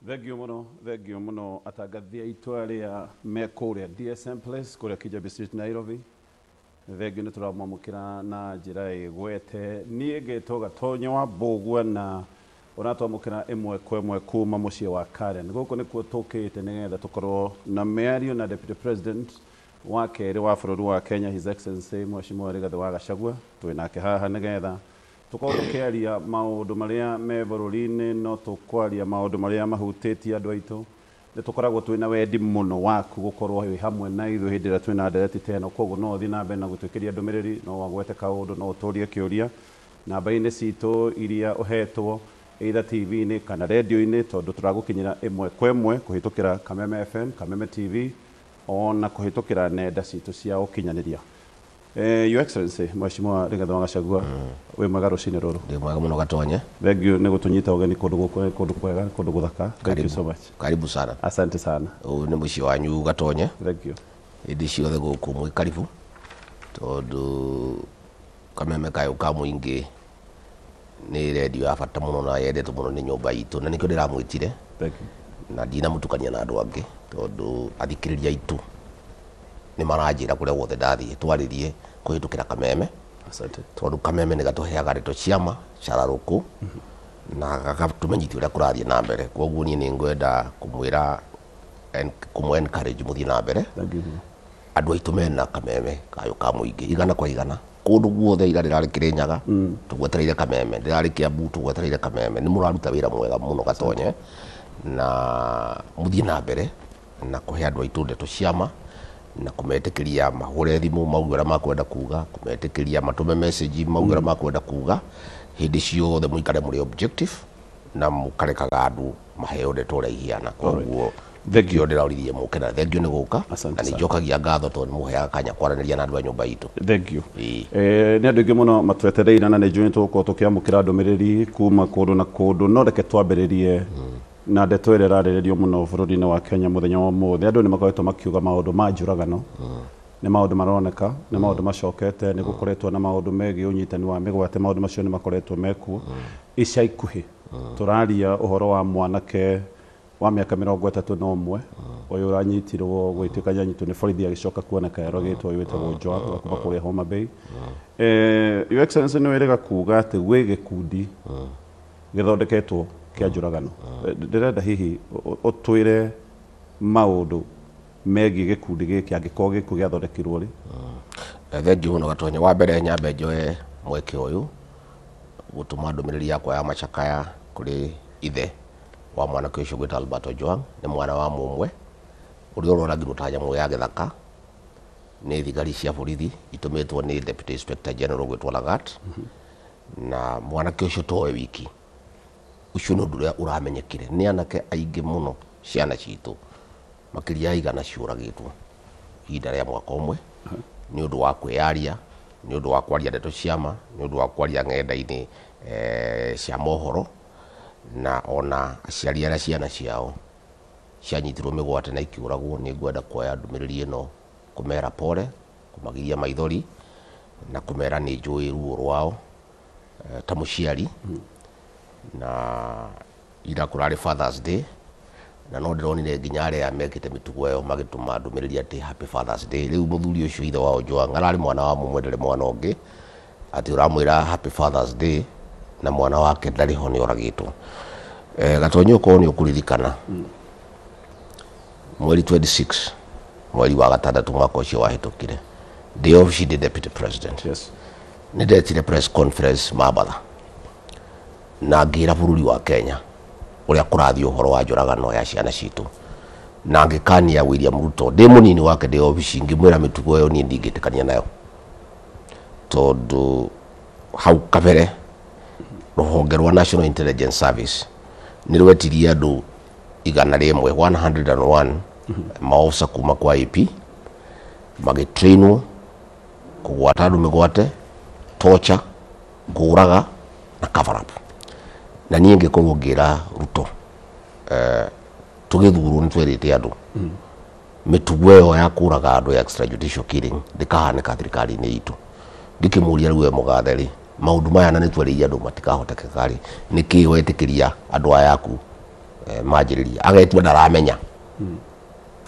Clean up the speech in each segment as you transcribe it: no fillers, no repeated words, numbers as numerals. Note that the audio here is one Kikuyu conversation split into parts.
Thengio mũno, thengio mũno atangathi aitũ arĩa me kũrĩa DSM Place kũrĩa Kijabe Street, Nairobi. Thengio, nĩ tũramwamũkĩra na njĩra ĩgwete. Niĩ ngetwo Gatonyo wa Mbũgua na ũratwamũkĩra ĩmwe kwa ĩmwe kuma mũciĩ wa Karen. Gũkũ nĩkuo tũkĩte nĩgetha tũkorwo na mĩario na Deputy President wa kerĩ wa bũrũri wa Kenya, His Excellency Mheshimiwa Rigathĩ wa Gachagua. Twĩ nake haha nĩgetha tũkorwo tũkĩaria maũndũ marĩa me bũrũri-inĩ, no tũkwaria maũndũ marĩa mahutĩtie andũ aitũ. Nĩ tũkoragwo twĩna wendi mũno waku gũkorwo wĩ hamwe na ithuĩ hĩndĩ ĩrĩa twĩna ndereti ta ĩno. Koguo no ũthiĩ na mbere na gũtwĩkĩria ndũmĩrĩri, no wagwete kaũndũ, no ũtũrie kĩũria namba-inĩ citũ iria ũhetwo either TV-inĩ kana radio-inĩ, tondũ tũragũkinyĩra ĩmwe kwa ĩmwe kũhĩtũkĩra Kameme FM, Kameme TV, ona kũhĩtũkĩra nenda citũ cia ũkinyanĩria. Your Excellency Mheshimiwa Rigathĩ wa Gachagua, wĩ mwega rũcinĩ rũrũ? Ndĩ mwega mũno, Gatonye. Thank you nĩ gũtũnyita ũgeni kũndũ gũkũ, kũndũ kwega, kũndũ gũthaka. Thank you so much. Karibu sana. Asante sana. Ũyũ nĩ mũciĩ wanyu, Gatonye. Thank you. Hĩndĩ ciothe gũkũ mwĩ karibu, tondũ Kameme kayũ ka mũingĩ nĩ redio ya bata mũno na yendetwo mũno nĩ nyũmba itũ, na nĩkĩo ndĩramwĩtire. Thank you. Na ndinamũtukania na andũ angĩ, tondũ athikĩrĩria aitũ nĩ maranjĩra kũrĩa guothe ndathiĩ twarĩrie kũhĩtũkĩra Kameme. Asante. Tondũ Kameme nĩ gatũheaga ndeto ciama cararũkũ na gagatũmenyithia ũrĩa kũrathiĩ na mbere. Koguo niĩ nĩ ngwenda kũmwĩra kũmũ encourage mũthiĩ na mbere. Thank you. Andũ aitũ mena Kameme kayũ ka mũingĩ igana kwa igana kũndũ guothe. Ira ndĩrarĩ Kĩrĩnyaga, tũgwetereire Kameme, ndĩrarĩ Kiambu, tũgwetereire Kameme. Nĩ mũraruta wĩra mwega mũno, Gatonye, na mũthiĩ na mbere na kũhe andũ aitũ ndeto ciama na kũmetĩkĩria mahũre thimũ mauge ũrĩa makwenda kuga, kũmetĩkĩria matũme message mauge ũrĩa makwenda kuga. Hĩndĩ ciothe mũikare mũrĩ objective na mũkarekaga andũ maheo ndeto ũrĩa ihiana. Koguo Thank you. kĩo ndĩrauririe mũke, na thank you nĩ gũka. Asante Na nĩ sana. njokagia ngatho tondũ nĩ mũheaga kanya kwaranĩria na andũ a nyũmba itũ. Thank you. Ĩĩ. Nĩ andũ aingĩ mũno matwetereire na nĩ njũĩ tũgũkorwo tũkĩamũkĩra ndũmĩrĩri kuma kũndũ na kũndũ, no reke twambĩrĩrie na ndeto ĩrĩa ĩrarĩrĩrio mũno bũrũri-inĩ wa Kenya mũthenya wa ũmũthĩ. Andũ nĩ makoretwo makiuga maũndũ ma njũragano nĩ maũndũ maroneka, nĩ maũndũ macokete, nĩ gũkoretwo na maũndũ megiĩ ũnyitani wa mĩgwate. Maũndũ macio nĩ makoretwo mekuo. Ica ikuhĩ tũraria ũhoro wa mwanake wa mĩaka 31 ũyũ ũranyitirwo, gwĩtuĩka nĩanyitwo nĩ borithi agĩcoka kuoneka erogĩtwo, ũyũ wĩtagwo Joab wa kuma kũrĩa Homa Bay. Your Excellency, nĩ wĩrĩga kuga atĩ gwĩ gĩkundi gĩthondeketwo kĩa njũragano. Ndĩrenda hihi ũtwĩre maũndũ megiĩ gĩkundi gĩkĩ, angĩkorwo gĩkuũ gĩathondekirwo rĩ. Thank you mũno, Gatonye. Wa mbere nyambe njoe mweke ũyũ gũtũma ndũmĩrĩri yakwa ya macakaya kũrĩ ithe wa mwanake ũcio gwĩta Albert Ojwang. Nĩ mwana wa mũmwe ũrĩa ũroragirwo ta nyamũ ya gĩthaka nĩ thigari cia borithi itũmĩtwo nĩ Deputy Inspector General gwĩtwo Lagat. Na mwanake ũcio towe wiki, ũcio nĩ ũndũ ũrĩa ũramenyekire. Nĩ anake aingĩ mũno, ciana citũ makĩria ya 100 ciũragĩtwo ihinda rĩa mwaka ũmwe nĩ ũndũ wa kwĩyaria, nĩ ũndũ wa kwaria ndeto ciama, nĩ ũndũ wa kwaria ng'enda-inĩ cia mohoro. Na ona aciari arĩa ciana ciao cianyitirwo mĩgwate na ikĩũragwo, nĩ ngwenda kuoya ndũmĩrĩri ĩno kũmera pole, kũmagiria maithori na kũmera nĩ njũĩ ruo rwao ta mũciari. Na ira kũrarĩ Fathers Day, na no ndĩronire nginya arĩa mekĩte mĩtugo ĩyo magĩtũma ndũmĩrĩri atĩ "Happy Fathers Day". Rĩu mũthuri ũcio ithe wa Ojwang ararĩ mwana wa mũmwe, ndarĩ mwana ũngĩ, atĩ ũramwĩra "Happy Fathers Day" na mwana wake ndarĩ ho, nĩ oragĩtwo. Gatonyi, ũkorwo nĩ ũkũririkana mweri 26 mweri wa gatandatũ mwaka ũcio wahĩtũkire, ndĩ obici ndĩ Deputy President, nĩ ndetire press conference Mabatha na ngĩra bũrũri wa Kenya ũrĩa kũrathiĩ ũhoro wa njũragano ya ciana citũ, na ngĩkania William Ruto ndĩ mũnini wake ndĩ obici, ngĩmwĩra mĩtugo ĩyo niĩ ndingĩtĩkania nayo, tondũ hau kabere rũhonge rwa National Intelligence Service nĩ rwetirie andũ 101, 101 maofisa kuma kwa AP, magĩtrainwo kũgwata andũ mĩgwate, torture, kũraga na cover up. Na niĩ ngĩkorwo ngĩra Ruto, tũgĩthurwo nĩ twerĩte andũ mĩtugo ĩyo ya kũraga andũ ya extrajudicial killing ndĩkahanĩka thirikari-inĩ itũ. Ngĩkĩmũria, rĩu we mũgathe rĩ, maũndũ maya na nĩ twerĩire andũ matikahotekeka rĩ, nĩkĩ wetĩkĩria andũ aya aku Manjĩrĩria agetua ndaramenya,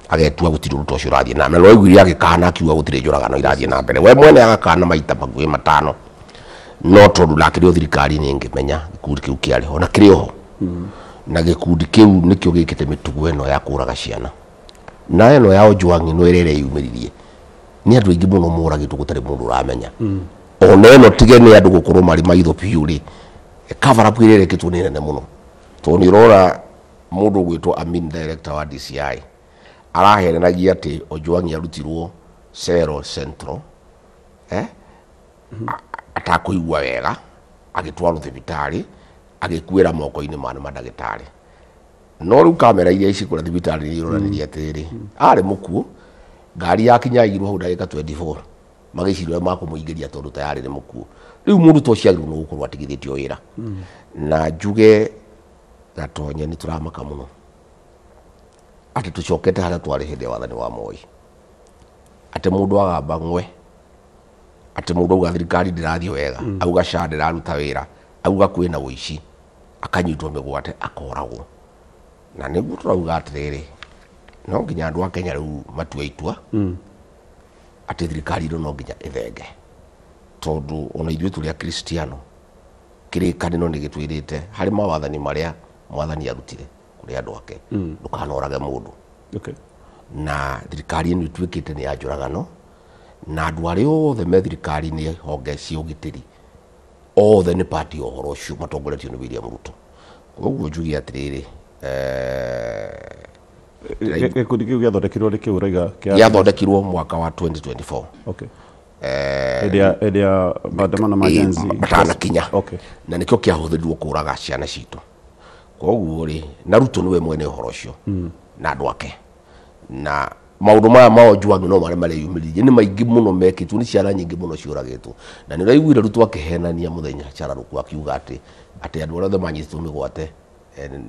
agetua gũtirĩ ũndũ ũcio ũrathiĩ na mbere. Waiguire agĩkana akiuga gũtirĩ njũragano irathiĩ na mbere, we mwene agakana maita makuhĩ 5, no tondũ ndakĩrĩ o thirikari-inĩ ngĩmenya gĩkundi kĩu kĩarĩ ho na kĩrĩ oho, na gĩkundi kĩu nĩkĩo gĩkĩte mĩtugo ĩno ya kũraga ciana na ĩno ya Ojwang ĩno ĩrĩa ĩreyumĩririe. Nĩ andũ aingĩ mũno moragĩtwo gũtarĩ mũndũ ũramenya. Ona ĩno tige nĩ andũ gũkorwo marĩ maitho biũ rĩ, cover up ĩrĩa ĩrekĩtwo nĩ nene mũno, tondũ nĩ ũrona mũndũ ũgwĩtwo Amin, director wa DCI, arahenenagia atĩ Ojwang arutirwo Cero Central atakũigua wega, agĩtwarwo thibitarĩ, agĩkuĩra moko-inĩ ma mandagĩtarĩ. No rĩu kamera iria ici kũrĩa thibitarĩ nĩ ironanirie atĩrĩrĩ, arĩ mũkuũ, ngari yakinya yaigirwo hau ndagĩka 24, magĩciria makũmũingĩria tondũ tayarĩ nĩ mũkuũ. Rĩu mũndũ ta ũcio agĩrĩirwo nĩ gũkorwo atigithĩtio wĩra. Na njuge Gatonye nĩ tũramaka mũno atĩ tũcokete harĩa twarĩ hĩndĩ ya wathani wa Moi, atĩ mũndũ agamba ng'we, atĩ mũndũ auga thirikari ndĩrathiĩ wega, auga SHA ndĩraruta wĩra, auga kwĩna ũici, akanyitwo mĩgwate akoragwo. Na nĩguo tũrauga atĩrĩrĩ, no nginya andũ a Kenya rĩu matue itua atĩ thirikari ĩno no nginya ĩthenge, tondũ ona ithuĩ tũrĩ akristiano kĩrĩkanĩro nĩ gĩtwĩrĩte harĩ mawathani marĩa mwathani arutire kũrĩ andũ ake, ndũkanorage mũndũ. Na thirikari ĩno ĩtuĩkĩte nĩ ya njũragano, na andũ arĩa othe me thirikari-inĩ honge cia ũgitĩri othe nĩ pati ya ũhoro ũcio matongoretio nĩ William Ruto. Koguo njuge atĩrĩrĩ, Gĩkundi kĩu gĩathondekirwo rĩ kĩu ũraiga? Gĩathondekirwo mwaka wa 2024. Hĩndĩ ya maandamano ma Gen Z matanakinya. Na nĩkĩo kĩahũthĩrirwo kũraga ciana citũ. Koguo rĩ, na Ruto nĩwe mwene ũhoro ũcio na andũ ake, na maũndũ maya ma Ojwang no marĩa mareyumĩririe nĩ maingĩ mũno mekĩtwo, nĩ ciana nyingĩ mũno ciũragĩtwo. Na nĩ ũraiguire Ruto akĩhenania mũthenya cararũku akiuga atĩ andũ arĩa othe manyitĩtwo mĩgwate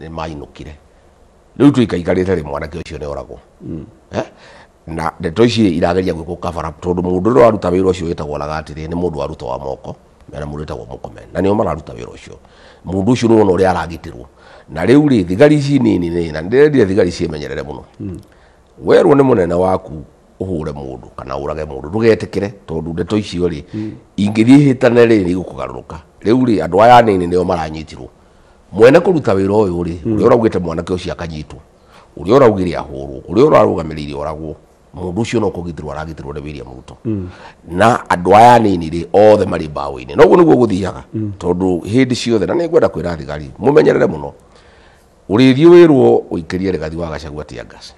nĩ mainũkire. Rĩu tũikaikarĩte rĩ, mwanake ũcio nĩ oragwo. Na ndeto ici irageria gwĩkwo cover up, tondũ mũndũ ũrĩa ũraruta wĩra ũcio wĩtagwo Lagat rĩ, nĩ mũndũ wa Ruto wa moko, mena mũndũ wĩtagwo Murkomen, na nĩo mararuta wĩra ũcio. Mũndũ ũcio nĩwona ũrĩa aragitĩrwo. Na rĩu rĩ, thigari ici nini nĩ, na ndĩrendire thigari ciĩmenyerere mũno. Werwo nĩ mũnene waku ũhũre mũndũ kana ũrage mũndũ, ndũgetĩkĩre, tondũ ndeto icio rĩ, ingĩthiĩ ihĩtane rĩ, nĩ igũkũgarũrũka. Rĩu rĩ, andũ aya anini nĩo maranyitirwo. Mwene kũruta wĩra ũyũ rĩ, ũrĩa ũraugĩte mwanake ũcio akanyitwo, ũrĩa ũraugire ahũrwo, ũrĩa ũrarũgamĩrĩire oragwo, mũndũ ũcio no kũgitĩrwo aragitĩrwo nĩ William Ruto. Na andũ aya anini rĩ, othe marĩ mbaũ-inĩ. Noguo nĩguo gũthiaga, tondũ hĩndĩ ciothe, na nĩngwenda kwĩra thigari mũmenyerere mũno, ũrĩthiĩ wĩrwo ũikĩrie Rigathi wa Gachagua tear gas,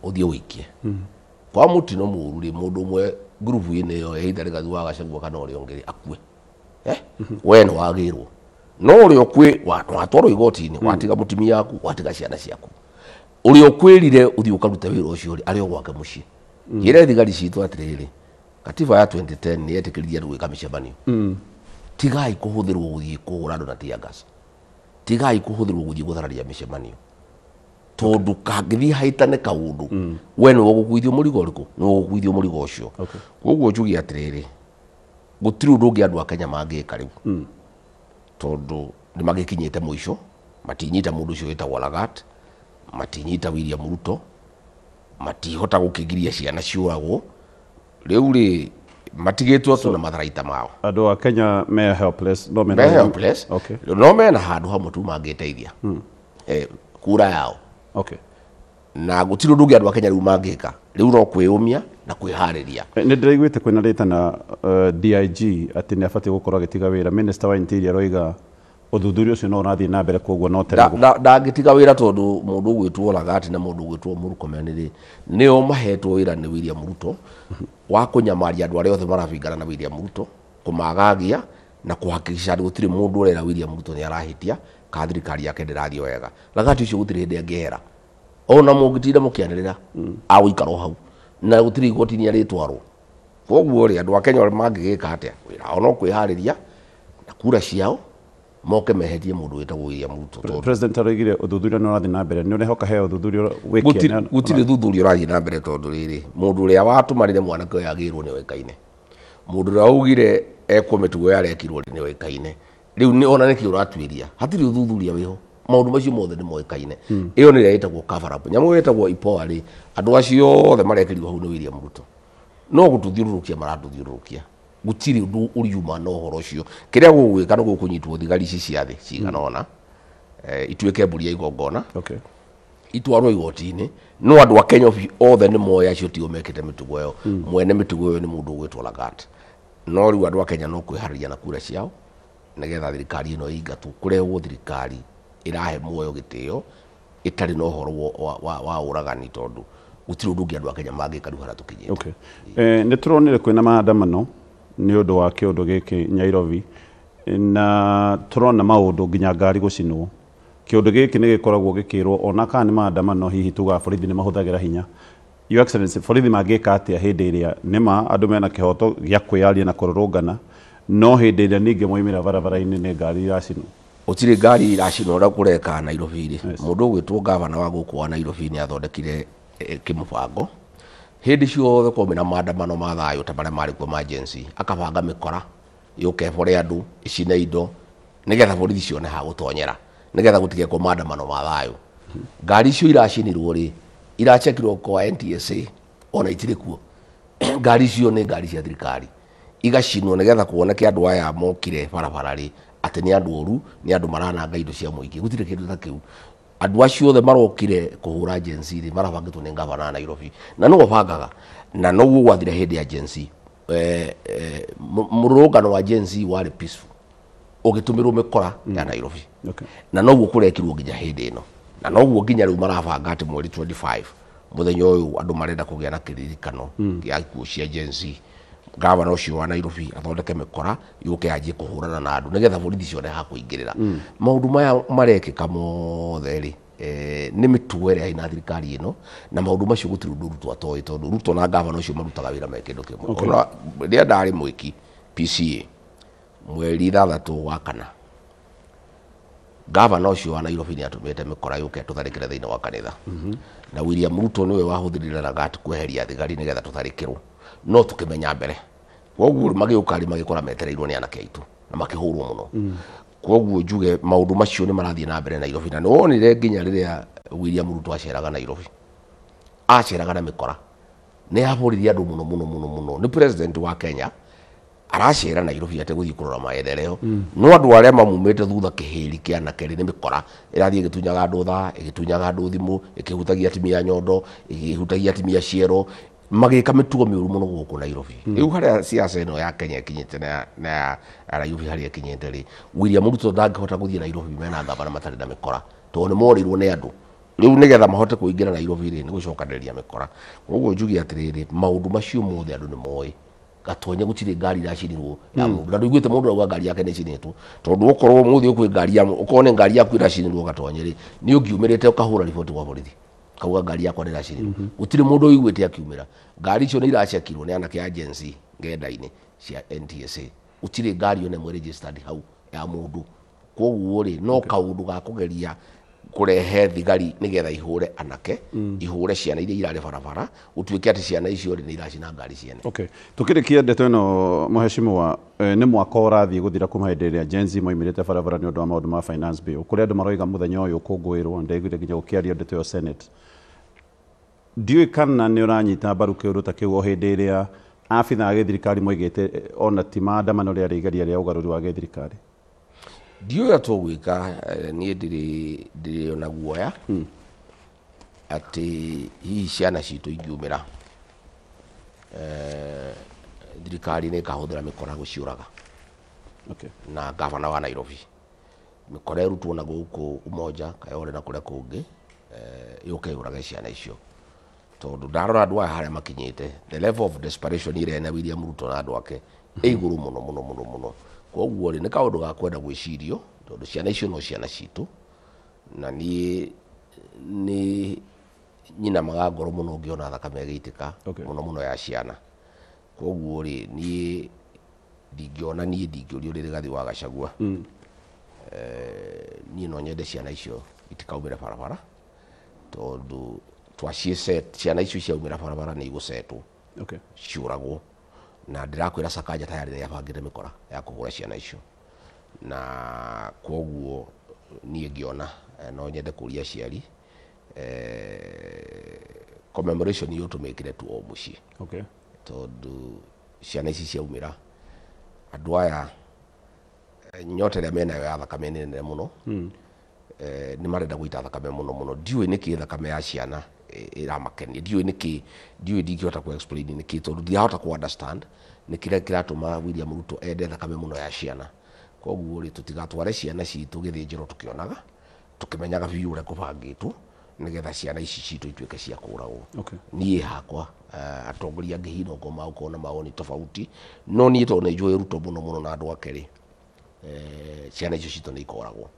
ũthiĩ ũikie. Kwa mũtino mũũru rĩ, mũndũ ũmwe ngurubu-inĩ ĩyo either Rigathi wa Gachagua kana ũrĩa ũngĩ rĩ, akue. We nĩ wagĩrwo. No ũrĩa ũkwĩ, watwarwo igoti-inĩ, watiga mũtumia waku, watiga ciana ciaku. Ũrĩa ũkwĩrire ũthiĩ ũkarute wĩra ũcio rĩ, arĩ o gwake mũciĩ. Njĩre thigari citũ atĩrĩrĩ, katiba ya 2010 nĩ yetĩkĩririe andũ gwĩka mĩcemanio. Tigai kũhũthĩrwo gũthiĩ kũhũra andũ na tear gas. Tigai kũhũthĩrwo gũthiĩ gũthararia mĩcemanio. Tondũ kangĩthiĩ haitane kaũndũ, we nĩwe ũgũkuithio mũrigo ũrĩkũ? Nĩwe ũgũkuithio mũrigo ũcio. Koguo njuge atĩrĩrĩ, gũtirĩ ũndũ ũngĩ andũ a Kenya mangĩka rĩu, tondũ nĩ magĩkinyĩte mũico, matinyita mũndũ ũcio wĩtagwo Lagat, matinyita William Ruto, matihota gũkĩgiria ciana ciũragwo. Rĩu rĩ, matigĩtwo tu na matharaita mao. Andũ a Kenya me helpless, no mena helpless. No mena handũ hamwe tu mangĩteithia. Kura yao. Na gũtirĩ ũndũ ũngĩ andũ a Kenya rĩu mangĩka. Rĩu no kwĩyũmia na kwĩharĩria. Nĩ ndĩraiguĩte kwĩna rĩtana DIG atĩ nĩ abatiĩ gũkorwo agĩtiga wĩra. Minister wa Interior aroiga ũthuthuria ũcio no ũrathiĩ na mbere, koguo no tene ndangĩtiga wĩra, tondũ mũndũ ũgwĩtwo Lagat na mũndũ ũgwĩtwo Murkomen rĩ, nĩo mahetwo wĩra nĩ William Ruto wa kũnyamaria andũ arĩa othe marabingana na William Ruto, kũmagagia na kũhakikisha atĩ gũtirĩ mũndũ ũrera William Ruto nĩ arahĩtia kana thirikari yake ndĩrathiĩ wega. Lagat ũcio gũtirĩ hĩndĩ angĩehera, ona mũngĩtinda mũkĩanĩrĩra agũikara o hau, na gũtirĩ igoti-inĩ arĩtwarwo. Koguo rĩ, andũ a Kenya mangĩgĩka atĩa? Wĩra wao no kwĩharĩria na kura ciao moke meherie mũndũ wĩtagwo William Ruto. President aroigire ũthuthuria nĩ ũrathiĩ na mbere, nĩ ũrehoka he ũthuthuria wĩkĩe? Gũtirĩ ũthuthuria ũrathiĩ na mbere, tondũ rĩrĩ, mũndũ ũrĩa watũmanire mwanake ũyũ agĩrwo nĩ oĩkaine, mũndũ ũrĩa waugire ekwo mĩtugo yarekirwo nĩ oĩkaine. Rĩu nĩ ona nĩkĩ ũratuĩria? Hatirĩ ũthuthuria wĩho. Maũndũ macio mothe nĩ moĩkaine. Ĩyo nĩ ĩrĩa ĩtagwo cover up. Nyamũ ĩtagwo IPOA rĩ, andũ acio othe marekĩrirwo hau nĩ William Ruto. No gũtũthiũrũrũkia maratũthiũrũrũkia. Gũtirĩ ũndũ ũriuma na ũhoro ũcio. Kĩrĩa gũgwĩka nĩ gũkũnyitwo thigari ici cia thĩ cigana ũna, ituĩke mbũri ya igongona. Itwarwo igoti-inĩ. No andũ a Kenya othe nĩ moĩ acio tio mekĩte mĩtugo ĩyo. Mwene mĩtugo ĩyo nĩ mũndũ ũgwĩtwo Lagat. No rĩu andũ a Kenya no kwĩharĩria na kura ciao nĩgetha thirikari ĩno ĩingatwo, kũrehwo thirikari ĩrahe muoyo gĩtĩo, ĩtarĩ na ũhoro wa ũragani, tondũ gũtirĩ ũndũ ũngĩ andũ a Kenya mangĩka rĩu harĩa tũkinyĩte. Okay. Nĩ tũronire kwĩna maandamano nĩ ũndũ wa kĩũndũ gĩkĩ Nairobi, na tũrona maũndũ nginya ngari gũcinwo. Kĩũndũ gĩkĩ nĩ gĩkoragwo gĩkĩrwo ona kana nĩ maandamano, hihi tugaga borithi nĩ mahũthagĩra hinya. Your Excellency, borithi mangĩka atĩa hĩndĩ ĩrĩa nĩma andũ mena kĩhoto gĩa kwĩyaria na kũrũrũngana, no hĩndĩ ĩrĩa ningĩ moimĩra barabara-inĩ nĩ ngari iracinwo? Gũtirĩ ngari iracinwo ũrĩa kũreka Nairobi rĩ. Mũndũ ũgwĩtwo gavana wa gũkũ wa Nairobi nĩ athondekire kĩmũbango. Hĩndĩ ciothe kwaumĩra maandamano ma thayũ ta marĩa marĩ kuo ma Gen Z, akabanga mĩkora yũke ĩbore andũ, ĩcine indo, nĩgetha borithi cione ha gũtonyera, nĩgetha gũtigekwo maandamano ma thayũ. Ngari icio iracinirwo rĩ, iracekirwo kwa NTSA, ona itirĩ kuo. Ngari icio nĩ ngari cia thirikari, igacinwo nĩgetha kuoneke andũ aya mokire barabara rĩ, atĩ nĩ andũ oru, nĩ andũ marananga indo cia mũingĩ. Gũtirĩ kĩndũ ta kĩu. Andũ acio othe marokire kũhũra Gen Z rĩ, marabangĩtwo nĩ gavana wa Nairobi, na nĩwe ũbangaga, na noguo gwathire hĩndĩ ya Gen Z. Mũrũrũngano wa Gen Z warĩ peaceful, ũgĩtũmĩrwo mĩkora ya Nairobi. Na noguo kũrekirwo nginya hĩndĩ ĩno, na noguo nginya rĩu marabanga atĩ mweri 25 mũthenya ũyũ andũ marenda kũgĩa na kĩririkano gĩa ikuũ cia Gen Z. Gavana ũcio wa Nairobi athondeke mĩkora yũke yanjie kũhũrana na andũ nĩgetha borithi cione ha kũingĩrĩra. Maũndũ maya marekĩka mothe rĩ, nĩ mĩtugo ĩrĩa ĩna thirikari ĩno, na maũndũ macio gũtirĩ ũndũ Ruto atoĩ, tondũ Ruto na gavana ũcio marutaga wĩra me kĩndũ kĩmwe. Ona rĩrĩa ndarĩ mwĩki PCA mweri 6 wa kana, gavana ũcio wa Nairobi nĩ atũmĩte mĩkora yũke tũtharĩkĩre thĩinĩ wa kanitha. Na William Ruto nĩwe wahũthĩrire Lagat kweheria thigari nĩgetha tũtharĩkĩrwo, no tũkĩmenya mbere. Koguo magĩũka rĩ, magĩkora metereirwo nĩ anake aitũ na makĩhũrwo mũno. Koguo njuge maũndũ macio nĩ marathiĩ na mbere Nairobi, na nĩwonire nginya rĩrĩa William Ruto aceraga Nairobi, aceraga na mĩkora, nĩ ahũrire andũ mũno mũno mũno mũno. Nĩ president wa Kenya aracera Nairobi ategũthiĩ kũrora maendeleo, no andũ arĩa mamumĩte thutha kĩhĩri kĩa anake rĩ, nĩ mĩkora ĩrathiĩ ĩgĩtunyaga andũ thaa, ĩgĩtunyaga andũ thimũ, ĩkĩhutagia atumia nyondo, ĩkĩhutagia atumia ciero, magĩka mĩtugo mĩũru mũno gũkũ Nairobi. Rĩu harĩa siasa ĩno ya Kenya ĩkinyĩte na ya Nairobi harĩa ĩkinyĩte rĩ, William Ruto ndangĩhota gũthiĩ Nairobi mena gavana matarĩ na mĩkora, tondũ nĩ morĩirwo nĩ andũ. Rĩu nĩgetha mahote kũingĩra Nairobi rĩ, nĩ gũcokanĩrĩria mĩkora. Koguo njuge atĩrĩrĩ, maũndũ macio mothe andũ nĩ moĩ. Gatonye gũtirĩ ngari iracinirwo ya mũndũ, na ndũiguĩte mũndũ auga ngari yake nĩ ĩcinĩtwo, tondũ okorwo mũthĩ ũkwĩ ngari ya okorwo nĩ ngari yaku ĩracinirwo Gatonye rĩ, nĩ ũngiumĩrĩte ũkahũra riboti gwa borithi kauga ngari yakwa nĩ ĩracinirwo. Gũtirĩ mũndũ ũiguĩte akiumĩra. Ngari icio nĩ iracekirwo nĩ anake a Gen Z ngenda-inĩ cia NTSA, gũtirĩ ngari ona ĩmwe registered hau ya mũndũ. Koguo rĩ, no kaũndũ ga kũgeria kũrehe thigari nĩgetha ihũre anake, ihũre ciana iria irarĩ barabara, gũtuĩke atĩ ciana icio rĩ nĩ iracina ngari ciene. Okay. Tukĩrĩkia ndeto ĩno mũheshimiwa, nĩ mwaka ũrathiĩ gũthira kuma hĩndĩ ĩrĩa Gen Z moimĩrĩte barabara nĩ ũndũ wa maũndũ ma finance bill, kũrĩa andũ maroiga mũthenya ũyũ ũkũngũĩrwo. Ndaiguire nginya ũkĩaria ndeto ĩyo Senate. Ndiũĩ kana nĩ ũranyita mbaru kĩũndũ ta kĩu o hĩndĩ ĩrĩa abithaa a gĩthirikari moigĩte ona ti maandamano rĩarĩ igeria rĩa ũgarũri wa gĩthirikari. Ndiũĩ ũrĩa tũgwĩka, niĩ ndirĩ ona guoya atĩ hihi ciana citũ ingiumĩra, thirikari nĩ ĩkahũthĩra mĩkora gũciũraga. Na gavana wa Nairobi mĩkora ĩrutwo na gũkũ Umoja, Kayole na kũrĩa kũngĩ, yũke yũrage ciana icio, tondũ ndarora andũ aya harĩa makinyĩte, the level of desperation ĩrĩa ĩna William Ruto na andũ ake ĩ igũrũ mũno mũno mũno mũno. Koguo rĩ, nĩ kaũndũ ga kwenda gwĩcirio, tondũ ciana icio no ciana citũ, na niĩ nĩ nyinamaga ngoro mũno ngĩona thakame ĩgĩitĩka mũno mũno ya ciana. Koguo rĩ, niĩ ndingĩona, niĩ ndingĩũrio rĩ Rigathĩ wa Gachagua, niĩ no nyende ciana icio itikaumĩre barabara, tondũ twaciĩ ciana icio ciaumĩra barabara nĩ igũcetwo, ciũragwo. Na ndĩrakwĩra Sakaja tayari nĩ abangĩte mĩkora ya kũhũra ciana icio, na koguo Niĩ ngĩona no nyende kũria aciari commemoration iyo tũmĩkĩre tu o mũciĩ. Okay. Tondũ ciana ici ciaumĩra andũ aya nyota ĩrĩa menayo ya thakame nĩ nene mũno. Nĩ marenda gũita thakame mũno mũno. Ndiũĩ nĩkĩ thakame ya ciana ĩramakenia, ndiũĩ nĩkĩ, ndiũĩ, ndingĩhota ku explain nĩkĩ, tondũ ndirahota ku understand nĩ kĩrĩa kĩratũma William Ruto ende thakame mũno ya ciana. Koguo rĩ, tũtigatware ciana citũ gĩthĩnjĩro tũkĩonaga tũkĩmenyaga biũ ũrĩa kũbangĩtwo nĩgetha ciana ici citũ ituĩke cia kũragwo. Okay. Niĩ hakwa, atongoria angĩ hihi no korwo magũkorwo na mawoni tofauti, no niĩ tondũ nĩ njũĩ Ruto mũno mũno na andũ ake rĩ, ciana icio citũ nĩ ikoragwo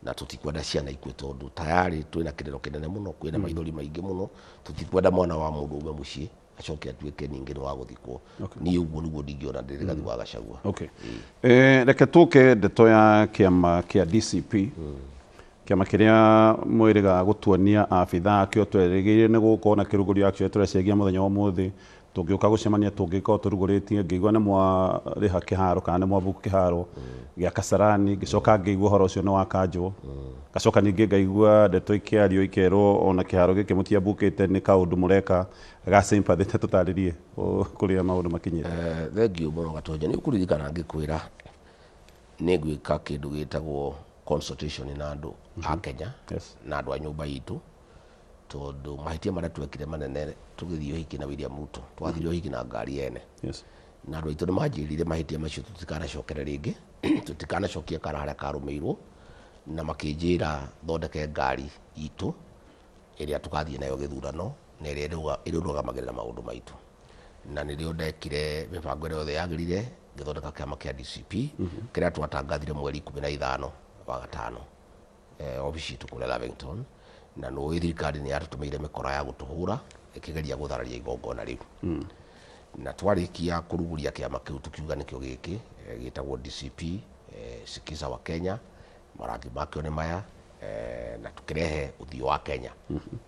na tũtikwenda ciana ikue, tondũ tayarĩ twĩna kĩrĩro kĩnene mũno, kwĩna maithori maingĩ mũno. Tũtikwenda mwana wa mũndũ ume mũciĩ acoke atuĩke ningĩ nĩ wa gũthikwo. Niĩ ũguo nĩguo ndingĩona ndĩ Rigathi wa Gachagua. Okay. Reke tũke ndeto ya kĩama kĩa DCP, kĩama kĩrĩa mwĩrĩga gũtuonia abithaa akĩo twerĩgĩrĩire nĩ gũkorwo na kĩrugũrio akĩo tũreciagia mũthenya wa ũmũthĩ tũngĩũka gũcemania tũngĩkorwo tũrugũrĩtie. Ngĩigua nĩ mwarĩha kĩharo kana nĩ mwabuku kĩharo gĩa Kasarani, ngĩcoka ngĩigua ũhoro ũcio nĩ wakanjwo, ngacoka ningĩ ngaigua ndeto ikĩario ikerwo ona kĩharo gĩkĩ mũtiambukĩte, nĩ kaũndũ mũreka ga sympathy. Ta tũtarĩrie kũrĩa maũndũ makinyĩte. Thengiũ mũno Gatonya. Nĩ ũkũririkana ngĩkwĩra nĩ ngwĩka kĩndũ gĩtagwo consultation na andũ a Kenya na andũ a nyũmba itũ, tondũ mahĩtia marĩa twekire manene tũgĩthiĩ ũhiki na William Ruto, twathire ũhiki na ngari ene. Na andũ aitũ nĩ manjĩrire mahĩtia macio tũtikanacokere rĩngĩ, tũtikanacokie kara harĩa karũmĩirwo, na makĩnjĩra thondeke ngari itũ ĩrĩa tũgathiĩ nayo gĩthurano na ĩrĩa ĩrũgamagĩrĩra maũndũ maitũ. Na nĩrĩo ndekire mĩbango ĩrĩa yothe yagĩrĩire, ngĩthondeka kĩama kĩa DCP kĩrĩa twatangathire mweri 15 wa gatano, obici itũ kũrĩa Lavington. Na nũĩ thirikari nĩ yatũtũmĩire mĩkora ya gũtũhũra ĩkĩgeria gũthararia igongona rĩu. Na twarĩkia kũrugũria kĩama kĩu, tũkiuga nĩkĩo gĩkĩ gĩtagwo DCP, Sikiza wa Kenya, marangi makĩo nĩ maya, na tũkĩrehe ũthiũ wa Kenya.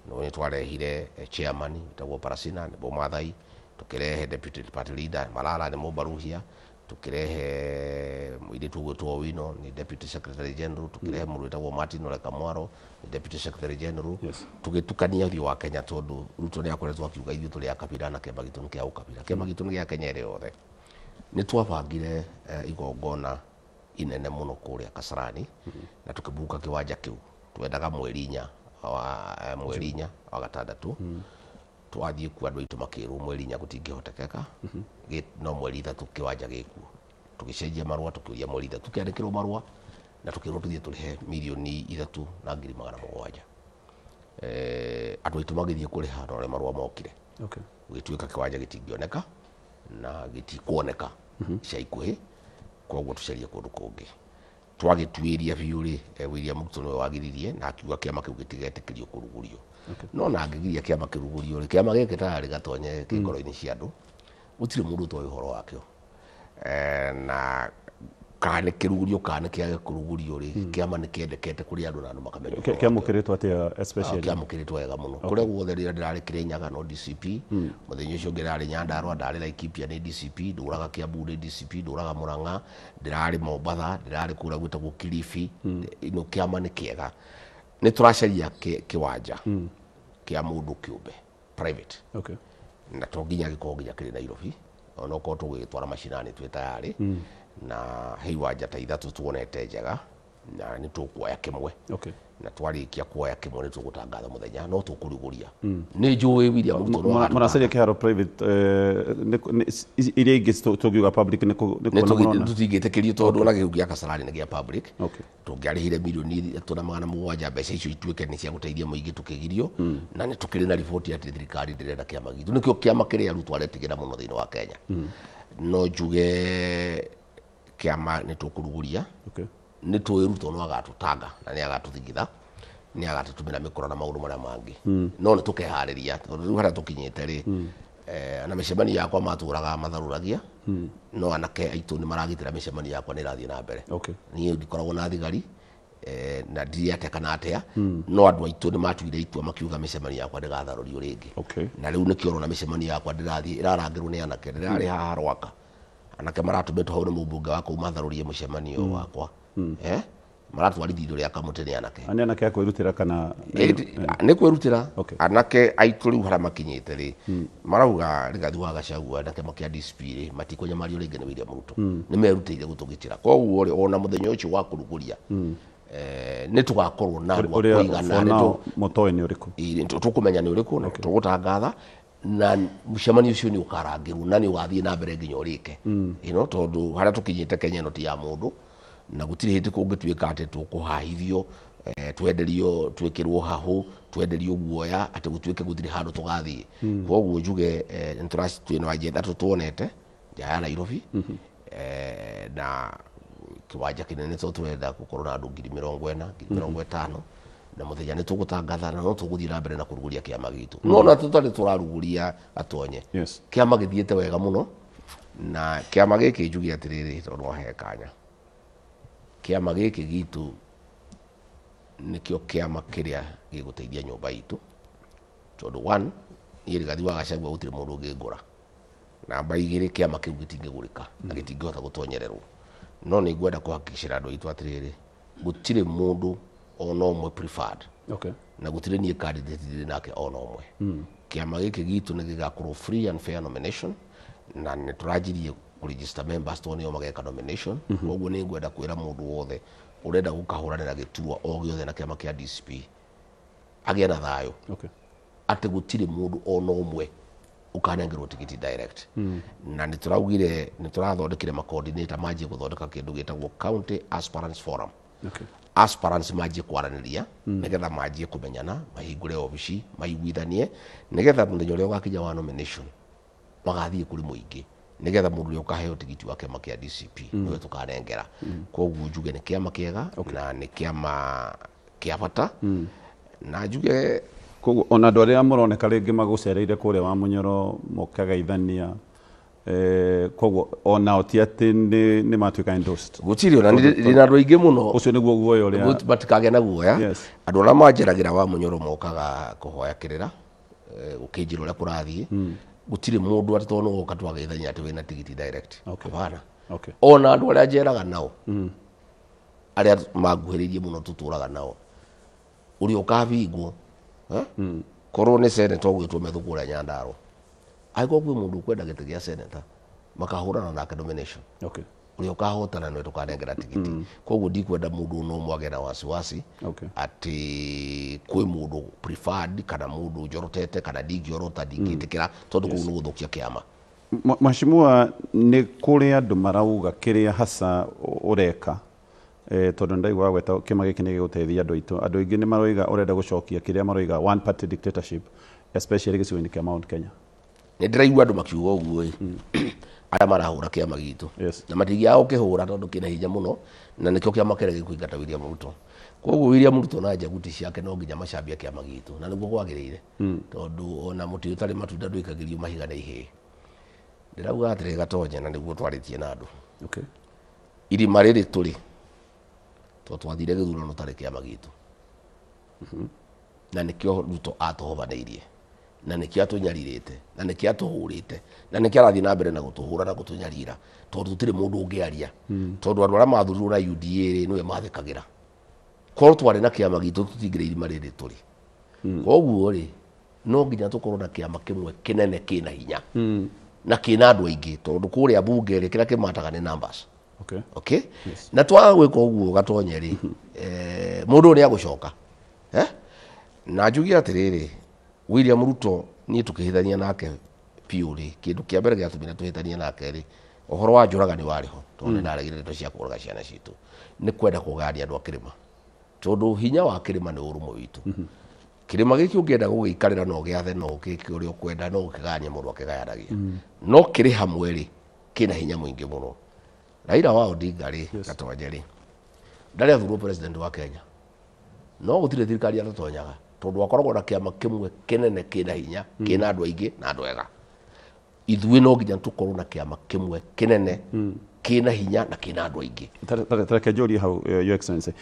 No nĩ twarehire chairman wĩtagwo Parasina, nĩ Mũmathai, tũkĩrehe deputy party leader Malala, nĩ Mũbaruhia, tũkĩrehe mũirĩtu ũgwĩtwo Owino, nĩ deputy secretary general, tũkĩrehe mũndũ wĩtagwo Martin Ole Kamwaro, nĩ deputy secretary general. Tũgĩtukania ũthiũ wa Kenya, tondũ Ruto nĩ akoretwo akiuga ithuĩ tũrĩ a kabira na kĩama gitũ nĩ kĩa ũkabira. Kĩama gitũ nĩ gĩa Kenya ĩrĩ yothe. Nĩ twabangire igongona inene mũno kũrĩa Kasarani na tũkĩbuka kĩwanja kĩu. Twendaga mweri 4 wa gatandatũ. Twathiĩ kuo, andũ aitũ makĩrwo mweri 4 gũtingĩhotekeka, no mweri 3 kĩwanja gĩkuo. Tũgĩcenjia marũa, tũkĩũria mweri 3, tũkĩandĩkĩrwo marũa na tũkĩrwo tũthiĩ tũrĩhe 3,700,000. Andũ aitũ magĩthiĩ kũrĩha na ũrĩa marũa mokire, gũgĩtuĩka kĩwanja gĩtingĩoneka na gĩtikuoneka ica ikuhĩ, koguo tũcarie kũndũ kũngĩ. Twagĩtuĩria biũ rĩ, William Ruto nĩwe wagiririe na akiuga kĩama kĩu gĩtigetĩkĩrio kũrugũrio. No na angĩgiria kĩama kĩrugũrio rĩ, kĩama gĩkĩ tayarĩ gatonye kĩ ngoro-inĩ cia andũ, gũtirĩ mũndũ ũtoĩ ũhoro wakĩo. Na kana nĩ kĩrugũrio kana nĩ kĩage kũrugũrio rĩ, kĩama nĩ kĩendekete kũrĩ andũ na andũ makamenya ũhoro wakĩo. Kĩamũkĩrĩtwo atĩa especially? Kĩamũkĩrĩtwo wega mũno kũrĩa guothe. Rĩrĩa ndĩrarĩ Kĩrĩnyaga no DCP, mũthenya ũcio ũngĩ ndĩrarĩ Nyandarua, ndarĩ Laikipia nĩ DCP, ndũraga Kiambu nĩ DCP, ndũraga Murang'a, ndĩrarĩ Mombatha, ndĩrarĩ kũrĩa gwĩtagwo Kilifi. Ino kĩama nĩ kĩega. Nĩ tũracaria kĩwanja kĩa mũndũ kĩũmbe, private, na to nginya gĩkorwo nginya kĩrĩ Nairobi, onokorwo tũgũgĩtwara macinani twĩ tayarĩ. Na he iwanja ta ithatũ tuonete njega na nĩ tũkuoya kĩmwe. Na twarĩkia kuoya kĩmwe nĩ tũgũtangatha mũthenya, no tũkũrugũria. Nĩ njũĩ William Ruto no agatũtanga. Mũracaria kĩharo private, iria ingĩ tũngiuga public nĩ nĩ Nĩ kuona mũrona? Tũtingĩtĩkĩrio, tondũ ona kĩu gĩa Kasarani nĩ gĩa public. Tũngĩarĩhire 3,700,000, mbeca icio ituĩke nĩ cia gũteithia mũingĩ, tũkĩgirio. Na nĩ tũkĩrĩ na riboti atĩ thirikari ndĩrenda kĩama gitũ, nĩkĩo kĩama kĩrĩa Ruto aretigĩra mũno thĩinĩ wa Kenya. No njuge kĩama nĩ tũkũrugũria. Nĩ tũĩ Ruto no agatũtanga na nĩ agatũthigitha, nĩ agatũtũmĩra mĩkora na maũndũ marĩa mangĩ, no nĩ tũkeharĩria, tondũ rĩu harĩa tũkinyĩte rĩ, na mĩcemanio yakwa matũraga matharũragia, no anake aitũ nĩ maragitĩra, mĩcemanio yakwa nĩ ĩrathiĩ na mbere. Niĩ ndikoragwo na thigari, na ndirĩ atĩa kana atĩa, no andũ aitũ nĩ matuire itua makiuga mĩcemanio yakwa ndĩgatharũrio rĩngĩ. Na rĩu nĩkĩo ũrona mĩcemanio yakwa ndĩrathiĩ ĩrarangĩrwo nĩ anake. Ndĩrarĩ haha Rwaka, anake maratũmĩtwo hau nĩ mũmbunge wa kũu matharũrie mũcemanio wakwa. Maratwarithia indo rĩa kamũtĩ nĩ anake. Nĩ anake a kwĩrutĩra kana nĩ kwĩrutĩra? Anake aitũ rĩu harĩa makinyĩte rĩ, marauga Rigathi wa Gachagua anake makia DCP rĩ, matikũnyamario rĩngĩ nĩ William Ruto. Nĩ merutĩire gũtũgitĩra. Koguo rĩ, ona mũthenya ũcio wa kũrugũria, nĩ tũgakorwo na andũ a kũigana. Mũtoĩ nĩ ũrĩkũ? Tũkũmenya nĩ ũrĩkũ na tũgũtangatha, na mũcemanio ũcio nĩ ũkarangĩrwo na nĩ ũgathiĩ na mbere nginya ũrĩke. Tondũ harĩa tũkinyĩte Kenya ĩno ti ya mũndũ, na gũtirĩ hĩndĩ kũngĩtuĩka atĩ tũkũhahithio, twenderio, twĩkĩrwo hahũ, twenderio guoya, atĩ gũtuĩke gũtirĩ handũ tũgathiĩ. Koguo njuge twĩna agenda ithatũ tuonete nja ya Nairobi, na kĩwanja kĩnene tondũ tũrenda gũkorwo na andũ 40,000, 50,000, na mũthenya nĩ tũgũtangatha na no tũgũthiĩ na mbere na kũrugũria kĩama gitũ. No na tũtarĩ tũrarugũria atonye. Kĩama gĩthiĩte wega mũno, na kĩama gĩkĩ njuge atĩrĩrĩ, tondũ wahe kanya. Kĩama gĩkĩ gitũ nĩkĩo kĩama kĩrĩa gĩgũteithia nyũmba itũ. Tondũ one, niĩ Rigathi wa Gachagua gũtirĩ mũndũ ũngĩngũra. Namba igĩrĩ, kĩama kĩu gĩtingĩgũrĩka na gĩtingĩhota gũtonyererwo. No nĩ ngwenda kũhakikicĩra andũ aitũ atĩrĩrĩ, gũtirĩ mũndũ ona ũmwe preferred. Na gũtirĩ niĩ candidate ndĩ nake ona ũmwe. Kĩama gĩkĩ gitũ nĩ gĩgakorwo free and fair nomination, na nĩ tũranjirie kũregister members tondũ nĩo mageka nomination. Koguo nĩ ngwenda kwĩra mũndũ wothe ũrenda gũkahũranĩra gĩturwa o gĩothe na kĩama kĩa DCP agĩe na thayũ. Atĩ gũtirĩ mũndũ ona ũmwe ũkanengerwo tigiti direct. Na nĩ tũraugire nĩ tũrathondekire ma coordinator manjie gũthondeka kĩndũ gĩtagwo County Aspirants Forum. Aspirants manjie kwaranĩria nĩgetha manjie kũmenyana, mahingũre obici, maiguithanie, nĩgetha mũthenya ũrĩa ũgakinya wa nomination magathiĩ kũrĩ mũingĩ, nĩgetha mũndũ ũrĩa ũkaheo tigiti wa kĩama kĩa DCP nĩwe tũkanengera. Koguo njuge nĩ kĩama kĩega na nĩ kĩama kĩa bata. Na njuge koguo ona andũ arĩa mũroneka rĩngĩ magũcereire kũrĩa wa Munyoro mũkagaithania, koguo onao ti atĩ nĩ matuĩka endorsed. Gũtirĩ ona ndĩ na andũ aingĩ mũno. Ũcio nĩguo guoya ũrĩa matikagĩa na guoya. Andũ arĩa manjeragĩra wa Munyoro mokaga kũhoya kĩrĩra, gũkĩnjĩra ũrĩa kũrathiĩ. Gũtirĩ mũndũ atĩ tondũ nĩ woka twagaithania atĩ wĩna tigiti direct. Hapana. Ona andũ arĩa njeraga nao, arĩa manguhĩrĩirie mũno tũtũraga nao, ũrĩa ũkabingwo, korwo nĩ senator ũgwĩtwo Methu kũrĩa Nyandarua, angĩkorwo kwĩ mũndũ ũkwenda gĩtĩ gĩa senator, makahũrana nake nomination. Ũrĩa ũkahotana nĩwe tũkanengera tigiti. Koguo ndikwenda mũndũ ona ũmwe agĩe na wasiwasi atĩ kwĩ mũndũ preferred kana mũndũ njorotete kana ndingĩorota, ndingĩtĩkĩra, tondũ kũu nĩ gũthũkia kĩama. Mheshimiwa, nĩ kũrĩ andũ marauga kĩrĩa hasa ũreka, tondũ ndaigua gweta kĩama gĩkĩ nĩ gĩgũteithia andũ aitũ. Andũ aingĩ nĩ maroiga ũrenda gũcokia kĩrĩa maroiga one party dictatorship, especially gĩcigo-inĩ kĩa Mount Kenya. Nĩ ndĩraigua andũ makiuga ũguo ĩ, arĩa marahũra kĩama gitũ. Na matingĩaga gũkĩhũra tondũ kĩna hinya mũno, na nĩkĩo kĩama kĩrĩa gĩkũingata William Ruto. Koguo William Ruto na njaguti ciake no nginya macambie kĩama gitũ, na nĩguo kwagĩrĩire. Tondũ ona mũtĩ ũtarĩ matunda ndwĩkagĩrio mahiga na ihĩĩ. Ndĩrauga atĩrĩ Gatonye, na nĩguo twarĩtie na andũ. Irima rĩrĩ tũrĩ, tondũ twathire gĩthurano tarĩ kĩama gitũ. Na nĩkĩo Ruto atũhobanĩirie, na nĩkĩo atũnyarirĩte, na nĩkĩo atũhũrĩte, na nĩkĩo arathiĩ na mbere na gũtũhũra na gũtũnyarira, tondũ gũtirĩ mũndũ ũngĩaria. Tondũ andũ arĩa mathurirwo na UDA rĩ, nĩwe mathĩkagĩra. Korwo twarĩ na kĩama gitũ tũtingĩrĩ irima rĩrĩ tũrĩ. Koguo rĩ, no nginya tũkorwo na kĩama kĩmwe kĩnene kĩna hinya. Na kĩna andũ aingĩ, tondũ kũrĩa bunge rĩ, kĩrĩa kĩmataga nĩ numbers. Na twaga gwĩka ũguo Gatonye rĩ, mũndũ ũyũ nĩagũcoka. Na njuge atĩrĩrĩ, William Ruto niĩ tũkĩhĩtania nake biũ rĩ, kĩndũ kĩa mbere gĩatũmire tũhĩtanie nake rĩ, ũhoro wa njũraga nĩ warĩ ho, tondũ nĩ ndaregire ndeto cia kũũraga ciana citũ. Nĩ kwenda kũgayania andũ a kĩrĩma, tondũ hinya wa kĩrĩma nĩ ũrũmwe witũ. Kĩrĩma gĩkĩ ũngĩenda gũgĩikarĩra no gĩathe, no ũgĩke ũrĩa ũkwenda, no ũkĩgayanie mũndũ akĩgayanagia. No kĩrĩ hamwe rĩ, kĩna hinya mũingĩ mũno. Raila wa Odinga rĩ, Gatonye rĩ, ndarĩ athurwo president wa Kenya. No gũtirĩ thirikari atatonyaga, tondũ akoragwo na kĩama kĩmwe kĩnene kĩna hinya, kĩna andũ aingĩ na andũ ega. Ithuĩ no nginya tũkorwo na kĩama kĩmwe kĩnene, kĩna hinya na kĩna andũ aingĩ. Tareke njũrie hau, Your Excellency.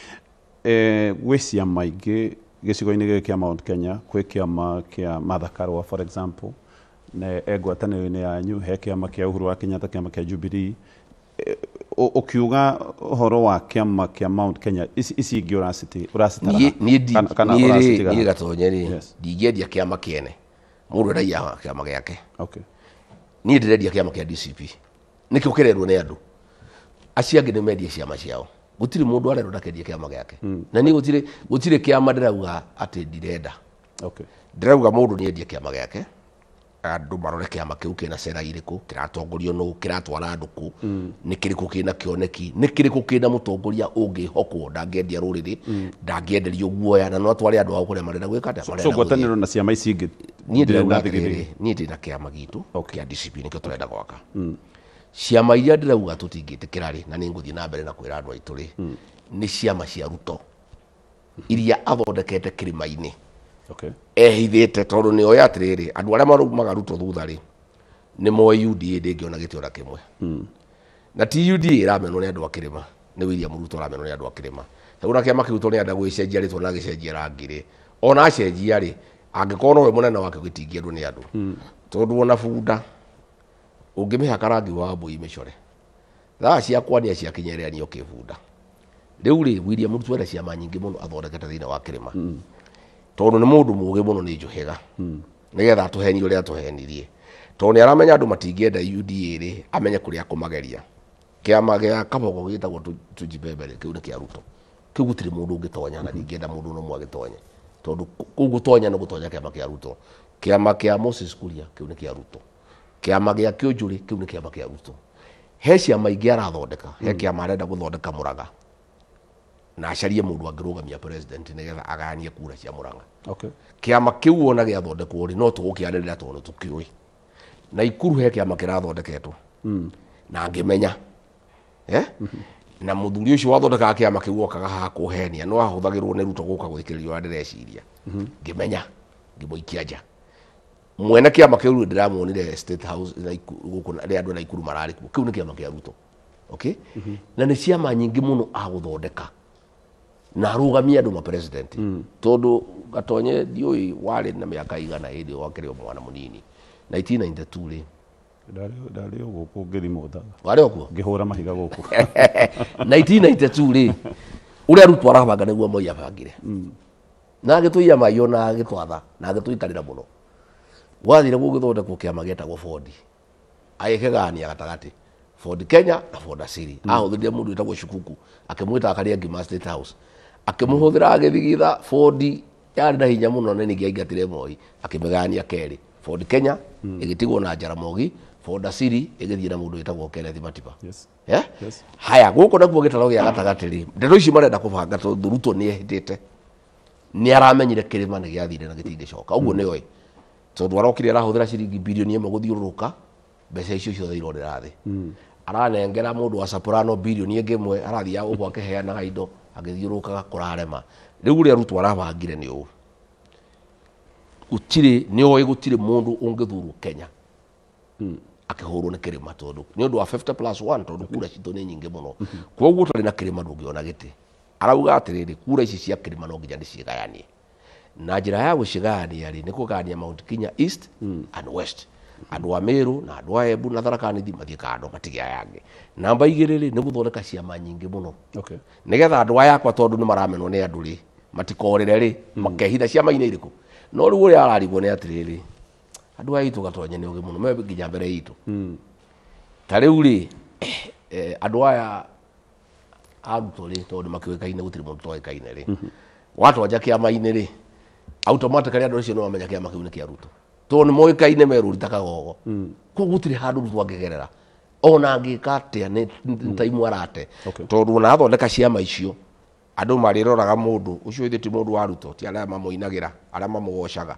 Gwĩ ciama ingĩ gĩcigo-inĩ gĩkĩ kĩa Mount Kenya, kwĩ kĩama kĩa Martha Karua for example, na e ngwatanĩro-inĩ yanyu, he kĩama kĩa Uhuru wa Kenyatta, kĩama kĩa Jubilee. Ukiuga uhoro wa kiama kia Mount Kenya ici ingĩ ũracitara kana ũracitiga? Niĩ Gatonye rĩ, ndingĩendia kĩama kĩene, mũndũ endagia kĩama gĩake. Okay. Niĩ ndĩrendia kĩama kĩa DCP, nĩkĩo kĩrerwo nĩ andũ acio angĩ nĩ mendie ciama ciao. Gũtirĩ mũndũ arerwo ndakendie kĩama gĩake. Na niĩ gũtirĩ kĩama ndĩrauga atĩ ndirenda. Okay. Ndĩrauga mũndũ nĩ endie kĩama gĩake, andũ marore kĩama kĩu kĩna cera irĩkũ, kĩratongorio nũ, kĩratwara andũ kũ, nĩ kĩrĩkũ kĩna kĩoneki, nĩ kĩrĩkũ kĩna mũtongoria ũngĩhokwo, ndangĩendia rũrĩrĩ, ndangĩenderio guoya, na no atware andũ ao kũrĩa marenda gwĩka atĩa. So ngwatanĩro na ciama ici ingĩ? Niĩ ndĩrauga atĩrĩrĩ, niĩ ndĩna kĩama gitũ kĩa DCP, nĩkĩo tũrenda gwaka. Ciama iria ndĩrauga tũtingĩtĩkĩra rĩ, na nĩ ngũthiĩ na mbere na kwĩra andũ aitũ rĩ, nĩ ciama cia Ruto iria athondekete kĩrĩma-inĩ. Okay. Ehithĩte tondũ nĩ oĩ atĩrĩrĩ, andũ arĩa marumaga Ruto thutha rĩ, nĩ moĩ UDA ndĩngĩona gĩtĩ ona kĩmwe. Na ti UDA ĩramenwo nĩ andũ a kĩrĩma, nĩ William Ruto aramenwo nĩ andũ a kĩrĩma. Rĩu na kĩama kĩu tondũ nĩarenda gũgĩcenjia rĩtwa na agĩcenjia rangi rĩ, ona acenjia rĩ, angĩkorwo nowe mũnene wake gĩtingĩendwo nĩ andũ. Tondũ ona bunda ũngĩmĩhaka rangi wa mbũi mĩcore, thaa cia kwania ciakinyĩrĩra ũkĩbunda. Rĩu rĩ, William Ruto ena ciama nyingĩ mũno athondekete thĩinĩ wa kĩrĩma. Tondũ nĩ mũndũ mũũgĩ mũno, nĩ njũhĩga, nĩgetha atũhenie ũrĩa atũhenirie. Tondũ nĩ aramenya andũ matingĩenda UDA rĩ, amenye kũrĩa akũmageria. Kĩama gĩa Kabogo gĩtagwo Tujibembe rĩ, kĩu nĩ kĩa Ruto. Kĩu gũtirĩ mũndũ ũngĩtonya, na ndingĩenda mũndũ ona ũmwe agĩtonye. Tondũ kũu gũtonya nĩ gũtonya kĩama kĩa Ruto. Kĩama kĩa Moses Kuria kĩu nĩ kĩa Ruto. Kĩama gĩa Kĩũnjũrĩ kĩu nĩ kĩama kĩa Ruto. He ciama ingĩ arathondeka, he kĩama arenda gũthondeka Mũrang'a, na acarie mũndũ angĩrũgamia president nĩgetha agayanie kura cia Mũrang'a. Okay. Kĩama kĩu ona gĩathondekwo rĩ, no tũgũkĩarĩrĩra tondũ tũkĩũĩ. Na Ikuru he kĩama kĩrathondeketwo na ngĩmenya, na mũthuri ũcio wathondekaga kĩama kĩu okaga haha kũhenia, no ahũthagĩrwo nĩ Ruto gũka gũthikĩrĩria ũrĩa ndĩreciria. Ngĩmenya, ngĩmũikia nja. Mwene kĩama kĩu ndĩramuonire State House gũkũ rĩrĩa andũ a Naikuru mararĩ kuo. Kĩu nĩ kĩama kĩa Ruto. Okay? Na nĩ ciama nyingĩ mũno agũthondeka na arũgamie andũ ma president. Tondũ Gatonye ndiũĩ warĩ na mĩaka igana hĩndĩ ĩyo wakĩrĩ o mwana mũnini. 1992 rĩ, Ndarĩ o gũkũ ngĩthimwo tha. Warĩ o kuo? Ngĩhũra mahiga gũkũ. 1992 rĩ, ũrĩa Ruto arabanga nĩguo Moi abangire. Na agĩtũiya mai ona agĩtwatha na agĩtũikarĩra mũno. Gwathire gũgĩthondekwo kĩama gĩetagwo Ford. Agĩkĩgayania gatagatĩ. Ford Kenya na Ford Asili. Ahũthĩrire mũndũ wĩtagwo Shukuku, akĩmwĩta akarĩa ngima State House. Akĩmũhũthĩra agĩthigitha Ford yarĩ na hinya mũno na ningĩ aingatire Moi, akĩmĩgayania kerĩ. Ford Kenya ĩgĩtigwo na Jaramogi, Ford Asili ĩgĩthiĩ na mũndũ wĩtagwo Kenneth Matiba. Yes. Yes. Haya, gũkũ nakuo gĩtaro gĩa gatagatĩ rĩ, ndeto ici marenda kũbanga tondũ Ruto nĩ ehĩtĩte. Nĩ aramenyire kĩrĩma nĩ gĩathire na gĩtingĩcoka. Ũguo nĩ oĩ. Tondũ arokire arahũthĩra ciringi bilioni 1 gũthiũrũrũka, mbeca icio ciothe irorĩra thĩ. Aranengera mũndũ wa Soprano bilioni ĩngĩ ĩmwe, arathiaga gũkũ akĩheanaga indo, agĩthiũrũrũkaga kũrarema. Rĩu ũrĩa Ruto arabangire nĩ ũũ. Gũtirĩ, nĩ oĩ gũtirĩ mũndũ ũngĩthurwo Kenya akĩhũrwo nĩ kĩrĩma tondũ nĩ ũndũ wa 50+1, tondũ kura citũ nĩ nyingĩ mũno. Koguo ũtarĩ na kĩrĩma ndũngĩona gĩtĩ. Arauga atĩrĩrĩ, kura ici cia kĩrĩma no nginya ndĩcigayanie. Na njĩra ya gũcigayania rĩ, nĩ kũgayania Mount Kenya East and West. Andũ a Meru na andũ a Embu na Tharaka Nithi mathiĩ kando matige aya angĩ. Namba 2 rĩ, nĩ gũthondeka ciama nyingĩ mũno. Okay. Nĩgetha andũ aya akwa tondũ nĩ maramenwo nĩ andũ rĩ, matikorĩre rĩ, makehitha ciama-inĩ irĩkũ. No rĩu ũrĩa ararigwo nĩ atĩrĩrĩ, andũ aya aitũ Gatonye nĩ ũgĩ mũno, me nginya mbere itũ. Ta rĩu rĩ, andũ aya a Ruto rĩ, tondũ makĩũĩkaine gũtirĩ mũndũ toĩkaine rĩ, watwanja kĩama-inĩ rĩ, automatically andũ acio nĩ mamenya kĩama kĩu nĩ kĩa Ruto. Tondũ nĩ moĩkaine merũri ta kagogo. Koguo gũtirĩ handũ Ruto angĩgerera. Ona angĩka atĩa nĩ taimu arate. Okay. Tondũ ona athondeka ciama icio, andũ marĩroraga mũndũ ũcio ithe ti mũndũ wa Ruto, ti arĩa mamũinagĩra, arĩa mamũgocaga,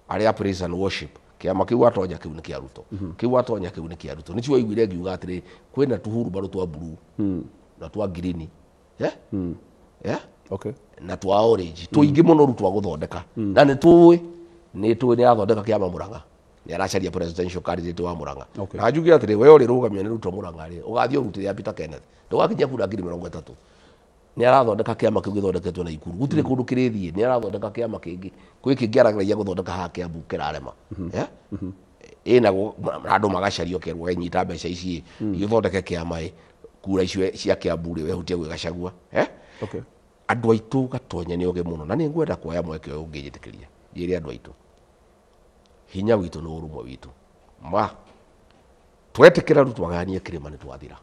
arĩa praise and worship. Kĩama kĩu atonya kĩu nĩ kĩa Ruto. Kĩu atonya kĩu nĩ kĩa Ruto. Nĩcio waiguire ngiuga atĩrĩ, kwĩna tũhurumbarũ twa blue na twa green. Okay. Na twa orange. Tũingĩ mũno Ruto agũthondeka. Na nĩ tũĩ, nĩ tũĩ nĩ athondeka kĩama Mũrang'a. Nĩ aracaria presidential candidate wa Mũrang'a. Okay. Na njuge atĩrĩ, we ũrĩrũgamio nĩ Ruto Mũrang'a rĩ, ũgathiĩ ũrutĩre ya Peter Kenneth. Ndũgakinyia kura ngiri mĩrongo ĩtatũ. Nĩ arathondeka kĩama kĩu gĩthondeketwo na Ikuru. Gũtirĩ kũndũ kĩrĩthiĩ. Nĩ arathondeka kĩama kĩngĩ. Kwĩ kĩngĩ arageragia gũthondeka haha Kiambu kĩrarema. Ĩna andũ magacario kerwo wenyita mbeca ici ithondeke kĩama ĩ kura icio cia Kiambu rĩ wehutie gwĩ Gachagua. Okay. Andũ aitũ Gatonye nĩ ogĩ mũno na nĩ ngwenda kuoya mweke ũyũ ũngĩnjĩtĩkĩria njĩre andũ aitũ hinya witũ nĩ ũrũmwe witũ ma twetĩkĩra rĩu twagayanie kĩrĩma nĩ twathira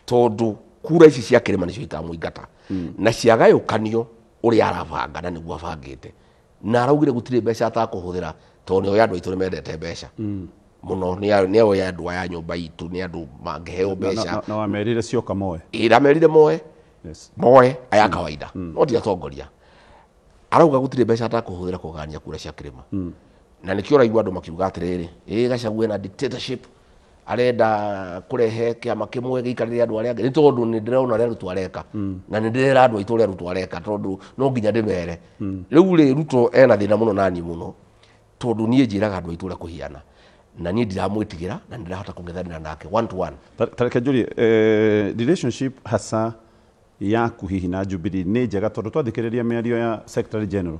tondũ kura ici cia kĩrĩma nĩcio itamũingata na ciagayũkanio ũrĩa arabanga na nĩguo abangĩte na araugire gũtirĩ mbeca atakũhũthĩra tondũ nĩoĩ andũ aitũ nĩ mendete mbeca mũno nĩoĩ andũ aya nyũmba itũ nĩ andũ mangĩheo mbeca Na wamerire cioka moe. Ĩramerire moe. Yes. Moe aya kawaida no ti atongoria arauga gũtirĩ mbeca atakũhũthĩra kũgania kura cia kĩrĩma na nĩkĩo ũraigua andũ makiuga atĩrĩrĩ ĩ Gachagua ena dictatorship arenda kũrehe kĩama kĩmwe gĩikarĩre andũ arĩa angĩ nĩ tondũ nĩ ndĩrona ũrĩa Ruto areka na nĩ ndĩrera andũ aitũ ũrĩa Ruto areka tondũ no nginya ndĩmere rĩu rĩ Ruto ena thĩna mũno naniĩ mũno tondũ niĩ njĩraga andũ aitũ ũrĩa kũhiana na niĩ ndiramwĩtigĩra na nĩ ndĩrahota kũng'ethanĩra nake one to one. Tareke njũrie relationship hasa yaku hihi na Jubilee nĩ njega tondũ twathikĩrĩria mĩario ya Secretary General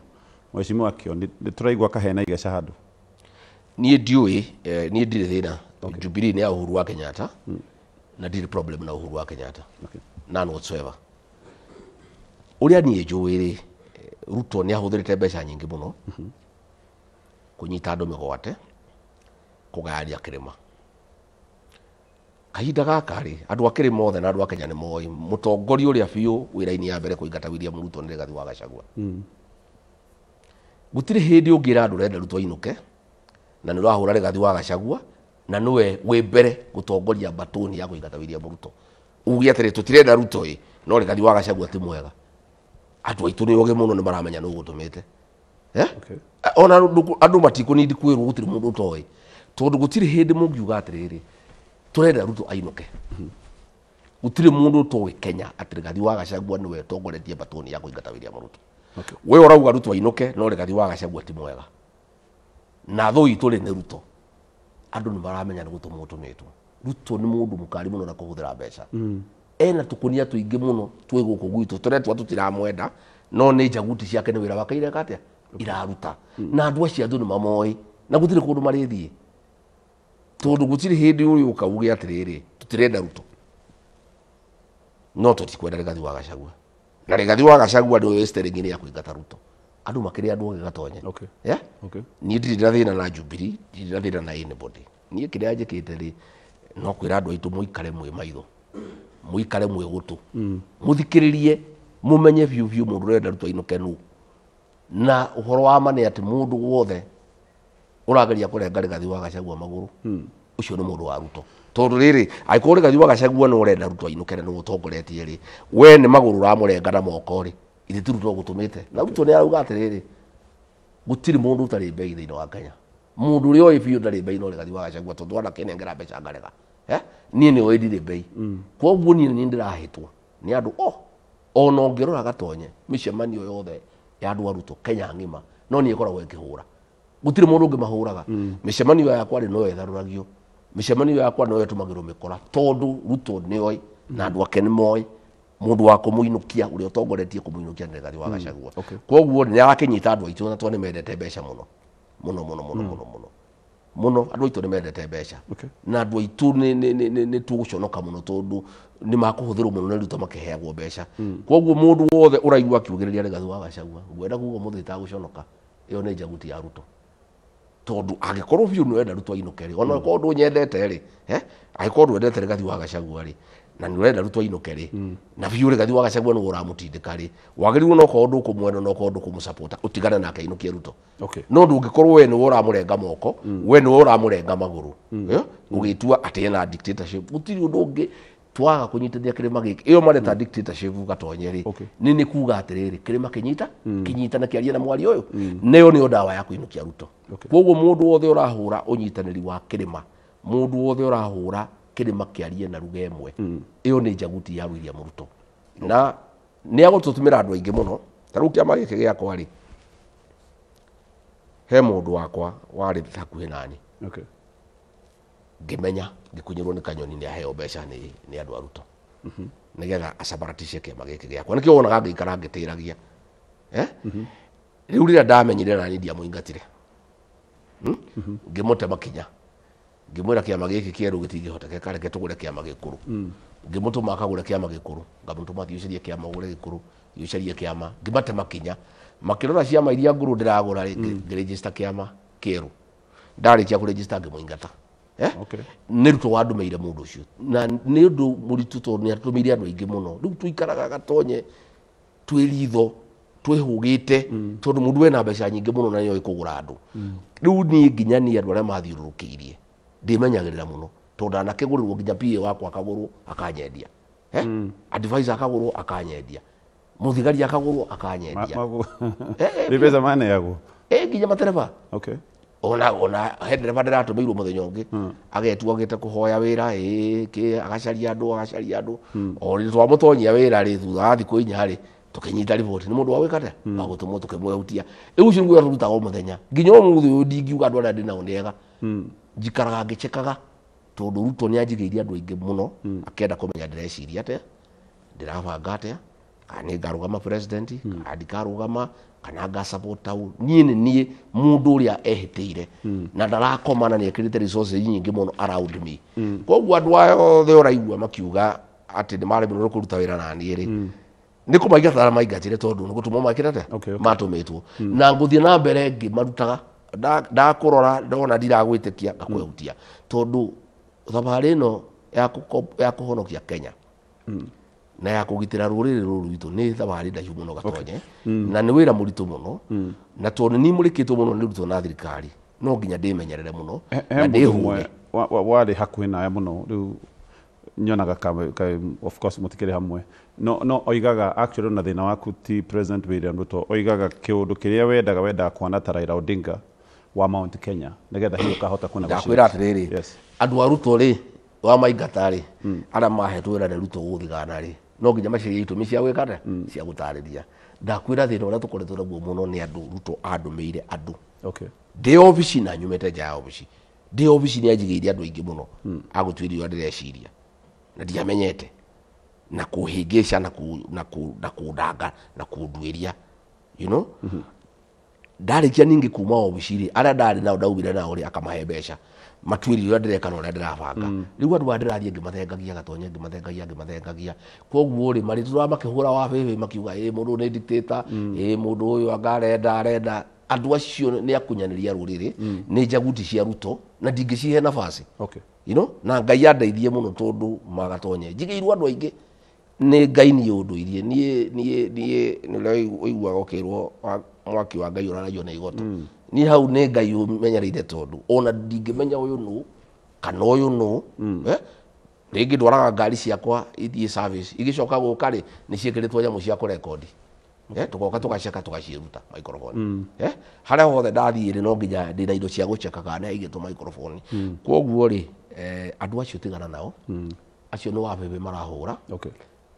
Mheshimiwa Kioni nĩ tũraigua kahena igeca handũ. Niĩ ndiũĩ niĩ ndirĩ thĩna. Jubilee nĩ ya Uhuru wa Kenyatta na ndirĩ problem na Uhuru wa Kenyatta. Okay. None whatsoever. Ũrĩa niĩ njũĩ rĩ Ruto nĩ ahũthĩrĩte mbeca nyingĩ mũno kũnyita andũ mĩgwate kũgayania kĩrĩma kahinda gaka rĩ andũ a kĩrĩma othe na andũ a Kenya nĩ moĩ mũtongoria ũrĩa biũ wĩra-inĩ ya mbere kũingata William Ruto nĩ Rigathi wa Gachagua. Gũtirĩ hĩndĩ ũngĩra andũ ũrenda Ruto ainũke na nĩ ũrahũra Rigathi wa Gachagua na nĩwe wĩ mbere gũtongoria mbatũni ya kũingata William Ruto uge atĩrĩ tũtirenda Ruto ĩ no Rigathi wa Gachagua ti mwega andũ aitũ nĩ ogĩ mũno nĩ maramenya nũ gũtũmĩte. Okay. Ona andũ matikũnindi kwĩrwo gũtirĩ mũndũ ũtoĩ tondũ gũtirĩ hĩndĩ mũngiuga atĩrĩrĩ tũrenda Ruto ainũke gũtirĩ mũndũ ũtoĩ Kenya atĩ Rigathi wa Gachagua nĩwe ũtongoretie mbatũni ya kũingata William Ruto. Okay. We ũrauga Ruto ainũke no Rigathi wa Gachagua ti mwega na thũ itũ rĩ nĩ Ruto andũ nĩ maramenya nĩ gũtũmwo ũtũmĩtwo Ruto nĩ mũndũ mũkari mũno na kũhũthĩra mbeca ena tũkũnia tũingĩ mũno twĩ gũkũ gwitũ tũretwa tũtiramwenda no nĩ njaguti ciake nĩ wĩra wake ireka atĩa iraruta na andũ acio andũ nĩ mamoĩ na gũtirĩ kũndũ marĩthiĩ tondũ gũtirĩ hĩndĩ ũrĩũka uge atĩrĩrĩ tũtirenda Ruto no tũtikwenda Rigathi wa Gachagua na Rigathi wa Gachagua nĩwe wĩ steering-inĩ ya kũingata Ruto andũ makĩrĩ andũ ogĩ Gatonye. Okay. Yeah? Okay. Niĩ ndirĩ na thĩna na Jubilee ndirĩ na thĩna na anybody niĩ kĩrĩa njĩkĩte rĩ no kwĩra andũ aitũ mũikare mwĩ maitho mũikare mwĩ gũtũ mũthikĩrĩrie mũmenye biũ biũ mũndũ ũrenda Ruto ainũke nũ na ũhoro wa ma nĩ atĩ mũndũ wothe ũrageria kũrenga Rigathi wa Gachagua magũrũ ũcio nĩ mũndũ wa Ruto tondũ rĩrĩ angĩkorwo Rigathi wa Gachagua nĩ ũrenda Ruto ainũke na nĩwe ũtongoretie rĩ we nĩ magũrũ ũramũrenga na moko rĩ ithe ti Ruto ũgũtũmĩte na Ruto nĩ arauga atĩrĩrĩ gũtirĩ mũndũ ũtarĩ mbei thĩinĩ wa Kenya mũndũ ũrĩa ũĩ biũ ndarĩ mbei no Rigathi wa Gachagua tondũ anakĩnengera mbeca ngarega. Niĩ nĩ ũĩ ndirĩ mbei koguo niĩ nĩ ndĩrahĩtwo nĩ andũ ona ũngĩrora Gatonye mĩcemanio yothe ya andũ a Ruto Kenya ng'ima no niĩ ĩkoragwo ĩkĩhũra gũtirĩ mũndũ ũngĩ mahũraga mĩcemanio yakwa rĩ no ĩtharũragio mĩcemanio yakwa no ĩtũmagĩrwo mĩkora tondũ Ruto nĩoĩ na andũ ake nĩ moĩ mũndũ wa kũmũinũkia ũrĩa ũtongoretie kũmũinũkia nĩ Rigathi wa Gachagua. Okay. Koguo nĩ arakĩnyita andũ aitũ na tondũ nĩ mendete mbeca mũno mũno mũno mũno mũno mũno mũno andũ aitũ nĩ mendete mbeca. Okay. Na andũ aitũ nĩ tũgũconoka mũno tondũ nĩ makũhũthĩrwo mũno nĩ Ruto makĩheagwo mbeca koguo mũndũ wothe ũraigua akiugĩrĩria Rigathi wa Gachagua ngwenda kuga ũmũthĩ itagũconoka ĩyo nĩ njaguti ya Ruto tondũ angĩkorwo biũ nĩ ũrenda Ruto ainũke rĩ ona ũkorwo ndũnyendete rĩ angĩkorwo ndwendete Rigathi wa Gachagua rĩ na nĩ ũrenda Ruto ainũke rĩ na biũ Rigathi wa Gachagua nĩwe ũramũtindĩka rĩ wagĩrĩirwo no korwo ndũkũmwenda no korwo ndũkũmũsupport ũtigane nake ainũkie Ruto. Okay. No ndũngĩkorwo we nĩwe ũramũrenga moko we nĩwe ũramũrenga magũrũ ũgĩtua atĩ ena dictatorship gũtirĩ ũndũ ũngĩ twaga kũnyitithia kĩrĩma gĩkĩ ĩyo mareta dictatorship Gatonye rĩ Okay. nĩ kuga atĩrĩrĩ kĩrĩma kĩnyita kĩnyita na kĩarie na mwario ũyũ nĩyo nĩyo ndawa ya kũinũkia Ruto. Okay. Koguo mũndũ wothe ũrahũra ũnyitanĩri wa kĩrĩma mũndũ wothe ũrahũra kĩrĩma kĩarie na ruga ĩmwe ĩyo nĩ njaguti ya William Ruto na nĩ agũtũtũmĩra andũ aingĩ mũno ta rĩu kĩama gĩkĩ gĩakwa rĩ he mũndũ wakwa warĩ hakuhĩ nani. Okay. Ngĩmenya ngĩkunyĩrwo nĩ kanyoni nĩ aheo mbeca nĩ andũ a Ruto nĩgetha acabaratishe kĩama gĩkĩ gĩakwa nĩkĩo wonaga ngĩikara ngĩtĩragia rĩu rĩrĩa ndamenyire nani ndiamũingatire ngĩmũte makinya Ngĩmwĩra kĩama gĩkĩ kĩerũ gĩtingĩhotekeka, reke tũgũre kĩama gĩkũrũ. Ngĩmũtũma akagũre kĩama gĩkũrũ, ngamũtũma athiĩ ũcarie kĩama ũgũre gĩkũrũ, thiĩ ũcarie kĩama, ngĩmatema kinya. Makĩrora ciama iria ngũrũ ndĩragũra rĩ, ngĩregister kĩama kĩerũ. Ndarĩkia kũregister ngĩmũingata. Okay. Nĩ Ruto wandũmĩire mũndũ ũcio, na nĩ ũndũ mũritũ tondũ nĩ atũmĩire andũ aingĩ mũno. Rĩu tũikaraga Gatonye twĩ ritho, twĩhũgĩte, tondũ mũndũ wena mbeca nyingĩ mũno na nĩoĩ kũgũra andũ. Rĩu niĩ nginya niĩ andũ arĩa mathiũrũrũkĩirie ndĩmenyagĩrĩra mũno, tondũ ndanakĩgũrĩrwo nginya PA wakwa akagũrwo akanyendia. Advisor akagũrwo akanyendia, mũthigari akagũrwo akanyendia. Nĩ mbeca maneagwo? Nginya matereba. Okay. Ona he ndereba ndĩratũmĩirwo mũthenya ũngĩ, agetwo agĩte kũhoya wĩra, kĩ, agacaria andũ, agacaria andũ. O rĩ twamũtonyia wĩra rĩ, thutha wa thikũ 4 rĩ, tũkĩnyita riboti nĩ mũndũ wa gwĩka atĩa, wa gũtũmwo, tũkĩmwehutia. Rĩu ũcio nĩguo tũrutaga o mũthenya nginya ũmũthĩ ũyũ. Ndingiuga andũ arĩa ndĩ nao nĩ ega, njikaraga ngĩchekaga tondũ Ruto nĩ anjigĩire andũ aingĩ mũno, akĩenda kũmenya ndĩreciria atĩa, ndĩrabanga atĩa, kana nĩ ngarũgama president, kana ndikarũgama, kana nga support tau. Niĩ nĩ niĩ mũndũ ũrĩa ehĩtĩire na ndarakoma na nĩ ekĩrĩte resources nyingĩ mũno around me. Koguo andũ aya othe ũraigua makiuga atĩ nĩ maremirwo nĩ kũruta wĩra na niĩ rĩ, nĩ kũmaingata maingatire tondũ nĩ gũtũmwo makĩra atĩa, matũmĩtwo, na ngũthiĩ na mbere ngĩmarutaga. Ndakũrora ndona ndiragwĩtĩkia, ngakwehutia, tondũ thabarĩ ĩno ya kũhonokia Kenya na ya kũgitĩra rũrĩrĩ rũrũ rwitũ nĩ thabarĩ ndaihu mũno, Gatonye, na nĩ wĩra mũritũ mũno, na tondũ nĩ mũrĩkĩtwo mũno nĩ Ruto na thirikari, no nginya ndĩmenyerere mũno He na mũndũ ũmwe ndĩhũge. Warĩ hakuhĩ nawe mũno, rĩu nyonaga ka, of course mũtikĩrĩ hamwe, no oigaga actually na thĩna waku ti President William Ruto. Oigaga kĩũndũ kĩrĩa wendaga kuona ta Raila Odinga wa Mount Kenya, nĩgetha hihi ũkahota kũ Ndakwĩra atĩrĩrĩ, andũ a Ruto rĩ, wamaingata rĩ, arĩa mahetwo wĩra nĩ Ruto gũthigana rĩ, no nginya macarie itũmi cia gwĩka atĩa, cia gũtarĩria. Ndakwĩra thĩna ũrĩa tũkoretwo naguo mũno nĩ andũ Ruto andũmĩire andũ ndĩ obici na nyumĩte nja ya obici. Ndĩ obici nĩ anjigĩire andũ aingĩ mũno agũtuĩria ũrĩa ndĩreciria na ndiamenyete, na kũhĩngĩca na kũndanga na kũnduĩria. Ndarĩkia ningĩ kuma obici rĩ, arĩa ndarĩ nao ndaumire nao rĩ, akamahe mbeca matuĩrie ũrĩa ndĩreka na ũrĩa ndĩrabanga. Rĩu andũ aya ndĩrathiĩ ngĩmathengagia, Gatonye, ngĩmathengagia, ngĩmathengagia. Koguo rĩ, marĩtũraga makĩhũra wa bĩbĩ makiuga ĩ mũndũ ũyũ nĩ dictator, ĩ mũndũ ũyũ anga arenda arenda. Andũ acio nĩ akunyanĩria rũrĩrĩ, nĩ njaguti cia Ruto na ndingĩcihe nafasi. Na Ngai andeithie mũno tondũ magatonye njigĩirwo andũ aingĩ nĩ Ngai niĩ ũndũirie niĩ niĩ niĩ nĩ ũrĩa ũiguaga ũkĩrwo mwaki wa Ngai ũraragio na igoto. Niĩ hau nĩ Ngai ũmenyereire, tondũ ona ndingĩmenya ũyũ nũ kana ũyũ nũ. Rĩngĩ ndwaraga ngari ciakwa ithiĩ service, igĩcoka gũka rĩ, nĩ ciĩkĩrĩtwo nyamũ cia kũrekondi. Tũgoka tũgaceka tũgaciĩruta microphone. Harĩa hothe ndathiĩ rĩ, no nginya ndĩna indo cia gũceka kana nĩ haigĩtwo microphone. Koguo rĩ, andũ acio tigana nao, acio nĩ wabebe marahũra.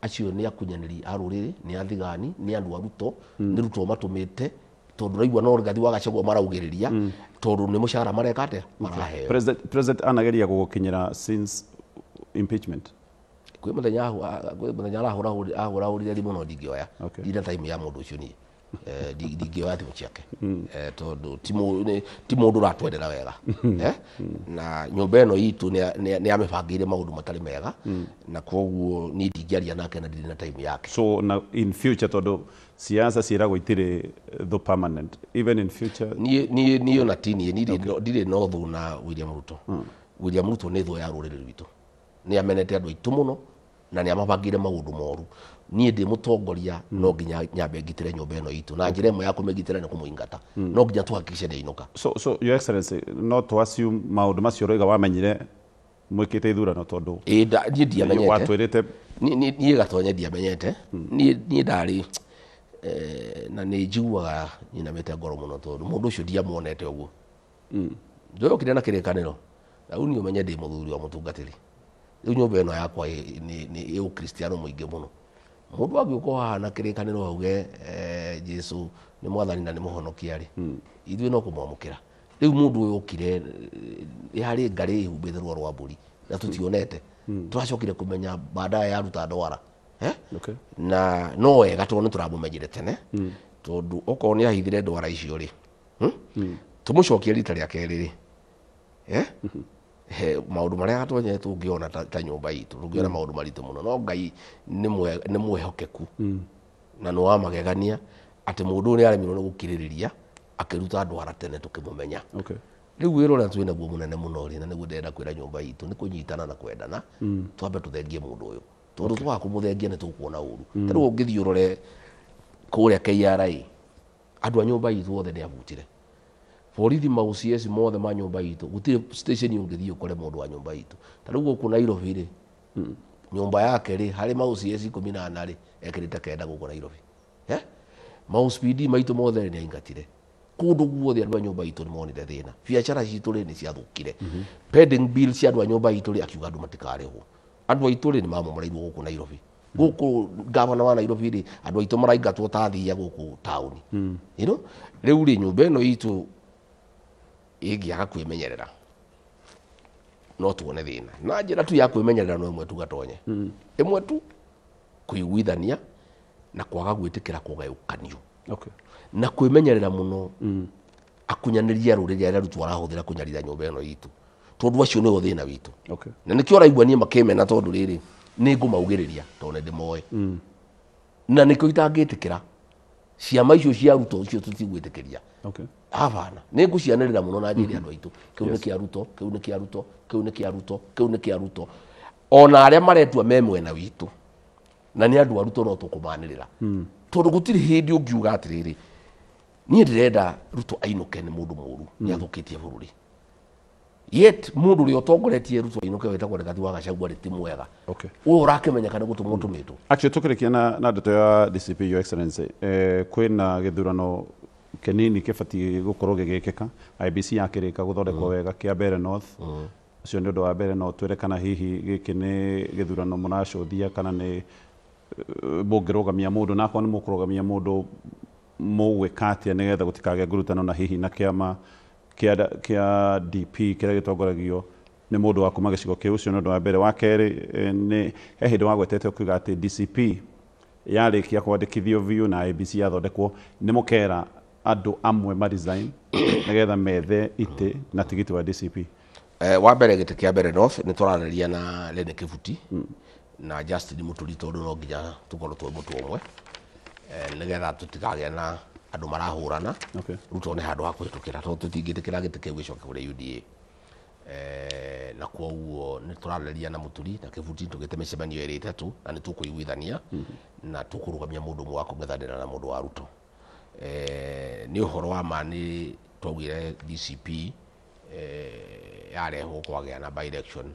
Acio nĩ akunyanĩri a rũrĩrĩ, nĩ athigani, nĩ andũ a Ruto, nĩ Ruto matũmĩte, tondũ raigua no Rigathi wa Gachagua maraugĩrĩria, tondũ nĩ mũcara mareka atĩa, maraheo. President anageria gũgũkinyĩra since impeachment? Kwĩ mũthenya ahũrahũrire thimũ no ndingĩoya. Ndina time ya mũndũ ũcio niĩ. Ndingĩoya thimũ ciake, tondũ ti mũndũ ũratwendera wega. Na nyũmba ĩno itũ nĩ amĩbangĩire maũndũ matarĩ mega, na koguo niĩ ndingĩaria nake na ndirĩ na time yake. So na in future, tondũ siasa ciĩragwo itirĩ the permanent, even in future? Niĩ ona ti niĩ ndirĩ no thũ na William Ruto. William Ruto nĩ thũ ya rũrĩrĩ rwitũ, nĩ amenete andũ aitũ mũno na nĩ amabangĩire maũndũ moru. Niĩ ndĩ mũtongoria, no nginya nyambe ngitĩre nyũmba ĩno itũ, na njĩra ĩmwe ya kũmĩgitĩra nĩ kũmũingata. No nginya tũhakikishe nĩ ainũka. So Your Excellency, no to assume maũndũ macio ũroiga wamenyire mwĩkĩte ithurano, tondũ Ĩ, niĩ ndiamenyete. Watwĩrĩte. Niĩ Gatonye ndiamenyete. Niĩ ndarĩ na nĩ njiguaga nyinamĩte ngoro mũno, tondũ mũndũ ũcio ndiamuonete ũguo. Ndoyokire na kĩrĩkanĩro na rĩu niĩ ũmenye ndĩ mũthuri wa mũtungatĩri. Rĩu nyũmba ĩno yakwa nĩ ũkristiano mũingĩ mũno. Mũndũ angĩũka haha na kĩrĩkanĩro auge Jesu nĩ mwathani na nĩ mũhonokia rĩ, ithuĩ no kũmwamũkĩra. Rĩu mũndũ ũyũ okire yarĩ ngarĩ ĩhumbĩte rũa rwa mbũri na tũtionete, tũracokire kũmenya baadaye yaruta ndwara. Na no wega tondũ nĩ tũramũmenyire tene, tondũ okorwo nĩ ahithire ndwara icio rĩ, tũmũcokie rita rĩa kerĩ rĩ. He maũndũ marĩa Gatonye tũngĩona ta nyũmba itũ, tũngĩona maũndũ maritũ mũno, no Ngai nĩ mwĩhokeku na nĩ wa magegania atĩ mũndũ ũyũ nĩ aremirwo nĩ gũkirĩrĩria akĩruta andũ ara tene tũkĩmũmenya. Rĩu wĩra ũrĩa twĩ naguo mũnene mũno rĩ, na nĩguo ndĩrenda kwĩra nyũmba itũ, nĩ kũnyitana na kwendana, twambe tũthengie mũndũ ũyũ, tondũ twaga kũmũthengia nĩ tũkuona ũru. Ta rĩu ũngĩthiĩ ũrore kũrĩa KRA, andũ a nyũmba itũ othe nĩ abutire borithi, ma OCS mothe ma nyũmba itũ, gũtirĩ station ũngĩthiĩ ũkore mũndũ wa nyũmba itũ. Ta rĩu gũkũ Nairobi rĩ, nyũmba yake rĩ, harĩ ma OCS 14 rĩ, ekĩrĩte 9 gũkũ Nairobi. Ma OCPD maitũ mothe rĩ, nĩ aingatire kũndũ guothe. Andũ a nyũmba itũ nĩ monire thĩna, biacara citũ rĩ, nĩ ciathũkire, pending bill cia andũ a nyũmba itũ rĩ, akiuga andũ matikarĩhwo. Andũ aitũ rĩ, nĩ mamomoreirwo gũkũ Nairobi. Gũkũ gavana wa Nairobi rĩ, andũ aitũ maraingatwo ta thia gũkũ taũni. Rĩu rĩ, nyũmba ĩno itũ ĩngĩaga kwĩmenyerera no tuone thĩna. Na njĩra tu ya kwĩmenyerera no ĩmwe tu, Gatonye, ĩmwe tu, kũiguithania na kwaga gwĩtĩkĩra kũgayũkanio na kwĩmenyerera mũno akunyanĩria rũrĩrĩ arĩa Ruto arahũthĩra kũnyarira nyũmba ĩno itũ, tondũ acio nĩo thĩna witũ. Na nĩkĩo ũraigua niĩ makĩmena, tondũ rĩrĩ nĩ ngũmaugĩrĩria tondũ nĩ ndĩmoĩ, na nĩkĩo itangĩtĩkĩra ciama icio cia Ruto icio tũtigwĩtĩkĩria. Habana, nĩ ngũcianĩrĩra mũno na njĩre andũ aitũ, kĩu nĩ kĩa Ruto, kĩu nĩ kĩa Ruto, kĩu nĩ kĩa Ruto, kĩu nĩ kĩa Ruto. Ona arĩa maretua me mwena witũ na nĩ andũ a Ruto, no tũkũmanĩrĩra, tondũ gũtirĩ hĩndĩ ũngiuga atĩrĩrĩ, niĩ ndĩrenda Ruto ainũke, nĩ mũndũ mũru, nĩ athũkĩtie bũrũri, yet mũndũ ũrĩa ũtongoretie Ruto ainũke wĩtagwo Rigathi wa Gachagua rĩ, ti mwega. Ũyũ ũrakĩmenyeka nĩ gũtũmwo tũmĩtwo. Actually, tukĩrĩkia na ndeto ya DCP, Your Excellency, kwĩna gĩthurano kĩnini kĩbatiĩ gũkorwo gĩgĩkĩka IEBC yakĩrĩka gũthondekwo wega, kĩa Mbeere North. Ũcio nĩ ũndũ wa mbere. No twĩre kana hihi gĩkĩ nĩ gĩthurano mũracũthia, kana nĩ mũngĩrũgamia mũndũ, na akorwo nĩ mũkũrũgamia mũndũ, mũgwĩka atĩa nĩgetha gũtikagĩe ngurutano na hihi na kĩama kĩa DP kĩrĩa gĩtongoragio nĩ mũndũ wa kuma gĩcigo kĩu? Ũcio nĩ ũndũ wa mbere. Wa kerĩ, nĩ he hĩndĩ wagwetete ũkiuga atĩ DCP yarĩkia kwandĩkithio biũ na IEBC yathondekwo, nĩ mũkera andũ amwe ma resign nĩgetha methe itĩ na tigiti wa DCP. Wa mbere, gĩtĩ kĩa Mbeere North nĩ tũrarĩria na Lene Kĩbuti na Justin Mũturi, tondũ no nginya tũkorwo twĩ mũtwe ũmwe, nĩgetha tũtikagĩe na andũ marahũrana. Ruto nĩ handũ ha kũhĩtũkĩra, tondũ tũtingĩtĩkĩra gĩtĩ kĩu gĩcoke kũrĩ UDA. Na kwoguo nĩ tũrarĩria na Mũturi na Kĩbuti, tũgĩte mĩcemanio ĩrĩ ĩtatũ, na nĩ tũkũiguithania na tũkũrũgamia mũndũ ũmwe wa kũng'ethanĩra na mũndũ wa Ruto. Nĩ ũhoro wa ma nĩ twaugire DCP yarehwo kwagĩa na by election,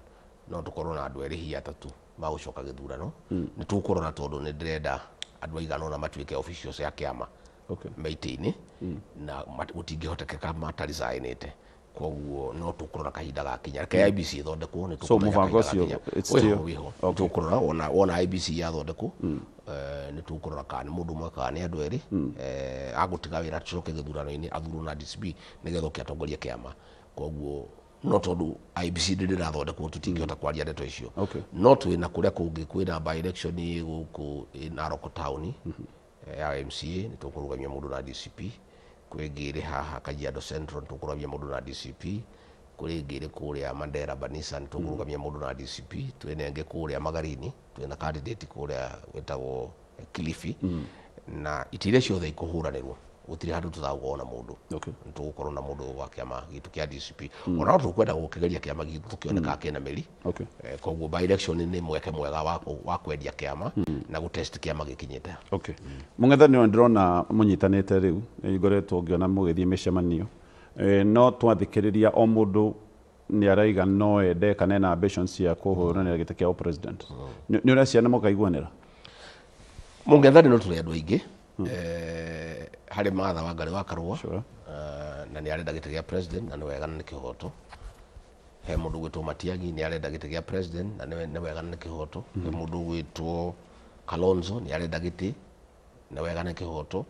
no tũkorwo na andũ erĩ hihi atatũ magũcoka gĩthurano. Nĩ tũkũrora, tondũ nĩ ndĩrenda andũ aigana ũna matuĩke officials ya kĩama meitĩ-inĩ, na gũtingĩhotekeka mataricainĩte. Koguo no tũkũrora kahinda gakinya, reke IEBC ĩthondekwo, nĩ So tũkũmenya mũbango kahinda ũcio, gakinya. it's Wĩho, still wĩho. Tũkũrora wona IEBC yathondekwo, nĩ tũkũrora kana nĩ mũndũ ũmwe kana nĩ andũ erĩ agũtiga wĩra, tũcoke gĩthurano-inĩ, athurwo na DCP nĩgetha oke atongorie kĩama. Koguo no tondũ IEBC ndĩrĩ ĩrathondekwo, tũtingĩhota kwaria ndeto icio. No twĩna kũrĩa kũngĩ, kwĩna by election gũkũ Narok town ya MCA, nĩ tũkũrũgamia mũndũ na DCP. Kwĩ ĩngĩ ĩrĩ haha Kajiado Central, nĩ tũkũrũgamia mũndũ na DCP. Kũrĩ ĩngĩ ĩrĩ kũrĩa Mandera Banisa, nĩ tũkũrũgamia mũndũ na DCP. Twĩna ĩngĩ kũrĩa Magarini, twĩna candidate kũrĩa wĩtagwo Kilifi. Na itĩ iria ciothe ikũhũranĩrwo, gũtirĩ handũ tũtagũkorwo na mũndũ. Nĩ tũgũkorwo na mũndũ wa kĩama gitũ kĩa DCP. Ona no tũkwenda gũkĩgeria kĩama gitũ tũkĩoneka kĩna mĩri. Koguo by election nĩ mweke mwega wa kwendia kĩama na gũtest kĩama gĩkinyĩte. Okay. Mũng'ethanĩro ndĩrona mũnyitanĩte rĩu, nĩ ngoretwo ngĩona mũgĩthiĩ mĩcemanio. No twathikĩrĩria o mũndũ nĩ araiga no ende kana ena ambitions cia kũhũranĩra gĩtĩ kĩa president. Nĩ ũreciria nĩ mũkaiguanĩra? Mũng'ethanĩro tũrĩ andũ aingĩ. Harĩ Martha Wangari wa Karũa, na nĩ arenda gĩtĩ gĩa president, na nĩ wega na nĩ kĩhoto. He mũndũ ũgwĩtwo Matiang'i, nĩ arenda gĩtĩ gĩa president, na nĩ wega na nĩ kĩhoto. He mũndũ ũgwĩtwo Kalonzo, nĩ arenda gĩtĩ, nĩ wega na kĩhoto.